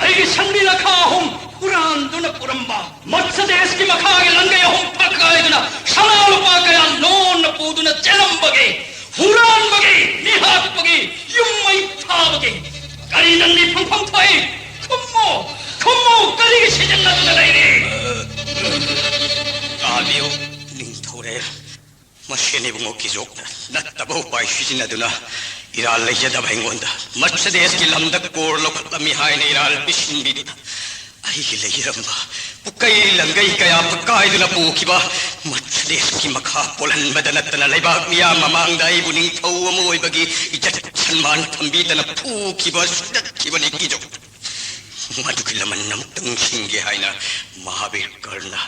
ꯑꯩꯒꯤ ꯁꯟꯕꯤ ꯂꯈꯥ ꯑꯍꯨꯝ ꯍꯨꯔꯥꯟꯗꯨꯅ ꯄꯨꯔꯝꯕ, ꯃꯠꯁꯗꯦꯁꯀꯤ ꯃꯈꯥꯒꯤ ꯂꯪꯒꯩ ꯑꯍꯨꯝ ꯐꯛꯀꯥꯏꯗꯨꯅ ꯁꯅꯥ ꯂꯨꯄꯥ ꯀꯌꯥ ꯂꯣꯟꯅ ꯄꯨꯗꯨꯅ ꯆꯦꯜꯂꯝꯕꯒꯤ, ꯍꯨꯔꯥꯟꯕꯒꯤ, ꯃꯤꯍꯥꯠꯄꯒꯤ, ꯌꯨꯝ ꯃꯩ ꯊꯥꯕꯒꯤ ꯀꯔꯤ ꯅꯪꯗꯤ ꯐꯪꯐꯝ ꯊꯣꯛꯏ? ꯈꯨꯝꯃꯨ, ꯈꯨꯝꯃꯨ, ꯀꯔꯤꯒꯤ ꯁꯤꯖꯤꯟꯅꯗꯨꯅ ꯂꯩꯔꯤ? ꯇꯥꯕꯤꯌꯨ, ꯅꯤꯡꯊꯧꯔꯦꯜ꯫ ꯃꯁꯦꯟ ꯏꯕꯨꯡꯉꯣ ꯀꯤꯖꯣꯛꯅ ꯅꯠꯇꯕ ꯎꯄꯥꯏ ꯁꯤꯖꯤꯟꯅꯗꯨꯅ ꯏꯔꯥꯜ ꯂꯩꯖꯗꯕ ꯑꯩꯉꯣꯟꯗ ꯃꯠꯁꯗꯦꯁꯀꯤ ꯂꯝꯗ ꯀꯣꯔ ꯂꯧꯈꯠꯂꯝꯃꯤ ꯍꯥꯏꯅ ꯏꯔꯥꯜ ꯄꯤꯁꯤꯟꯕꯤꯗꯨꯅ ꯑꯩꯒꯤ ꯂꯩꯖꯔꯝꯕ ꯄꯨꯀꯩ ꯂꯪꯒꯩ ꯀꯌꯥ ꯐꯛꯀꯥꯏꯗꯨꯅ ꯄꯨꯈꯤꯕ ꯃꯠꯁꯗꯦꯁꯀꯤ ꯃꯈꯥ ꯄꯣꯜꯍꯟꯕꯗ ꯅꯠꯇꯅ ꯂꯩꯕꯥꯛ ꯃꯤꯌꯥꯝ ꯃꯃꯥꯡꯗ ꯑꯩꯕꯨ ꯅꯤꯡꯊꯧ ꯑꯃ ꯑꯣꯏꯕꯒꯤ ꯏꯖꯠ ꯁꯟꯃꯥꯟ ꯊꯝꯕꯤꯗꯅ ꯐꯨꯈꯤꯕ ꯁꯨꯗꯠꯈꯤꯕꯅꯤ ꯀꯤꯖꯣꯛ꯫ ꯃꯗꯨꯒꯤ ꯂꯃꯟ ꯑꯃꯨꯛꯇꯪ ꯁꯤꯡꯒꯦ ꯍꯥꯏꯅ ꯃꯍꯥꯕꯤꯔ ꯀꯔꯅ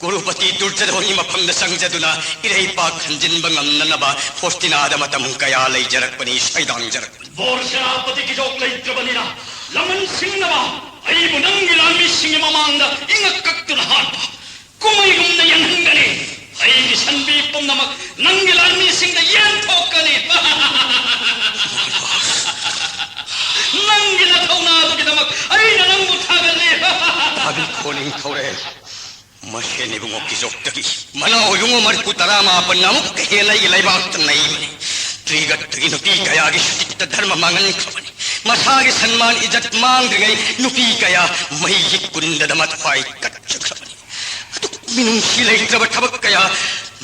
ꯀꯣꯔꯨꯄꯇꯤ ꯗꯨꯔꯖꯙꯣꯟꯒꯤ ꯃꯐꯝꯗ ꯆꯪꯖꯗꯨꯅ ꯏꯔꯩꯄꯥꯛ ꯈꯟꯖꯤꯟꯕ ꯉꯝꯅꯅꯕ ꯐꯣꯁꯇꯤꯅꯥꯗ ꯃꯇꯝ ꯀꯌꯥ ꯂꯩꯖꯔꯛꯄꯅꯤ, ꯁꯩꯗꯥꯡꯖꯔꯛꯄꯅꯤ꯫ ꯕꯣꯔ ꯁꯦꯅꯥꯄꯇꯤ ꯀꯤꯖꯣꯛ ꯂꯩꯇ꯭ꯔꯕꯅꯤꯅ ꯂꯃꯟ ꯁꯤꯡꯅꯕ ꯑꯩꯕꯨ ꯅꯪꯒꯤ ꯂꯥꯟꯃꯤꯁꯤꯡꯒꯤ ꯃꯃꯥꯡꯗ ꯏꯉꯛ ꯀꯛꯇꯨꯅ ꯍꯥꯠꯄ ꯀꯨꯝꯃꯩꯒꯨꯝꯅ ꯌꯦꯡꯍꯟꯒꯅꯤ꯫ ꯑꯩꯒꯤ ꯁꯟꯕꯤ ꯄꯨꯝꯅꯃꯛ ꯅꯪꯒꯤ ꯂꯥꯟꯃꯤꯁꯤꯡꯗ ꯌꯦꯟꯊꯣꯛꯀꯅꯤ꯫ ꯅꯪꯒꯤ ꯅꯊꯧꯅꯥꯗꯨꯒꯤꯗꯃꯛ ꯑꯩꯅ ꯅꯪꯕꯨ ꯊꯥꯒꯠꯂꯤ꯫ ꯊꯥꯕꯤꯈꯣ ꯅꯤꯡꯊꯧꯔꯦꯜ꯫ ꯃꯁꯦꯟ ꯏꯕꯨꯡꯉꯣ ꯀꯤꯖꯣꯛꯇꯒꯤ ꯃꯅꯥꯎ ꯏꯕꯨꯡꯉꯣ ꯃꯔꯤꯐꯨ ꯇꯔꯥ ꯃꯥꯄꯟꯅ ꯑꯃꯨꯛꯀ ꯍꯦꯟꯅ ꯑꯩꯒꯤ ꯂꯩꯕꯥꯛꯇ ꯅꯩꯕꯅꯤ꯫ ꯇ꯭ꯔꯤꯒꯠꯇꯒꯤ ꯅꯨꯄꯤ ꯀꯌꯥꯒꯤ ꯁꯇꯤꯠꯇ ꯙꯔꯃ ꯃꯥꯡꯍꯟꯈ꯭ꯔꯕꯅꯤ꯫ ꯃꯁꯥꯒꯤ ꯁꯟꯃꯥꯟ ꯏꯖꯠ ꯃꯥꯡꯗ꯭ꯔꯤꯉꯩ ꯅꯨꯄꯤ ꯀꯌꯥ ꯃꯩꯒꯤ ꯀꯨꯟꯗꯗ ꯃꯊ꯭ꯋꯥꯏ ꯀꯠꯆꯈ꯭ꯔꯕꯅꯤ꯫ ꯑꯗꯨꯛ ꯃꯤꯅꯨꯡꯁꯤ ꯂꯩꯇ꯭ꯔꯕ ꯊꯕꯛ ꯀꯌꯥ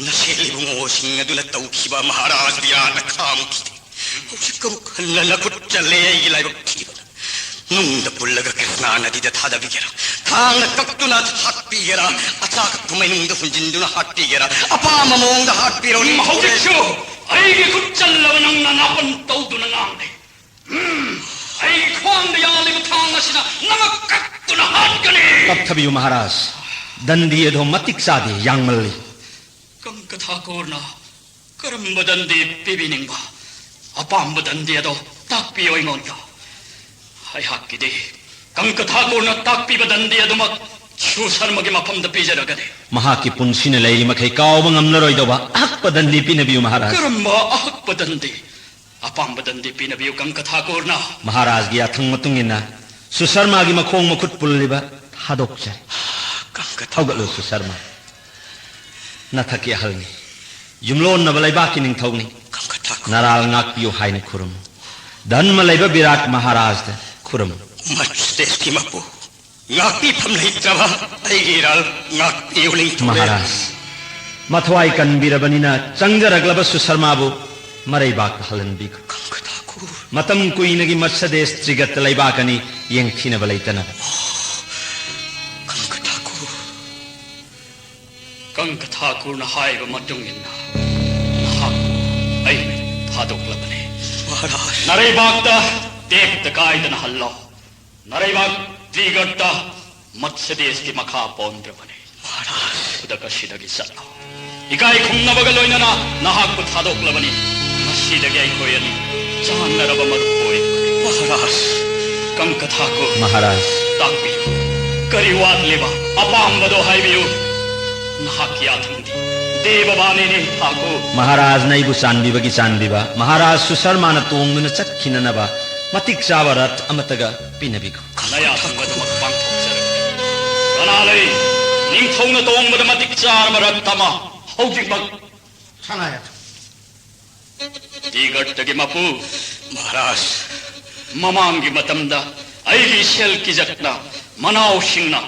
ꯅꯁꯦꯜ ꯏꯕꯨꯡꯉꯣꯁꯤꯡ ꯑꯗꯨꯅ ꯇꯧꯈꯤꯕ ꯃꯍꯥꯔꯥꯖ ꯕꯤꯔꯥꯠꯅ ꯈꯥꯝꯈꯤꯗꯦ꯫ ꯍꯧꯖꯤꯛ ꯑꯃꯨꯛ ꯍꯟꯅ ꯅꯈꯨꯠ ꯆꯜꯂꯦ ꯑꯩꯒꯤ ꯂꯥꯏꯕꯛ ꯊꯤꯕꯗ꯫ ꯅꯨꯡꯗ ꯄꯨꯜꯂꯒ ꯀ꯭ꯔꯤꯁꯅꯥ ꯅꯗꯤꯗ ꯊꯥꯗꯕꯤꯒꯦꯔꯥ? ꯊꯥꯡꯅ ꯀꯛꯇꯨꯅ ꯍꯥꯠꯄꯤꯒꯦꯔꯥ? ꯑꯆꯥ ꯀꯛꯄ ꯃꯩꯅꯨꯡꯗ ꯍꯨꯟꯖꯤꯟꯗꯨꯅ ꯍꯥꯠꯄꯤꯒꯦꯔꯥ? ꯑꯄꯥꯝꯕ ꯃꯑꯣꯡꯗ ꯍꯥꯠꯄꯤꯔꯣ꯫ ꯎꯝ, ꯍꯧꯖꯤꯛꯁꯨ ꯑꯩꯒꯤ ꯈꯨꯠ ꯆꯜꯂꯕ ꯅꯪꯅ ꯅꯥꯄꯟ ꯇꯧꯗꯨꯅ ꯉꯥꯡꯂꯦ꯫ ꯎꯝ, ꯑꯩꯒꯤ ꯈ꯭ꯋꯥꯡꯗ ꯌꯥꯜꯂꯤꯕ ꯊꯥꯡ ꯑꯁꯤꯅ ꯅꯃꯛ ꯀꯛꯇꯨꯅ ꯍꯥꯠꯀꯅꯤ꯫ ꯀꯞꯊꯕꯤꯌꯨ ꯃꯍꯥꯔꯥꯖ, ꯗꯟꯗꯤ ꯑꯗꯣ ꯃꯇꯤꯛ ꯆꯥꯗꯦ, ꯌꯥꯡꯃꯜꯂꯤ꯫ ꯀꯪꯀ ꯊꯥꯀꯨꯔꯅ ꯀꯔꯝꯕ ꯗꯟꯗꯤ ꯄꯤꯕꯤꯅꯤꯡꯕ? ꯑꯄꯥꯝꯕ ꯗꯟꯗꯤ ꯑꯗꯣ ꯇꯥꯛꯄꯤꯌꯨ ꯑꯩꯉꯣꯟꯗ꯫ ꯑꯩꯍꯥꯛꯀꯤꯗꯤ ꯀꯪꯀ ꯊꯥꯀꯨꯔꯅ ꯇꯥꯛꯄꯤꯕ ꯗꯟꯗꯤ ꯑꯗꯨꯃꯛ ꯁꯨ ꯁꯔꯃꯒꯤ ꯃꯐꯝꯗ ꯄꯤꯖꯔꯒꯅꯤ꯫ ꯃꯍꯥꯛꯀꯤ ꯄꯨꯟꯁꯤꯅ ꯂꯩꯔꯤ ꯃꯈꯩ ꯀꯥꯎꯕ ꯉꯝꯂꯔꯣꯏꯗꯧꯕ ꯑꯍꯛꯄ ꯗꯟꯗꯤ ꯄꯤꯅꯕꯤꯌꯨ ꯃꯍꯥꯔꯥꯖ꯫ ꯀꯔꯝꯕ ꯑꯍꯛꯄ ꯗꯟꯗꯤ? ꯑꯄꯥꯝꯕ ꯗꯟꯗꯤ ꯄꯤꯅꯕꯤꯌꯨ ꯀꯪꯀ ꯊꯥꯀꯨꯔꯅ꯫ ꯃꯍꯥꯔꯥꯖꯒꯤ ꯌꯥꯊꯪ ꯃꯇꯨꯡ ꯏꯟꯅ ꯁꯨꯁꯔꯃꯥꯒꯤ ꯃꯈꯣꯡ ꯃꯈꯨꯠ ꯄꯨꯜꯂꯤꯕ ꯊꯥꯗꯣꯛꯆꯔꯤ꯫ ꯀꯪꯀ ꯊꯥꯀꯨꯔ꯫ ꯍꯧꯒꯠꯂꯨ ꯁꯨꯁꯔꯃꯥ꯫ ꯅꯊꯛꯀꯤ ꯑꯍꯜꯅꯤ꯫ ꯌꯨꯝꯂꯣꯟꯅꯕ ꯂꯩꯕꯥꯛꯀꯤ ꯅꯤꯡꯊꯧꯅꯤ꯫ ꯀꯪꯀ ꯊꯥꯀꯨꯔ꯫ ꯅꯔꯥꯜ ꯉꯥꯛꯄꯤꯌꯨ ꯍꯥꯏꯅ ꯈꯨꯔꯨꯝꯃꯨ꯫ ꯙꯔꯃ ꯂꯩꯕ ꯕꯤꯔꯥꯠ ꯃꯍꯥꯔꯥꯖꯗ ꯈꯨꯔꯨꯝꯃꯨ꯫ ꯃꯠꯁꯗꯦꯁꯀꯤ ꯃꯄꯨ, ꯉꯥꯛꯄꯤꯐꯝ ꯂꯩꯇ꯭ꯔꯕ ꯑꯩꯒꯤ ꯏꯔꯥꯜ ꯉꯥꯛꯄꯤꯌꯨ ꯅꯤꯡꯊꯧꯔꯦꯜ꯫ ꯃꯍꯥꯔꯥꯖ, ꯃꯊ꯭ꯋꯥꯏ ꯀꯟꯕꯤꯔꯕꯅꯤꯅ ꯆꯪꯖꯔꯛꯂꯕ ꯁꯨꯁꯔꯃꯥꯕꯨ ꯃꯔꯩꯕꯥꯛꯇ ꯍꯜꯍꯟꯕꯤꯈ꯭ꯔꯣ꯫ ꯀꯪꯀ ꯊꯥꯀꯨꯔ꯫ ꯃꯇꯝ ꯀꯨꯏꯅꯒꯤ ꯃꯠꯁꯗꯦꯁ ꯇ꯭ꯔꯤꯒꯠꯇ ꯂꯩꯕꯥꯛ ꯑꯅꯤ ꯌꯦꯡꯊꯤꯅꯕ ꯂꯩꯇꯅꯕ꯫ ꯀꯪꯀ ꯊꯥꯀꯨꯔ꯫ ꯀꯪꯀ ꯊꯥꯀꯨꯔꯅ ꯍꯥꯏꯕ ꯃꯇꯨꯡ ꯏꯟꯅ ꯅꯍꯥꯛꯄꯨ ꯑꯩꯅ ꯊꯥꯗꯣꯛꯂꯕꯅꯤ꯫ ꯃꯍꯥꯔꯥꯖ꯫ ꯅꯔꯩꯕꯥꯛꯇ ꯇꯦꯛꯇ ꯀꯥꯏꯗꯅ ꯍꯜꯂꯣ꯫ ꯅꯔꯩꯕꯥꯛ ꯇ꯭ꯔꯤꯒꯠꯇ ꯃꯠꯁꯗꯦꯁꯀꯤ ꯃꯈꯥ ꯄꯣꯟꯗ꯭ꯔꯕꯅꯤ꯫ ꯃꯍꯥꯔꯥꯖ꯫ ꯈꯨꯗꯛ ꯑꯁꯤꯗꯒꯤ ꯆꯠꯂꯣ꯫ ꯏꯀꯥꯏ ꯈꯨꯝꯅꯕꯒ ꯂꯣꯏꯅꯅ ꯅꯍꯥꯛꯄꯨ ꯊꯥꯗꯣꯛꯂꯕꯅꯤ꯫ ꯉꯁꯤꯗꯒꯤ ꯑꯩꯈꯣꯏ ꯑꯅꯤ ꯆꯥꯟꯅꯔꯕ ꯃꯔꯨꯞ ꯑꯣꯏꯔꯕꯅꯤ꯫ ꯃꯍꯥꯔꯥꯖ꯫ ꯀꯪꯀ ꯊꯥꯀꯨꯔ꯫ ꯃꯍꯥꯔꯥꯖ꯫ ꯇꯥꯛꯄꯤꯌꯨ꯫ ꯀꯔꯤ ꯋꯥꯠꯂꯤꯕ? ꯑꯄꯥꯝꯕꯗꯣ ꯍꯥꯏꯕꯤꯌꯨ꯫ ꯅꯍꯥꯛꯀꯤ ꯌꯥꯊꯪꯗꯤ ꯗꯦꯕ ꯕꯥꯅꯤꯅꯤ ꯊꯥꯀꯨꯔ꯫ ꯃꯍꯥꯔꯥꯖꯅ ꯑꯩꯕꯨ ꯆꯥꯟꯕꯤꯕꯒꯤ ꯆꯥꯟꯕꯤꯕ, ꯃꯍꯥꯔꯥꯖ ꯁꯨꯁꯔꯃꯥꯅ ꯇꯣꯡꯗꯨꯅ ꯆꯠꯈꯤꯅꯅꯕ ꯃꯇꯤꯛ ꯆꯥꯕ ꯔꯊ ꯑꯃꯠꯇꯒ ꯄꯤꯅꯕꯤꯈꯣ꯫ ꯅꯌꯥꯊꯪ ꯑꯗꯨꯃꯛ ꯄꯥꯡꯊꯣꯛꯆꯔꯒꯦ꯫ ꯀꯅꯥ ꯂꯩ? ꯅꯤꯡꯊꯧꯅ ꯇꯣꯡꯕꯗ ꯃꯇꯤꯛ ꯆꯥꯔꯕ ꯔꯊ ꯑꯃ ꯍꯧꯖꯤꯛꯃꯛ꯫ ꯁꯅꯥꯌꯥꯊꯪ꯫ ꯇꯤꯒꯠꯇꯒꯤ ꯃꯄꯨ꯫ ꯃꯍꯥꯔꯥꯖ꯫ ꯃꯃꯥꯡꯒꯤ ꯃꯇꯝꯗ ꯑꯩꯒꯤ ꯏꯁꯦꯜ ꯀꯤꯖꯛꯅ ꯃꯅꯥꯎꯁꯤꯡꯅ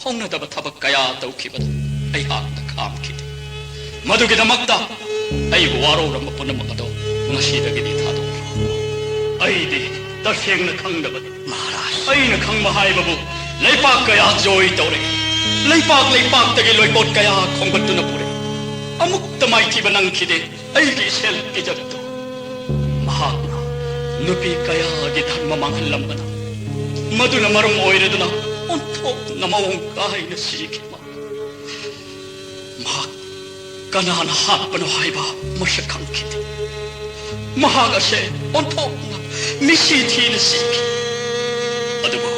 ꯍꯧꯅꯗꯕ ꯊꯕꯛ ꯀꯌꯥ ꯇꯧꯈꯤꯕꯗ ꯑꯩꯍꯥꯛꯅ ꯈꯥꯝꯈꯤꯗꯦ꯫ ꯃꯗꯨꯒꯤꯗꯃꯛꯇ ꯑꯩꯕꯨ ꯋꯥꯔꯧꯔꯝꯕ ꯄꯨꯝꯅꯃꯛ ꯑꯗꯣ ꯉꯁꯤꯗꯒꯤꯗꯤ ꯊꯥꯗꯣꯛꯈ꯭ꯔꯣ꯫ ꯑꯩꯗꯤ ꯇꯁꯦꯡꯅ ꯈꯪꯗꯕꯅꯤ꯫ ꯃꯍꯥꯔꯥꯖ꯫ ꯑꯩꯅ ꯈꯪꯕ ꯍꯥꯏꯕꯕꯨ ꯂꯩꯄꯥꯛ ꯀꯌꯥ ꯖꯣꯏ ꯇꯧꯔꯦ꯫ ꯂꯩꯄꯥꯛ ꯂꯩꯄꯥꯛꯇꯒꯤ ꯂꯣꯏꯀꯣꯠ ꯀꯌꯥ ꯈꯣꯝꯒꯠꯇꯨꯅ ꯄꯨꯔꯦ꯫ ꯑꯃꯨꯛꯇ ꯃꯥꯏꯊꯤꯕ ꯅꯪꯈꯤꯗꯦ꯫ ꯑꯩꯒꯤ ꯏꯁꯦꯜ ꯀꯤꯖꯛꯇꯣ꯫ ꯃꯍꯥꯛꯅ ꯅꯨꯄꯤ ꯀꯌꯥꯒꯤ ꯙꯔꯃ ꯃꯥꯡꯍꯜꯂꯝꯕꯅ ꯃꯗꯨꯅ ꯃꯔꯝ ꯑꯣꯏꯔꯗꯨꯅ ꯑꯣꯟꯊꯣꯛꯅ ꯃꯑꯣꯡ ꯀꯥꯏꯅ ꯁꯤꯈꯤ꯫ ꯃꯍꯥꯛ ꯀꯅꯥꯅ ꯍꯥꯠꯄꯅꯣ ꯍꯥꯏꯕ ꯃꯁꯛ ꯈꯪꯈꯤꯗꯦ꯫ ꯃꯍꯥꯛ ꯑꯁꯦ ꯑꯣꯟꯊꯣꯛꯅ ꯃꯤꯁꯤ ꯊꯤꯅ ꯁꯤꯈꯤ꯫ ꯑꯗꯨꯕꯨ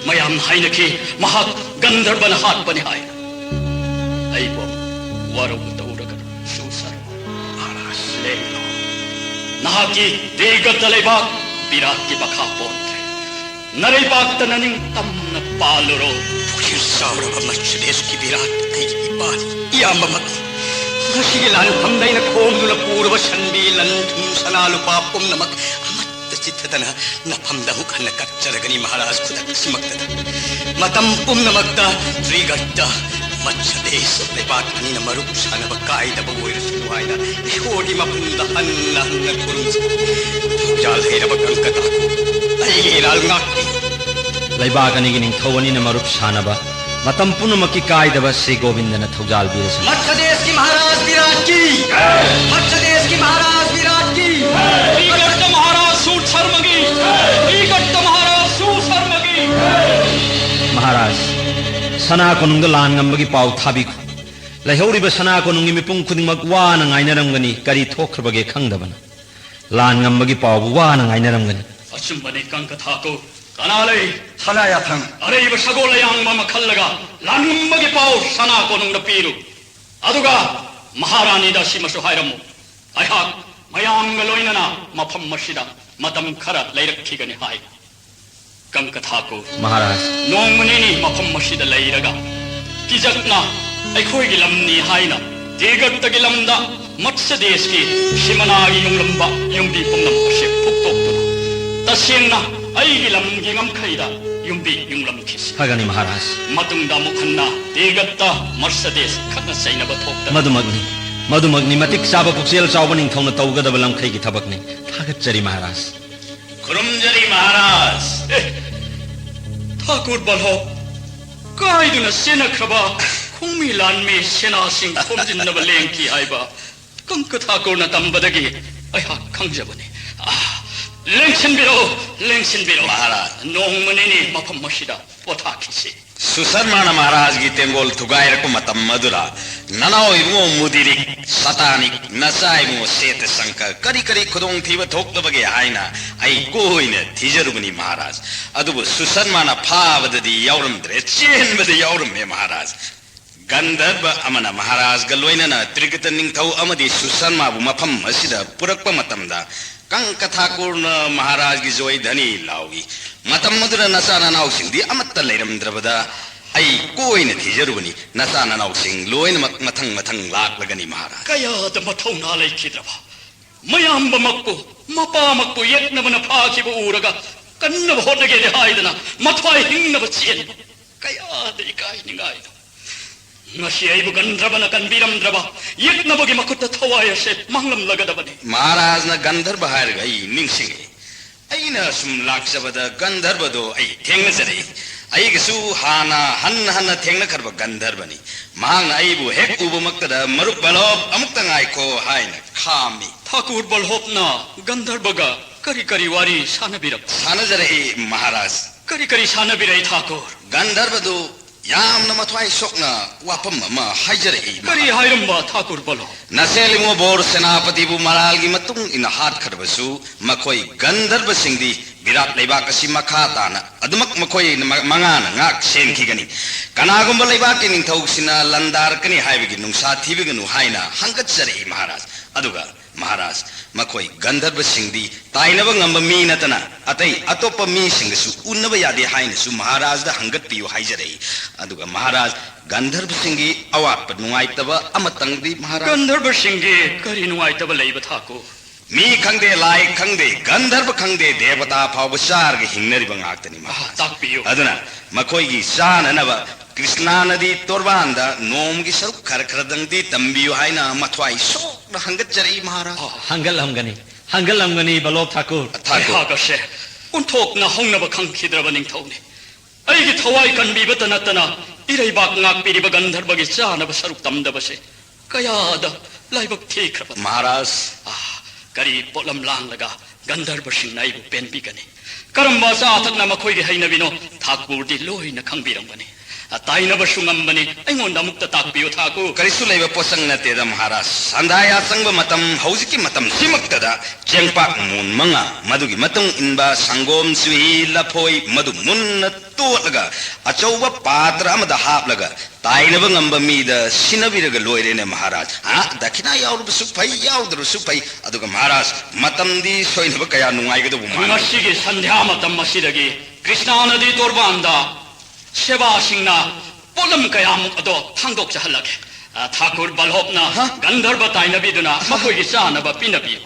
ꯃꯌꯥꯝꯅ ꯍꯥꯏꯅꯈꯤ, ꯃꯍꯥꯛ ꯒꯟꯙꯔꯕꯅ ꯍꯥꯠꯄꯅꯤ ꯍꯥꯏꯅ꯫ ꯑꯩꯕꯨ ꯑꯃꯨꯛ ꯋꯥꯔꯧꯅ ꯇꯧꯔꯒꯅꯨ, ꯁꯨꯁꯔꯃꯥ꯫ ꯃꯍꯥꯔꯥꯖ꯫ ꯂꯦꯡꯂꯣ꯫ ꯅꯍꯥꯛꯀꯤ ꯗꯦꯒꯠꯇ ꯂꯩꯕꯥꯛ ꯕꯤꯔꯥꯠꯀꯤ ꯃꯈꯥ ꯄꯣꯟꯗ꯭ꯔꯦ꯫ ꯅꯔꯩꯕꯥꯛꯇ ꯅꯅꯤꯡꯇꯝꯅ ꯄꯥꯜꯂꯨꯔꯣ꯫ ꯄꯨꯛꯆꯦꯜ ꯆꯥꯎꯔꯕ ꯃꯠꯁꯗꯦꯁꯀꯤ ꯕꯤꯔꯥꯠ ꯑꯩꯒꯤ ꯏꯄꯥꯅꯤ, ꯏꯌꯥꯝꯕꯃꯛꯅꯤ꯫ ꯉꯁꯤꯒꯤ ꯂꯥꯟꯐꯝꯗ ꯑꯩꯅ ꯈꯣꯝꯗꯨꯅ ꯄꯨꯔꯕ ꯁꯟꯕꯤ, ꯂꯟ ꯊꯨꯝ, ꯁꯅꯥ ꯂꯨꯄꯥ ꯄꯨꯝꯅꯃꯛ ꯑꯃꯠꯇ ꯆꯤꯠꯊꯗꯅ ꯅꯐꯝꯗ ꯑꯃꯨꯛ ꯍꯟꯅ ꯀꯠꯆꯔꯒꯅꯤ ꯃꯍꯥꯔꯥꯖ, ꯈꯨꯗꯛꯁꯤꯃꯛꯇꯗ꯫ ꯃꯇꯝ ꯄꯨꯝꯅꯃꯛꯇ ꯇ꯭ꯔꯤꯒꯠꯇ ꯃꯠꯁꯗꯦꯁ ꯂꯩꯕꯥꯛ ꯑꯅꯤꯅ ꯃꯔꯨꯞ ꯁꯥꯟꯅꯕ ꯀꯥꯏꯗꯕ ꯑꯣꯏꯔꯁꯅꯨ ꯍꯥꯏꯅ ꯏꯁꯣꯔꯒꯤ ꯃꯐꯝꯗ ꯍꯟꯅ ꯍꯟꯅ ꯈꯨꯔꯨꯝꯖꯩ꯫ ꯊꯧꯖꯥꯜ ꯍꯩꯔꯕ ꯀꯪꯀꯇꯥ, ꯑꯩꯒꯤ ꯏꯔꯥꯜ ꯉꯥꯛꯄꯤ꯫ ꯂꯩꯕꯥꯛ ꯑꯅꯤꯒꯤ ꯅꯤꯡꯊꯧ ꯑꯅꯤꯅ ꯃꯔꯨꯞ ꯁꯥꯟꯅꯕ ꯃꯇꯝ ꯄꯨꯝꯅꯃꯛꯀꯤ ꯀꯥꯏꯗꯕ ꯁ꯭ꯔꯤ ꯒꯣꯕꯤꯟꯗꯅ ꯊꯧꯖꯥꯜ ꯄꯤꯔꯁꯅꯨ꯫ ꯃꯠꯁꯗꯦꯁꯀꯤ ꯃꯍꯥꯔꯥꯖ ꯕꯤꯔꯥꯠꯀꯤ! ꯃꯠꯁꯗꯦꯁꯀꯤ ꯃꯍꯥꯔꯥꯖ ꯕꯤꯔꯥꯠꯀꯤ! ꯇ꯭ꯔꯤꯒꯠꯇ ꯃꯍꯥꯔꯥꯖ ꯁꯨꯔ ꯁꯔꯃꯒꯤ! ꯇ꯭ꯔꯤꯒꯠꯇ ꯃꯍꯥꯔꯥꯖ ꯁꯨꯔ ꯁꯔꯃꯒꯤ! ꯃꯍꯥꯔꯥꯖ, ꯁꯅꯥ ꯀꯣꯅꯨꯡꯗ ꯂꯥꯟ ꯉꯝꯕꯒꯤ ꯄꯥꯎ ꯊꯥꯕꯤꯈꯣ꯫ ꯂꯩꯍꯧꯔꯤꯕ ꯁꯅꯥ ꯀꯣꯅꯨꯡꯒꯤ ꯃꯤꯄꯨꯝ ꯈꯨꯗꯤꯡꯃꯛ ꯋꯥꯅ ꯉꯥꯏꯅꯔꯝꯒꯅꯤ, ꯀꯔꯤ ꯊꯣꯛꯈ꯭ꯔꯕꯒꯦ ꯈꯪꯗꯕꯅ꯫ ꯂꯥꯟ ꯉꯝꯕꯒꯤ ꯄꯥꯎꯕꯨ ꯋꯥꯅ ꯉꯥꯏꯅꯔꯝꯒꯅꯤ꯫ ꯑꯆꯨꯝꯕꯅꯤ, ꯀꯪꯀ ꯊꯥꯀꯨꯔ꯫ ꯀꯅꯥ ꯂꯩ? ꯁꯅꯥ ꯌꯥꯊꯪ꯫ ꯑꯔꯩꯕ ꯁꯒꯣꯜ ꯑꯌꯥꯡꯕ ꯑꯃ ꯈꯜꯂꯒ ꯂꯥꯟ ꯉꯝꯕꯒꯤ ꯄꯥꯎ ꯁꯅꯥ ꯀꯣꯅꯨꯡꯗ ꯄꯤꯔꯨ꯫ ꯑꯗꯨꯒ ꯃꯍꯥꯔꯥꯅꯤꯗ ꯑꯁꯤꯃꯁꯨ ꯍꯥꯏꯔꯝꯃꯨ, ꯑꯩꯍꯥꯛ ꯃꯌꯥꯝꯒ ꯂꯣꯏꯅꯅ ꯃꯐꯝ ꯑꯁꯤꯗ ꯃꯇꯝ ꯈꯔ ꯂꯩꯔꯛꯈꯤꯒꯅꯤ ꯍꯥꯏ꯫ ꯀꯪꯀ ꯊꯥꯀꯨꯔ, ꯃꯍꯥꯔꯥꯖ꯫ ꯅꯣꯡꯃ ꯅꯤꯅꯤ ꯃꯐꯝ ꯑꯁꯤꯗ ꯂꯩꯔꯒ ꯀꯤꯖꯠꯅ ꯑꯩꯈꯣꯏꯒꯤ ꯂꯝꯅꯤ ꯍꯥꯏꯅ ꯗꯦꯒꯠꯇꯒꯤ ꯂꯝꯗ ꯃꯠꯁꯗꯦꯁꯀꯤ ꯁꯤꯃꯅꯥꯒꯤ ꯌꯨꯝꯂꯝꯕ ꯌꯨꯝꯕꯤ ꯄꯨꯝꯅꯃꯛ ꯑꯁꯤ ꯐꯨꯛꯇꯣꯛꯇꯨꯅ ꯇꯁꯦꯡꯅ ꯑꯩꯒꯤ ꯂꯝꯒꯤ ꯉꯝꯈꯩꯗ ꯌꯨꯝꯕꯤ ꯌꯨꯡꯂꯝꯈꯤꯁꯤ꯫ ꯐꯒꯅꯤ ꯃꯍꯥꯔꯥꯖ꯫ ꯃꯇꯨꯡꯗ ꯑꯃꯨꯛ ꯍꯟꯅ ꯗꯦꯒꯠꯇ ꯃꯠꯁꯗꯦꯁ ꯈꯠꯅ ꯆꯩꯅꯕ ꯊꯣꯛꯇꯅ꯫ ꯃꯗꯨꯃꯛꯅꯤ, ꯃꯗꯨꯃꯛꯅꯤ ꯃꯇꯤꯛ ꯆꯥꯕ ꯄꯨꯛꯆꯦꯜ ꯆꯥꯎꯕ ꯅꯤꯡꯊꯧꯅ ꯇꯧꯒꯗꯕ ꯂꯝꯈꯩꯒꯤ ꯊꯕꯛꯅꯤ꯫ ꯊꯥꯒꯠꯆꯔꯤ ꯃꯍꯥꯔꯥꯖ꯫ ꯈꯨꯔꯨꯝꯖꯔꯤ ꯃꯍꯥꯔꯥꯖ꯫ ꯑꯦ, ꯊꯥꯀꯨꯔ ꯕꯜꯍꯣꯞ, ꯀꯥꯏꯗꯨꯅ ꯆꯦꯟꯅꯈ꯭ꯔꯕ ꯈꯣꯡꯃꯤ ꯂꯥꯟꯃꯤ ꯁꯦꯅꯥꯁꯤꯡ ꯈꯣꯝꯖꯤꯟꯅꯕ ꯂꯦꯡꯈꯤ ꯍꯥꯏꯕ ꯀꯪꯀ ꯊꯥꯀꯨꯔꯅ ꯇꯝꯕꯗꯒꯤ ꯑꯩꯍꯥꯛ ꯈꯪꯖꯕꯅꯤ꯫ ꯑꯥ, ꯂꯦꯡꯁꯤꯟꯕꯤꯔꯣ, ꯂꯦꯡꯁꯤꯟꯕꯤꯔꯣ꯫ ꯃꯍꯥꯔꯥꯖ꯫ ꯅꯣꯡꯃ ꯅꯤꯅꯤ ꯃꯐꯝ ꯑꯁꯤꯗ ꯄꯣꯊꯥꯈꯤꯁꯤ꯫ ꯁꯨꯁꯔꯃꯥꯅ ꯃꯍꯥꯔꯥꯖꯒꯤ ꯇꯦꯡꯒꯣꯜ ꯊꯨꯒꯥꯏꯔꯛꯄ ꯃꯇꯝ ꯑꯗꯨꯗ ꯅꯅꯥꯎ ꯏꯕꯨꯡꯉꯣ ꯃꯨꯗꯤꯔꯤꯛ, ꯁꯇꯥꯅꯤꯛ, ꯅꯆꯥ ꯏꯕꯨꯡꯉꯣ ꯁꯦꯇ ꯁꯪꯀꯔ ꯀꯔꯤ ꯀꯔꯤ ꯈꯨꯗꯣꯡꯊꯤꯕ ꯊꯣꯛꯂꯕꯒꯦ ꯍꯥꯏꯅ ꯑꯩ ꯀꯣꯏꯅ ꯊꯤꯖꯔꯨꯕꯅꯤ ꯃꯍꯥꯔꯥꯖ꯫ ꯑꯗꯨꯕꯨ ꯁꯨꯁꯔꯃꯥꯅ ꯐꯥꯕꯗꯗꯤ ꯌꯥꯎꯔꯝꯗ꯭ꯔꯦ, ꯆꯦꯟꯕꯗ ꯌꯥꯎꯔꯝꯃꯦ ꯃꯍꯥꯔꯥꯖ꯫ ꯒꯟꯙꯔꯕ ꯑꯃꯅ ꯃꯍꯥꯔꯥꯖꯒ ꯂꯣꯏꯅꯅ ꯇ꯭ꯔꯤꯒꯇ ꯅꯤꯡꯊꯧ ꯑꯃꯗꯤ ꯁꯨꯁꯟꯃꯥꯕꯨ ꯃꯐꯝ ꯑꯁꯤꯗ ꯄꯨꯔꯛꯄ ꯃꯇꯝꯗ, ꯀꯪꯀ ꯊꯥꯀꯨꯔꯅ ꯃꯍꯥꯔꯥꯖꯒꯤ ꯖꯣꯏ ꯙꯅꯤ ꯂꯥꯎꯏ꯫ ꯃꯇꯝ ꯑꯗꯨꯗ ꯅꯆꯥ ꯅꯅꯥꯎꯁꯤꯡꯗꯤ ꯑꯃꯠꯇ ꯂꯩꯔꯝꯗ꯭ꯔꯕꯗ, ꯑꯩ ꯀꯣꯏꯅ ꯊꯤꯖꯔꯨꯕꯅꯤ꯫ ꯅꯆꯥ ꯅꯅꯥꯎꯁꯤꯡ ꯂꯣꯏꯅꯃꯛ ꯃꯊꯪ ꯃꯊꯪ ꯂꯥꯛꯂꯒꯅꯤ, ꯃꯍꯥꯔꯥꯖ꯫ ꯀꯌꯥꯗ ꯃꯊꯧꯅꯥ ꯂꯩꯈꯤꯗ꯭ꯔꯕ, ꯃꯌꯥꯝꯕꯃꯛꯄꯨ, ꯃꯄꯥꯃꯛꯄꯨ ꯌꯦꯛꯅꯕꯅ ꯐꯥꯈꯤꯕ ꯎꯔꯒ, ꯀꯟꯅꯕ ꯍꯣꯠꯅꯒꯦꯗꯤ ꯍꯥꯏꯗꯅ ꯃꯊ꯭ꯋꯥꯏ ꯍꯤꯡꯅꯕ ꯆꯦꯟꯕ꯫ ꯀꯌꯥꯗ ꯏꯀꯥꯏꯅꯤꯡꯉꯥꯏꯅꯣ! ꯉꯁꯤ ꯑꯩꯕꯨ ꯒꯟꯙꯔꯕꯅ ꯀꯟꯕꯤꯔꯝꯗ꯭ꯔꯕ, ꯌꯦꯛꯅꯕꯒꯤ ꯃꯈꯨꯠꯇ ꯊꯋꯥꯏ ꯑꯁꯦ ꯃꯥꯡꯂꯝꯂꯒꯗꯕꯅꯤ꯫ ꯃꯍꯥꯔꯥꯖꯅ ꯒꯟꯙꯔꯕ ꯍꯥꯏꯔꯒ ꯑꯩ ꯅꯤꯡꯁꯤꯡꯉꯤ꯫ ꯑꯩꯅ ꯁꯨꯝ ꯂꯥꯛꯆꯕꯗ ꯒꯟꯙꯔꯕꯗꯣ ꯑꯩ ꯊꯦꯡꯅꯖꯔꯛꯏ꯫ ꯑꯩꯒꯁꯨ ꯍꯥꯟꯅ ꯍꯟꯅ ꯍꯟꯅ ꯊꯦꯡꯅꯈ꯭ꯔꯕ ꯒꯟꯙꯔꯕꯅꯤ꯫ ꯃꯍꯥꯛꯅ ꯑꯩꯕꯨ ꯍꯦꯛ ꯎꯕꯃꯛꯇꯗ, "ꯃꯔꯨꯞ ꯕꯜꯂꯣꯞ, ꯑꯃꯨꯛꯇ ꯉꯥꯏꯈꯣ" ꯍꯥꯏꯅ ꯈꯥꯝꯃꯤ꯫ ꯊꯥꯀꯨꯔ ꯕꯜꯂꯣꯞꯅ ꯒꯟꯙꯔꯕꯒ ꯀꯔꯤ ꯀꯔꯤ ꯋꯥꯔꯤ ꯁꯥꯟꯅꯕꯤꯔꯛ? ꯁꯥꯟꯅꯖꯔꯛꯏ, ꯃꯍꯥꯔꯥꯖ꯫ ꯀꯔꯤ ꯀꯔꯤ ꯁꯥꯟꯅꯕꯤꯔꯛꯏ, ꯊꯥꯀꯨꯔ? ꯒꯟꯙꯔꯕꯗꯨ ꯌꯥꯝꯅ ꯃꯊ꯭ꯋꯥꯏ ꯁꯣꯛꯅ ꯋꯥꯐꯝ ꯑꯃ ꯍꯥꯏꯖꯔꯛꯏ, ꯀꯔꯤ ꯃꯍꯥꯔꯥꯖ꯫ ꯍꯥꯏꯔꯝꯕ, ꯊꯥꯀꯨꯔ ꯕꯜꯂꯣꯞ? ꯅꯆꯦꯜ ꯏꯃꯣ ꯕꯣꯔ ꯁꯦꯅꯥꯄꯇꯤꯕꯨ ꯃꯔꯥꯜꯒꯤ ꯃꯇꯨꯡ ꯏꯟꯅ ꯍꯥꯠꯈ꯭ꯔꯕꯁꯨ, ꯃꯈꯣꯏ ꯒꯟꯙꯔꯕꯁꯤꯡꯗꯤ ꯕꯤꯔꯥꯠ ꯂꯩꯕꯥꯛ ꯑꯁꯤ ꯃꯈꯥ ꯇꯥꯅ ꯑꯗꯨꯃꯛ ꯃꯈꯣꯏ ꯃ-, ꯃꯉꯥꯅ ꯉꯥꯛ ꯁꯦꯟꯈꯤꯒꯅꯤ꯫ ꯀꯅꯥꯒꯨꯝꯕ ꯂꯩꯕꯥꯛꯀꯤ ꯅꯤꯡꯊꯧꯁꯤꯅ ꯂꯥꯟꯗꯥꯔꯛꯀꯅꯤ ꯍꯥꯏꯕꯒꯤ ꯅꯨꯡꯁꯥ ꯊꯤꯕꯤꯒꯅꯨ ꯍꯥꯏꯅ ꯍꯪꯒꯠꯆꯔꯛꯏ, ꯃꯍꯥꯔꯥꯖ꯫ ꯑꯗꯨꯒ ꯃꯍꯥꯔꯥꯖ, ꯃꯈꯣꯏ ꯒꯟꯙꯔꯕꯁꯤꯡꯗꯤ ꯇꯥꯏꯅꯕ ꯉꯝꯕ ꯃꯤ ꯅꯠꯇꯅ ꯑꯇꯩ ꯑꯇꯣꯞꯄ ꯃꯤꯁꯤꯡꯒꯁꯨ ꯎꯅꯕ ꯌꯥꯗꯦ ꯍꯥꯏꯅꯁꯨ ꯃꯍꯥꯔꯥꯖꯗ ꯍꯪꯒꯠꯄꯤꯌꯨ ꯍꯥꯏꯖꯔꯛꯏ꯫ ꯑꯗꯨꯒ ꯃꯍꯥꯔꯥꯖ, ꯒꯟꯙꯔꯕꯁꯤꯡꯒꯤ ꯑꯋꯥꯠꯄ ꯅꯨꯡꯉꯥꯏꯇꯕ ꯑꯃꯇꯪꯗꯤ, ꯃꯍꯥꯔꯥꯖ꯫ ꯒꯟꯙꯔꯕꯁꯤꯡꯒꯤ ꯀꯔꯤ ꯅꯨꯡꯉꯥꯏꯇꯕ ꯂꯩꯕ, ꯊꯥꯀꯨꯔ? ꯃꯤ ꯈꯪꯗꯦ, ꯂꯥꯏ ꯈꯪꯗꯦ, ꯒꯟꯙꯔꯕ ꯈꯪꯗꯦ, ꯗꯦꯕꯇꯥ ꯐꯥꯎꯕ ꯆꯥꯔꯒ ꯍꯤꯡꯅꯔꯤꯕ ꯉꯥꯛꯇꯅꯤ, ꯃꯍꯥꯔꯥꯖ꯫ ꯑꯥ, ꯇꯥꯛꯄꯤꯌꯨ꯫ ꯑꯗꯨꯅ ꯃꯈꯣꯏꯒꯤ ꯆꯥꯅꯅꯕ ꯀ꯭ꯔꯤꯁꯅꯥ ꯅꯗꯤ ꯇꯣꯔꯕꯥꯟꯗ ꯅꯣꯡꯃꯒꯤ ꯁꯔꯨꯛ ꯈꯔ ꯈꯔꯗꯪꯗꯤ ꯇꯝꯕꯤꯌꯨ ꯍꯥꯏꯅ ꯃꯊ꯭ꯋꯥꯏ ꯁꯣꯛꯅ ꯍꯪꯒꯠꯆꯔꯛꯏ, ꯃꯍꯥꯔꯥꯖ꯫ ꯑꯣ, ꯍꯪꯒꯠꯂꯝꯒꯅꯤ, ꯍꯪꯒꯠꯂꯝꯒꯅꯤ, ꯕꯜꯂꯣꯞ ꯊꯥꯀꯨꯔ꯫ ꯊꯥꯀꯨꯔ꯫ ꯑꯩꯍꯥꯛ ꯑꯁꯦ ꯑꯣꯟꯊꯣꯛꯅ ꯍꯧꯅꯕ ꯈꯪꯈꯤꯗ꯭ꯔꯕ ꯅꯤꯡꯊꯧꯅꯤ꯫ ꯑꯩꯒꯤ ꯊꯋꯥꯏ ꯀꯟꯕꯤꯕꯇ ꯅꯠꯇꯅ ꯏꯔꯩꯕꯥꯛ ꯉꯥꯛꯄꯤꯔꯤꯕ ꯒꯟꯙꯔꯕꯒꯤ ꯆꯥꯅꯕ ꯁꯔꯨꯛ ꯇꯝꯗꯕꯁꯦ ꯀꯌꯥꯗ ꯂꯥꯏꯕꯛ ꯊꯤꯈ꯭ꯔꯕ! ꯃꯍꯥꯔꯥꯖ꯫ ꯑꯥ, ꯀꯔꯤ ꯄꯣꯠꯂꯝ ꯂꯥꯡꯂꯒ ꯒꯟꯙꯔꯕꯁꯤꯡꯅ ꯑꯩꯕꯨ ꯄꯦꯟꯕꯤꯒꯅꯤ? ꯀꯔꯝꯕ ꯑꯆꯥ ꯑꯊꯛꯅ ꯃꯈꯣꯏꯒꯤ ꯍꯩꯅꯕꯤꯅꯣ? ꯊꯥꯀꯨꯔꯗꯤ ꯂꯣꯏꯅ ꯈꯪꯕꯤꯔꯝꯒꯅꯤ꯫ ꯑ, ꯇꯥꯏꯅꯕꯁꯨ ꯉꯝꯕꯅꯤ꯫ ꯑꯩꯉꯣꯟꯗ ꯑꯃꯨꯛꯇ ꯇꯥꯛꯄꯤꯌꯨ, ꯊꯥꯀꯨꯔ꯫ ꯀꯔꯤꯁꯨ ꯂꯩꯕ ꯄꯣꯠꯁꯛ ꯅꯠꯇꯦꯗ, ꯃꯍꯥꯔꯥꯖ꯫ ꯁꯟꯗꯥꯌꯥ ꯆꯪꯕ ꯃꯇꯝ ꯍꯧꯖꯤꯛꯀꯤ ꯃꯇꯝꯁꯤꯃꯛꯇꯗ ꯆꯦꯡꯄꯥꯛ ꯃꯣꯟ ꯃꯉꯥ, ꯃꯗꯨꯒꯤ ꯃꯇꯨꯡ ꯏꯟꯕ ꯁꯪꯒꯣꯝ, ꯆꯨꯍꯤ, ꯂꯐꯣꯏ, ꯃꯗꯨ ꯃꯨꯟꯅ ꯇꯣꯠꯂꯒ ꯑꯆꯧꯕ ꯄꯥꯇ꯭ꯔ ꯑꯃꯗ ꯍꯥꯞꯂꯒ ꯇꯥꯏꯅꯕ ꯉꯝꯕ ꯃꯤꯗ ꯁꯤꯟꯅꯕꯤꯔꯒ ꯂꯣꯏꯔꯦꯅꯦ ꯃꯍꯥꯔꯥꯖ꯫ ꯍꯥ, ꯗꯈꯤꯅꯥ ꯌꯥꯎꯔꯕꯁꯨ ꯐꯩ, ꯌꯥꯎꯗ꯭ꯔꯕꯁꯨ ꯐꯩ, ꯑꯗꯨꯒ ꯃꯍꯥꯔꯥꯖ, ꯃꯇꯝꯗꯤ ꯁꯣꯏꯅꯕ ꯀꯌꯥ ꯅꯨꯡꯉꯥꯏꯒꯗꯧꯕ ꯃꯥꯟꯗꯦ꯫ ꯉꯁꯤꯒꯤ ꯁꯟꯙ꯭ꯌꯥ ꯃꯇꯝ ꯑꯁꯤꯗꯒꯤ ꯀ꯭ꯔꯤꯁꯅꯥ ꯅꯗꯤ ꯇꯣꯔꯕꯥꯟꯗ ꯁꯦꯕꯥꯁꯤꯡꯅ ꯄꯣꯠꯂꯝ ꯀꯌꯥꯃꯨꯛ ꯑꯗꯣ ꯊꯥꯡꯗꯣꯛꯆꯍꯜꯂꯒꯦ꯫ ꯑ, ꯊꯥꯀꯨꯔ ꯕꯜꯍꯣꯞꯅ ꯍ? ꯒꯟꯙꯔꯕ ꯇꯥꯏꯅꯕꯤꯗꯨꯅ ꯃꯈꯣꯏꯒꯤ ꯆꯥꯅꯕ ꯄꯤꯅꯕꯤꯌꯨ꯫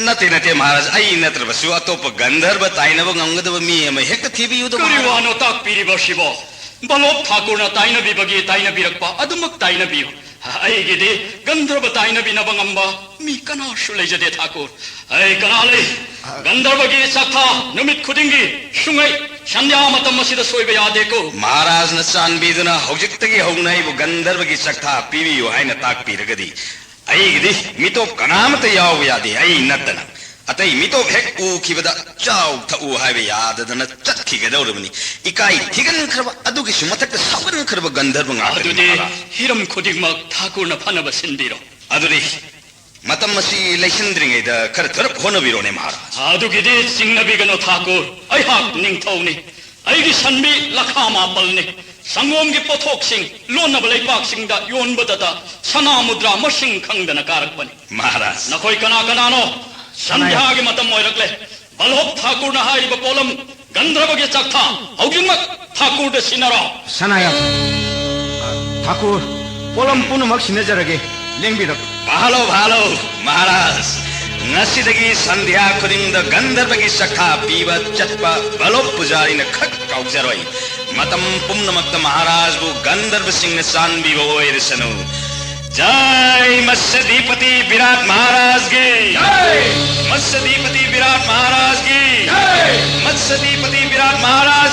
ꯅꯠꯇꯦ, ꯅꯠꯇꯦ, ꯃꯍꯥꯔꯥꯖ, ꯑꯩ ꯅꯠꯇ꯭ꯔꯕꯁꯨ ꯑꯇꯣꯞꯄ ꯒꯟꯙꯔꯕ ꯇꯥꯏꯅꯕ ꯉꯝꯒꯗꯕ ꯃꯤ ꯑꯃ ꯍꯦꯛꯇ ꯊꯤꯕꯤꯌꯨꯗ, ꯀꯔꯤ ꯃꯍꯥꯔꯥꯖ꯫ ꯋꯥꯅꯣ ꯇꯥꯛꯄꯤꯔꯤꯕꯁꯤꯕꯣ? ꯕꯜꯍꯣꯞ ꯊꯥꯀꯨꯔꯅ ꯇꯥꯏꯅꯕꯤꯕꯒꯤ ꯇꯥꯏꯅꯕꯤꯔꯛꯄ ꯑꯗꯨꯃꯛ ꯇꯥꯏꯅꯕꯤꯌꯨ꯫ ꯑ, ꯑꯩꯒꯤꯗꯤ ꯒꯟꯙꯔꯕ ꯇꯥꯏꯅꯕꯤꯅꯕ ꯉꯝꯕ ꯃꯤ ꯀꯅꯥꯁꯨ ꯂꯩꯖꯗꯦ, ꯊꯥꯀꯨꯔ꯫ ꯑꯩ ꯀꯅꯥ ꯂꯩ? ꯒꯟꯙꯔꯕꯒꯤ ꯆꯥꯛꯊꯥ ꯅꯨꯃꯤꯠ ꯈꯨꯗꯤꯡꯒꯤ ꯁꯨꯡꯉꯩ ꯁꯟꯙ꯭ꯌꯥ ꯃꯇꯝ ꯑꯁꯤꯗ ꯁꯣꯏꯕ ꯌꯥꯗꯦꯀꯣ꯫ ꯃꯍꯥꯔꯥꯖꯅ ꯆꯥꯟꯕꯤꯗꯨꯅ ꯍꯧꯖꯤꯛꯇꯒꯤ ꯍꯧꯅ ꯑꯩꯕꯨ ꯒꯟꯙꯔꯕꯒꯤ ꯆꯥꯛꯊꯥ ꯄꯤꯕꯤꯌꯨ ꯍꯥꯏꯅ ꯇꯥꯛꯄꯤꯔꯒꯗꯤ ꯑꯩꯒꯤꯗꯤ ꯃꯤꯇꯣꯞ ꯀꯅꯥꯃꯠꯇ ꯌꯥꯎꯕ ꯌꯥꯗꯦ, ꯑꯩ ꯅꯠꯇꯅ꯫ ꯑꯇꯩ ꯃꯤꯇꯣꯞ ꯍꯦꯛ ꯎꯈꯤꯕꯗ ꯆꯥꯎ ꯊꯛꯎ ꯍꯥꯏꯕ ꯌꯥꯗꯗꯅ ꯆꯠꯈꯤꯒꯗꯧꯔꯕꯅꯤ꯫ ꯏꯀꯥꯏ ꯊꯤꯒꯟꯈ꯭ꯔꯕ, ꯑꯗꯨꯒꯤꯁꯨ ꯃꯊꯛꯇ ꯁꯥꯎꯒꯟꯈ꯭ꯔꯕ ꯒꯟꯙꯔꯕ ꯉꯥꯛꯇꯅꯤ, ꯑꯗꯨꯗꯤ ꯃꯍꯥꯔꯥꯖ꯫ ꯍꯤꯔꯝ ꯈꯨꯗꯤꯡꯃꯛ ꯊꯥꯀꯨꯔꯅ ꯐꯅꯕ ꯁꯤꯟꯕꯤꯔꯣ꯫ ꯑꯗꯨꯗꯤ ꯃꯇꯝ ꯑꯁꯤ ꯂꯩꯁꯤꯟꯗ꯭ꯔꯤꯉꯩꯗ ꯈꯔ ꯊꯨꯔꯞ ꯍꯣꯠꯅꯕꯤꯔꯣꯅꯦ, ꯃꯍꯥꯔꯥꯖ꯫ ꯑꯗꯨꯒꯤꯗꯤ ꯆꯤꯡꯅꯕꯤꯒꯅꯨ, ꯊꯥꯀꯨꯔ꯫ ꯑꯩꯍꯥꯛ ꯅꯤꯡꯊꯧꯅꯤ꯫ ꯑꯩꯒꯤ ꯁꯟꯕꯤ ꯂꯈꯥ ꯃꯥꯄꯜꯅꯤ꯫ ꯁꯪꯒꯣꯝꯒꯤ ꯄꯣꯠꯊꯣꯛꯁꯤꯡ ꯂꯣꯟꯅꯕ ꯂꯩꯄꯥꯛꯁꯤꯡꯗ ꯌꯣꯟꯕꯗꯇ ꯁꯅꯥ ꯃꯨꯗ꯭ꯔꯥ ꯃꯁꯤꯡ ꯈꯪꯗꯅ ꯀꯥꯔꯛꯄꯅꯤ꯫ ꯃꯍꯥꯔꯥꯖ꯫ ꯅꯈꯣꯏ ꯀꯅꯥ ꯀꯅꯥꯅꯣ? ꯁꯟꯙ꯭ꯌꯥꯒꯤ ꯃꯇꯝ ꯑꯣꯏꯔꯛꯂꯦ꯫ ꯕꯜꯍꯣꯞ ꯊꯥꯀꯨꯔꯅ ꯍꯥꯏꯔꯤꯕ ꯄꯣꯠꯂꯝ ꯒꯟꯙꯔꯕꯒꯤ ꯆꯥꯛꯊꯥ ꯍꯧꯖꯤꯛꯃꯛ ꯊꯥꯀꯨꯔꯗ ꯁꯤꯟꯅꯔꯣ꯫ ꯁꯅꯥꯌꯥꯝ, ꯑ, ꯊꯥꯀꯨꯔ, ꯄꯣꯠꯂꯝ ꯄꯨꯝꯅꯃꯛ ꯁꯤꯟꯅꯖꯔꯒꯦ, ꯂꯦꯡꯕꯤꯔꯛꯎ꯫ ꯐꯥꯍꯜꯂꯣ, ꯐꯥꯍꯜꯂꯣ, ꯃꯍꯥꯔꯥꯖ꯫ ꯉꯁꯤꯗꯒꯤ ꯁꯟꯙ꯭ꯌꯥ ꯈꯨꯗꯤꯡꯗ ꯒꯟꯙꯔꯕꯒꯤ ꯆꯥꯛꯊꯥ ꯄꯤꯕ ꯆꯠꯄ ꯕꯜꯍꯣꯞ ꯄꯨꯖꯥꯔꯤꯅ ꯈꯛ ꯀꯥꯎꯖꯔꯣꯏ꯫ ꯃꯇꯝ ꯄꯨꯝꯅꯃꯛꯇ ꯃꯍꯥꯔꯥꯖꯕꯨ ꯒꯟꯙꯔꯕꯁꯤꯡꯅ ꯆꯥꯟꯕꯤꯕ ꯑꯣꯏꯔꯁꯅꯨ꯫ ꯖꯥꯏ ꯃꯠꯁ꯭ꯌꯥꯙꯤꯄꯇꯤ ꯕꯤꯔꯥꯠ ꯃꯍꯥꯔꯥꯖ ꯀꯤ꯫ ꯖꯥꯏ꯫ ꯃꯠꯁ꯭ꯌꯥꯙꯤꯄꯇꯤ ꯕꯤꯔꯥꯠ ꯃꯍꯥꯔꯥꯖ ꯀꯤ꯫ ꯖꯥꯏ꯫ ꯃꯠꯁ꯭ꯌꯥꯙꯤꯄꯇꯤ ꯕꯤꯔꯥꯠ ꯃꯍꯥꯔꯥꯖ